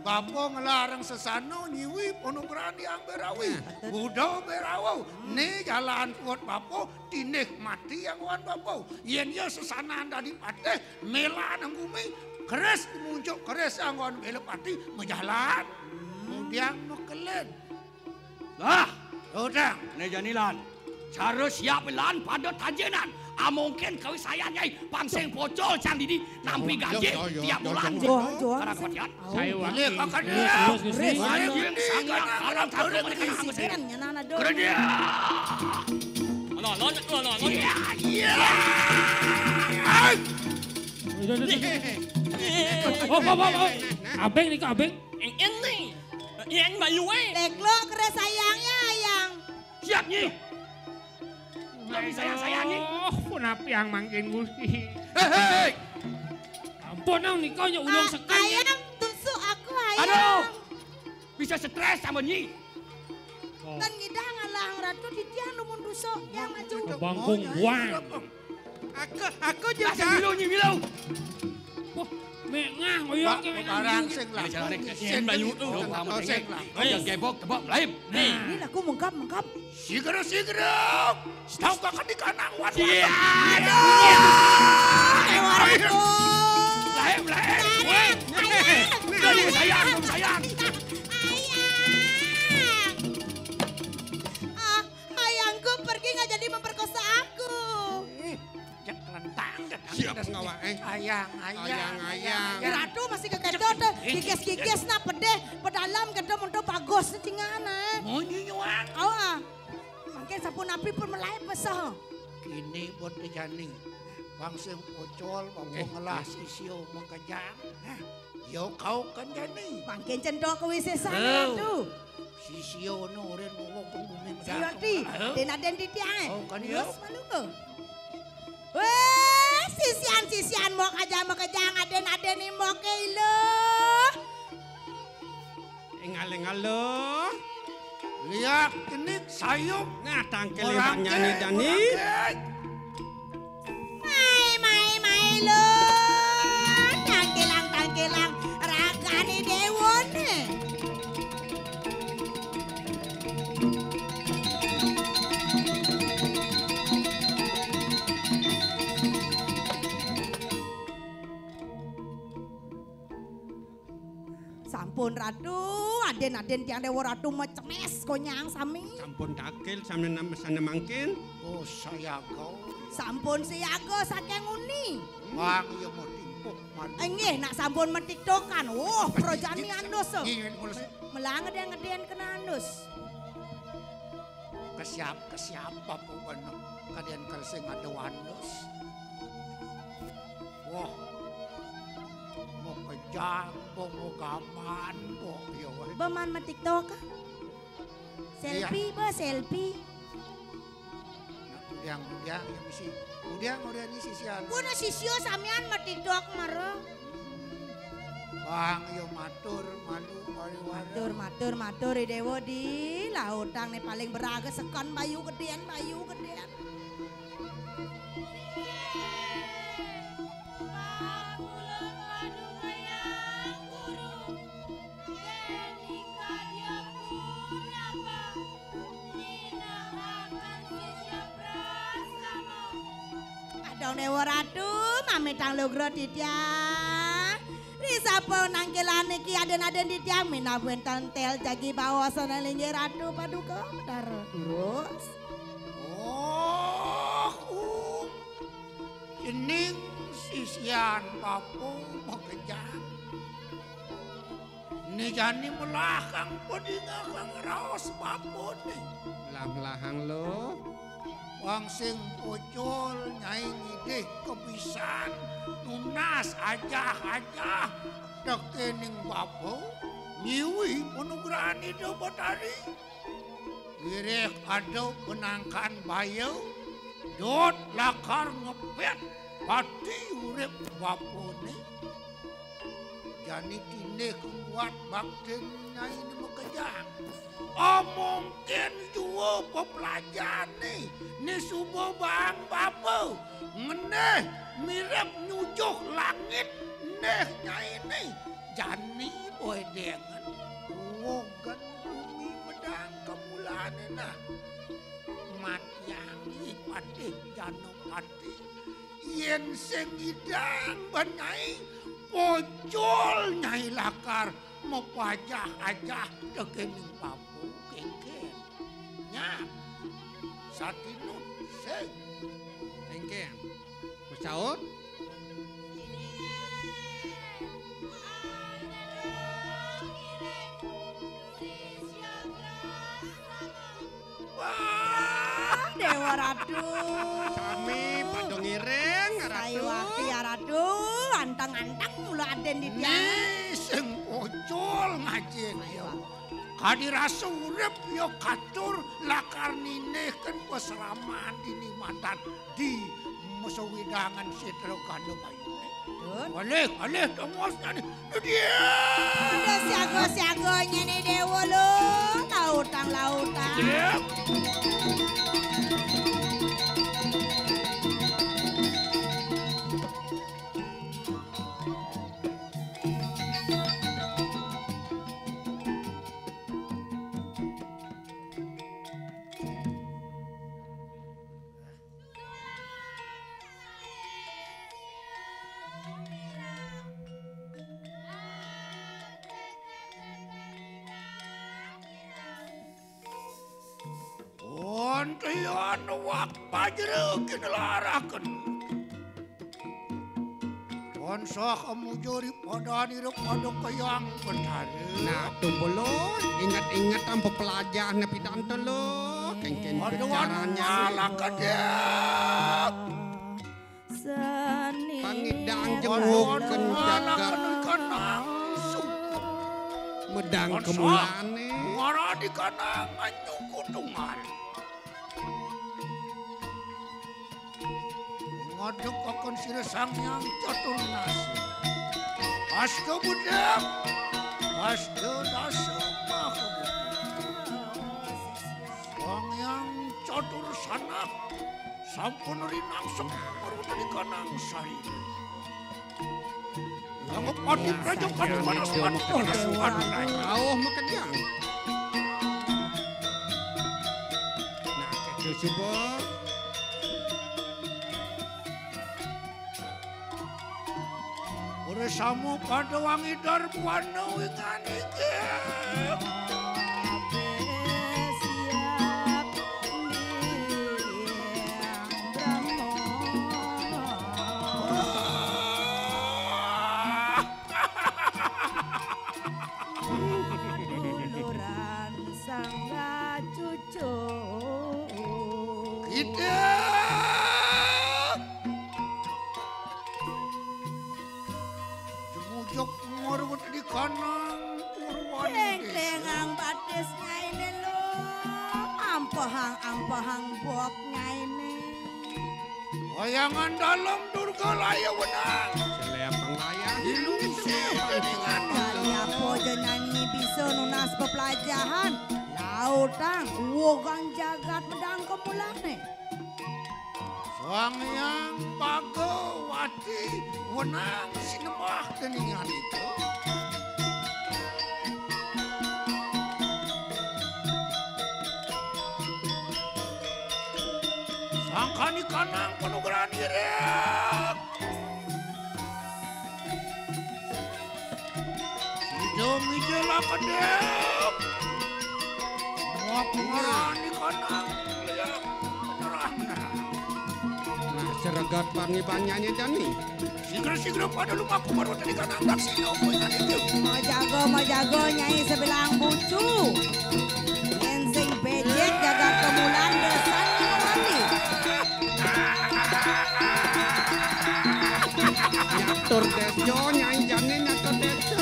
Bapa ngelarang sesana nyiwi panugrahan Hyang Bérawi. Nah. Buda Bérawa. Hmm. Né jalan kuat bapa, tinih mati anggon bapa. Yén ya sesanan dadi patih, mélanang gumi, keris muncuk keris anggon Bélapati, majalan. Hmm. Kemudian makelin. Lah, Odang. Né jani lan. Cara siap lan pada tajenan. Amungkin kawisayan Nyai pang sing pocol cang didi nampi gaji tiap bulan. Joan, Joan. Karang kematian. Saya wani. Ini kakak dia. Terus, terus, terus. Ayo, yang sangat alam satu mereka yang masih. Isikan, nyanan ada. Kerja. Lo, lo, lo, lo, lo. Iya, iya. Terus, terus, terus. Oh, oh, oh, oh. Abeng nih, Abeng. Yang ini. Yang bayu, eh. Teklo kere sayangnya, Ayang. Siap, Nyi. Lebih sayang-sayangi. Oh, punapi yang mangkin Gusti. Hei, hei, hei. Ampun, nang nika nya ulung Ah, sekali. Ayang, tusuk aku, Ayang. Aduh. Bisa stres sama Nyi. Oh. Kan ngidang alang Ratu titiang numun tusuk yang maju. Bangkung buang. Aku, aku juga. Lah, sing milu, Nyi, milu. Wah, mek ngah, ngoyong Pak, ke mek barang ngah. Sing lah. Ya, jalan nek, Sing yen bayu lah. Tu, Oh, kamu sing tengok. Lah. Oh, ya, gebok, gebok, lain. Nih. Ini laku mengkap, mengkap. Sigra, sigra. Tahu kakak di kanang, wan. Iya. Iya. Iya. Lain, lain. Sayang, Weh. Sayang. Kamu sayang, kamu sayang. Ayang. Ah, ayangku pergi nggak jadi memperkosa aku. Cek lentang, datang. Siap, ngawak, eh. Ayang, ayang, Ayang, ayang, ayang. Ayang. Ratu masih kekedo tuh, gigis-gigis nah pedih, pedalam kedo untuk bagus tinggal nah. Mau nyunyuang. Oh, ah. Mungkin sampun napi pun melai peso. Kini buat kejani, bang sing pocol, bang Eh, ngelah eh. Sisio mengkejang. Hah? Yo kau kan jani. Mangkin cendok kuwi sesane Oh. Ratu. Sisio no ren ngomong pembumi Ayo, medaku. Ti. Hah? Den aden titiang. Oh, kan yo. Terus malu ko. Weh, sisian-sisian mok aja mok aja ngaden-aden mok ke ilo. Engal-engal lo. Liak kenik sayuk. Nah, tangkel Orang lewat nyanyi ke, Dani. Orang ke. Mai, mai, mai, lho. Tangkilang, tangkilang, ragane dewone. Sampun Ratu, aden-aden tiang Dewa Ratu mecemes konyang sami. Sampun takil sami nam-, sana mangkin. Oh, sayaga. Sampun siaga saking nguni. Wang iya mau timpuk madu. Enggih, nak sampun metiktokan. Wah, prajani andus. Nggih, nggih, mulus. Melang ngeden-ngeden kena andus. Kesiap, kesiap apa bener. Kadian kelsing ada andus. Wah. Mau kejang, mau, mau gaman, mau, ya, weh. Beman metiktok. Selfie, Iya. Ba, selfie. Nah, udiang, udiang, ya, misi. Udiang, udiang, ini sisian. Pun sisio samian metiktok, maro. Bang, ya, matur, malu, pariwara. Matur, matur, matur, i Dewa di lautang nih paling beraga sekon bayu gedean, bayu gedean. Adong Dewa Ratu, mamitang lugra titiang. Risapa nangkilan niki aden-aden titiang, minab wenten tel jagi bawasan linggih Ratu Paduka. Dar durus. Oh, um. Cening sisian bapa makejang. Né jani melahang padingehang raos bapane. Melah-melahang lo. Wang sing pocol nyai ngidih kebisan nunas ajah-ajah tekening bapa nyiwi panugrahan Ida Batari. Wiréh ada penangkan baya, dot lakar ngepét pati urip bapane. Jani tindih kuat baktin nyai né makejang. Amongkin jua pepelajané né suba baang bapa. Ngendih Mirep nyujuh langit, néh, Nyai né. Jani boy déngén. Wogan bumi medang kemulané nah. Matiang I Patih Janapati. Yén sing ngidang ban Nyai, pocol Nyai lakar mapajah-ajah tekéning papu kéngkén. Nya, satinut sing. Kéngkén. Masaut? Wah, Déwa Ratu. Sami pada ngiring, Ratu. Saiwakti ya Ratu, anteng-anteng mula adén di tiang. Né sing pocol ngajin ya. Kadi rasa urip ya katur lakar ninihken pasraman dini matan di masawidangan Sétra Gandamayu. Alih, alih, tongos nyani. Dia. Udah siaga-siaga nyani Déwa lo. Lautang, lautang. Dia. Wonten wak pajra kinelaraken. Tansah amujur padanira pada kayang betara. Nah, tumbelo, inget-inget ampe pelajahne pidan telu, kéngkén pada bicaranya. Ngalakedek. Seni pangidang jemuken jagat. Ngalakedek ikan langsung. Medang kemulané. Maradi kanang anyu kutungan. Ngadhekaken sira Sang Hyang Catur Nasa. Asta budhak, asta dasa maha. Sang Hyang Catur Sanak sampun rinangsek marweteni kanang sari. Langup adi praja padi panas. Aduh, aduh, aduh. Rauh makejang. Nah, kéto suba. Ora sama pada wangi darbuana wingan iki. Duluran sangga cucu. Kita. Jemujek ngorwet di kanang Purwani. Kleng-klengang batis nyainé lo. Ampehang-ampehang bok nyainé. Wayangan dalem Durga Laya wenang. Selep panglayang. Ilung sing kelingan. Kali apa jenengan bisa nunas pepelajahan? Lautang, wogang jagat medang kemulané. Sang Hyang Bhagawati wenang sinembah deningan itu. Sangkani kanang panugrahan iring. Sida mijil akedep. Muap ngarani kanang liang penyerang. Nah, seregat pangi banyaknya jani. Sigra-sigra pada lumaku baru tadi kanang daksina kuwi tadi. Majaga, majaga, Nyai sebilang bucu. Yén sing béjék jagat kemulan desan mati. Nyatur désa, Nyai jani nyatur désa.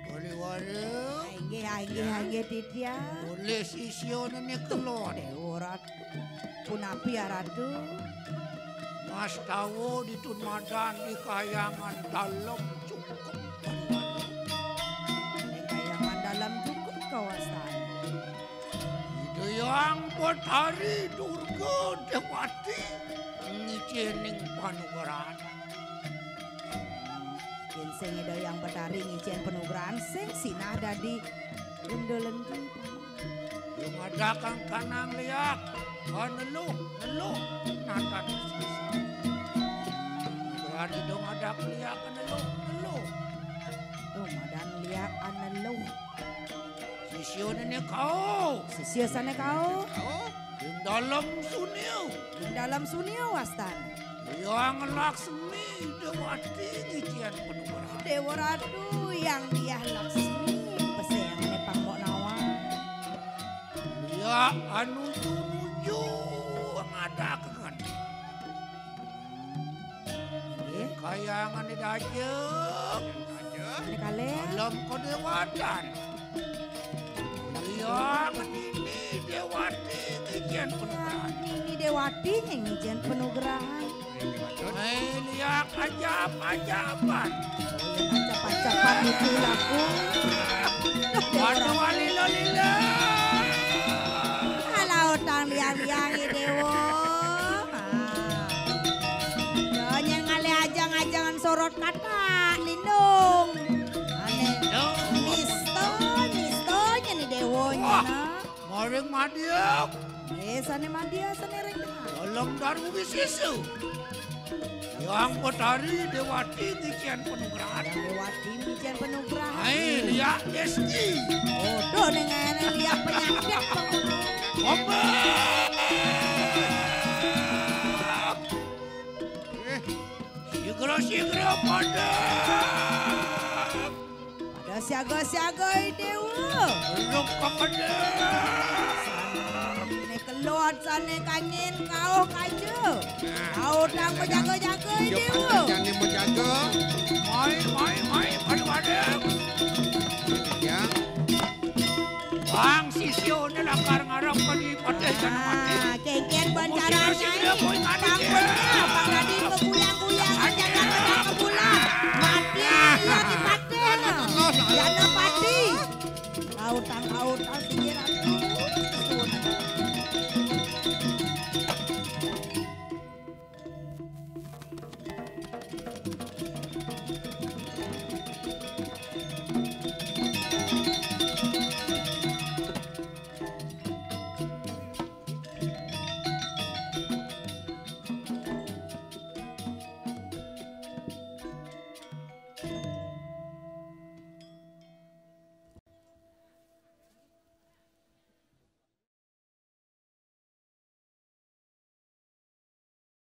Baliwara. Inggih, inggih, inggih, titiang. Olih sisiané kelon. Déwa Ratu. Punapi, ah, Ratu? Ngastawa ditu madan di Kahyangan Dalem Jukut. Ing Kahyangan Dalem Jukut kawastané. Ida Hyang Betari Durga Déwati ngicénin panugrahan. Yén sing Ida Hyang Betari ngicén panugrahan, sing sinah dadi lendul-lendul. Lumadakang kanang liak, aneluh, neluh, natan sisa. Nugrahan Ida ngadak liak, aneluh, neluh. Tuh, madan liak, aneluh. Sisya néné kao. Sisya sané kao. Kao. Ing dalem sunia. Ing dalem sunia wastan. Hyang Laksmi Déwati ngicén panugrahan. Déwa Ratu, Hyang Diah Laksmi, peséngané pang mbok nawang. Liak anuju-nuju ngadakaken. Nggih. Kahyangané dajeng. Dajeng. Ané kalih. Dalem kadéwatan. Liak Nini Déwati ngicén panugrahan. Nini Déwati ngicén panugrahan. Hai, liak ajab-ajaban. Oh, yén ajab-ajaban itu laku. Waduh, walila-lila. Alah, utang liang-liang, i Déwa. Ah. Yo, nyén ngalih ajeng-ajengan sorot kathah, lindung. Ané. Lindung. Nista, nista, nyén i Déwa, wah, nyén, ah. Maring madya. Eh, sané madya, sané ring tengah. Dalem Darma Wisesa. Hyang Betari Déwati ngicén panugrahan. Hyang Déwati ngicén panugrahan. Hai, liak Désti. Aduh, ning ngene liak penyakit. Ombak. Eh, sigra-sigra pada. Pada siaga-siaga, i Déwa. Ruk kepedes. Sané keluar, sané kangin, kauh kaja. Nah, kauh tang bejaga-jaga, i Déwa. Jane bejaga. Mai, mai, mai, pada-pada. Ya. Bang, sisiune lakar ngarep ka di Padeh Janamati. Ah, kengken ban carane. Sisiune kowe nganu.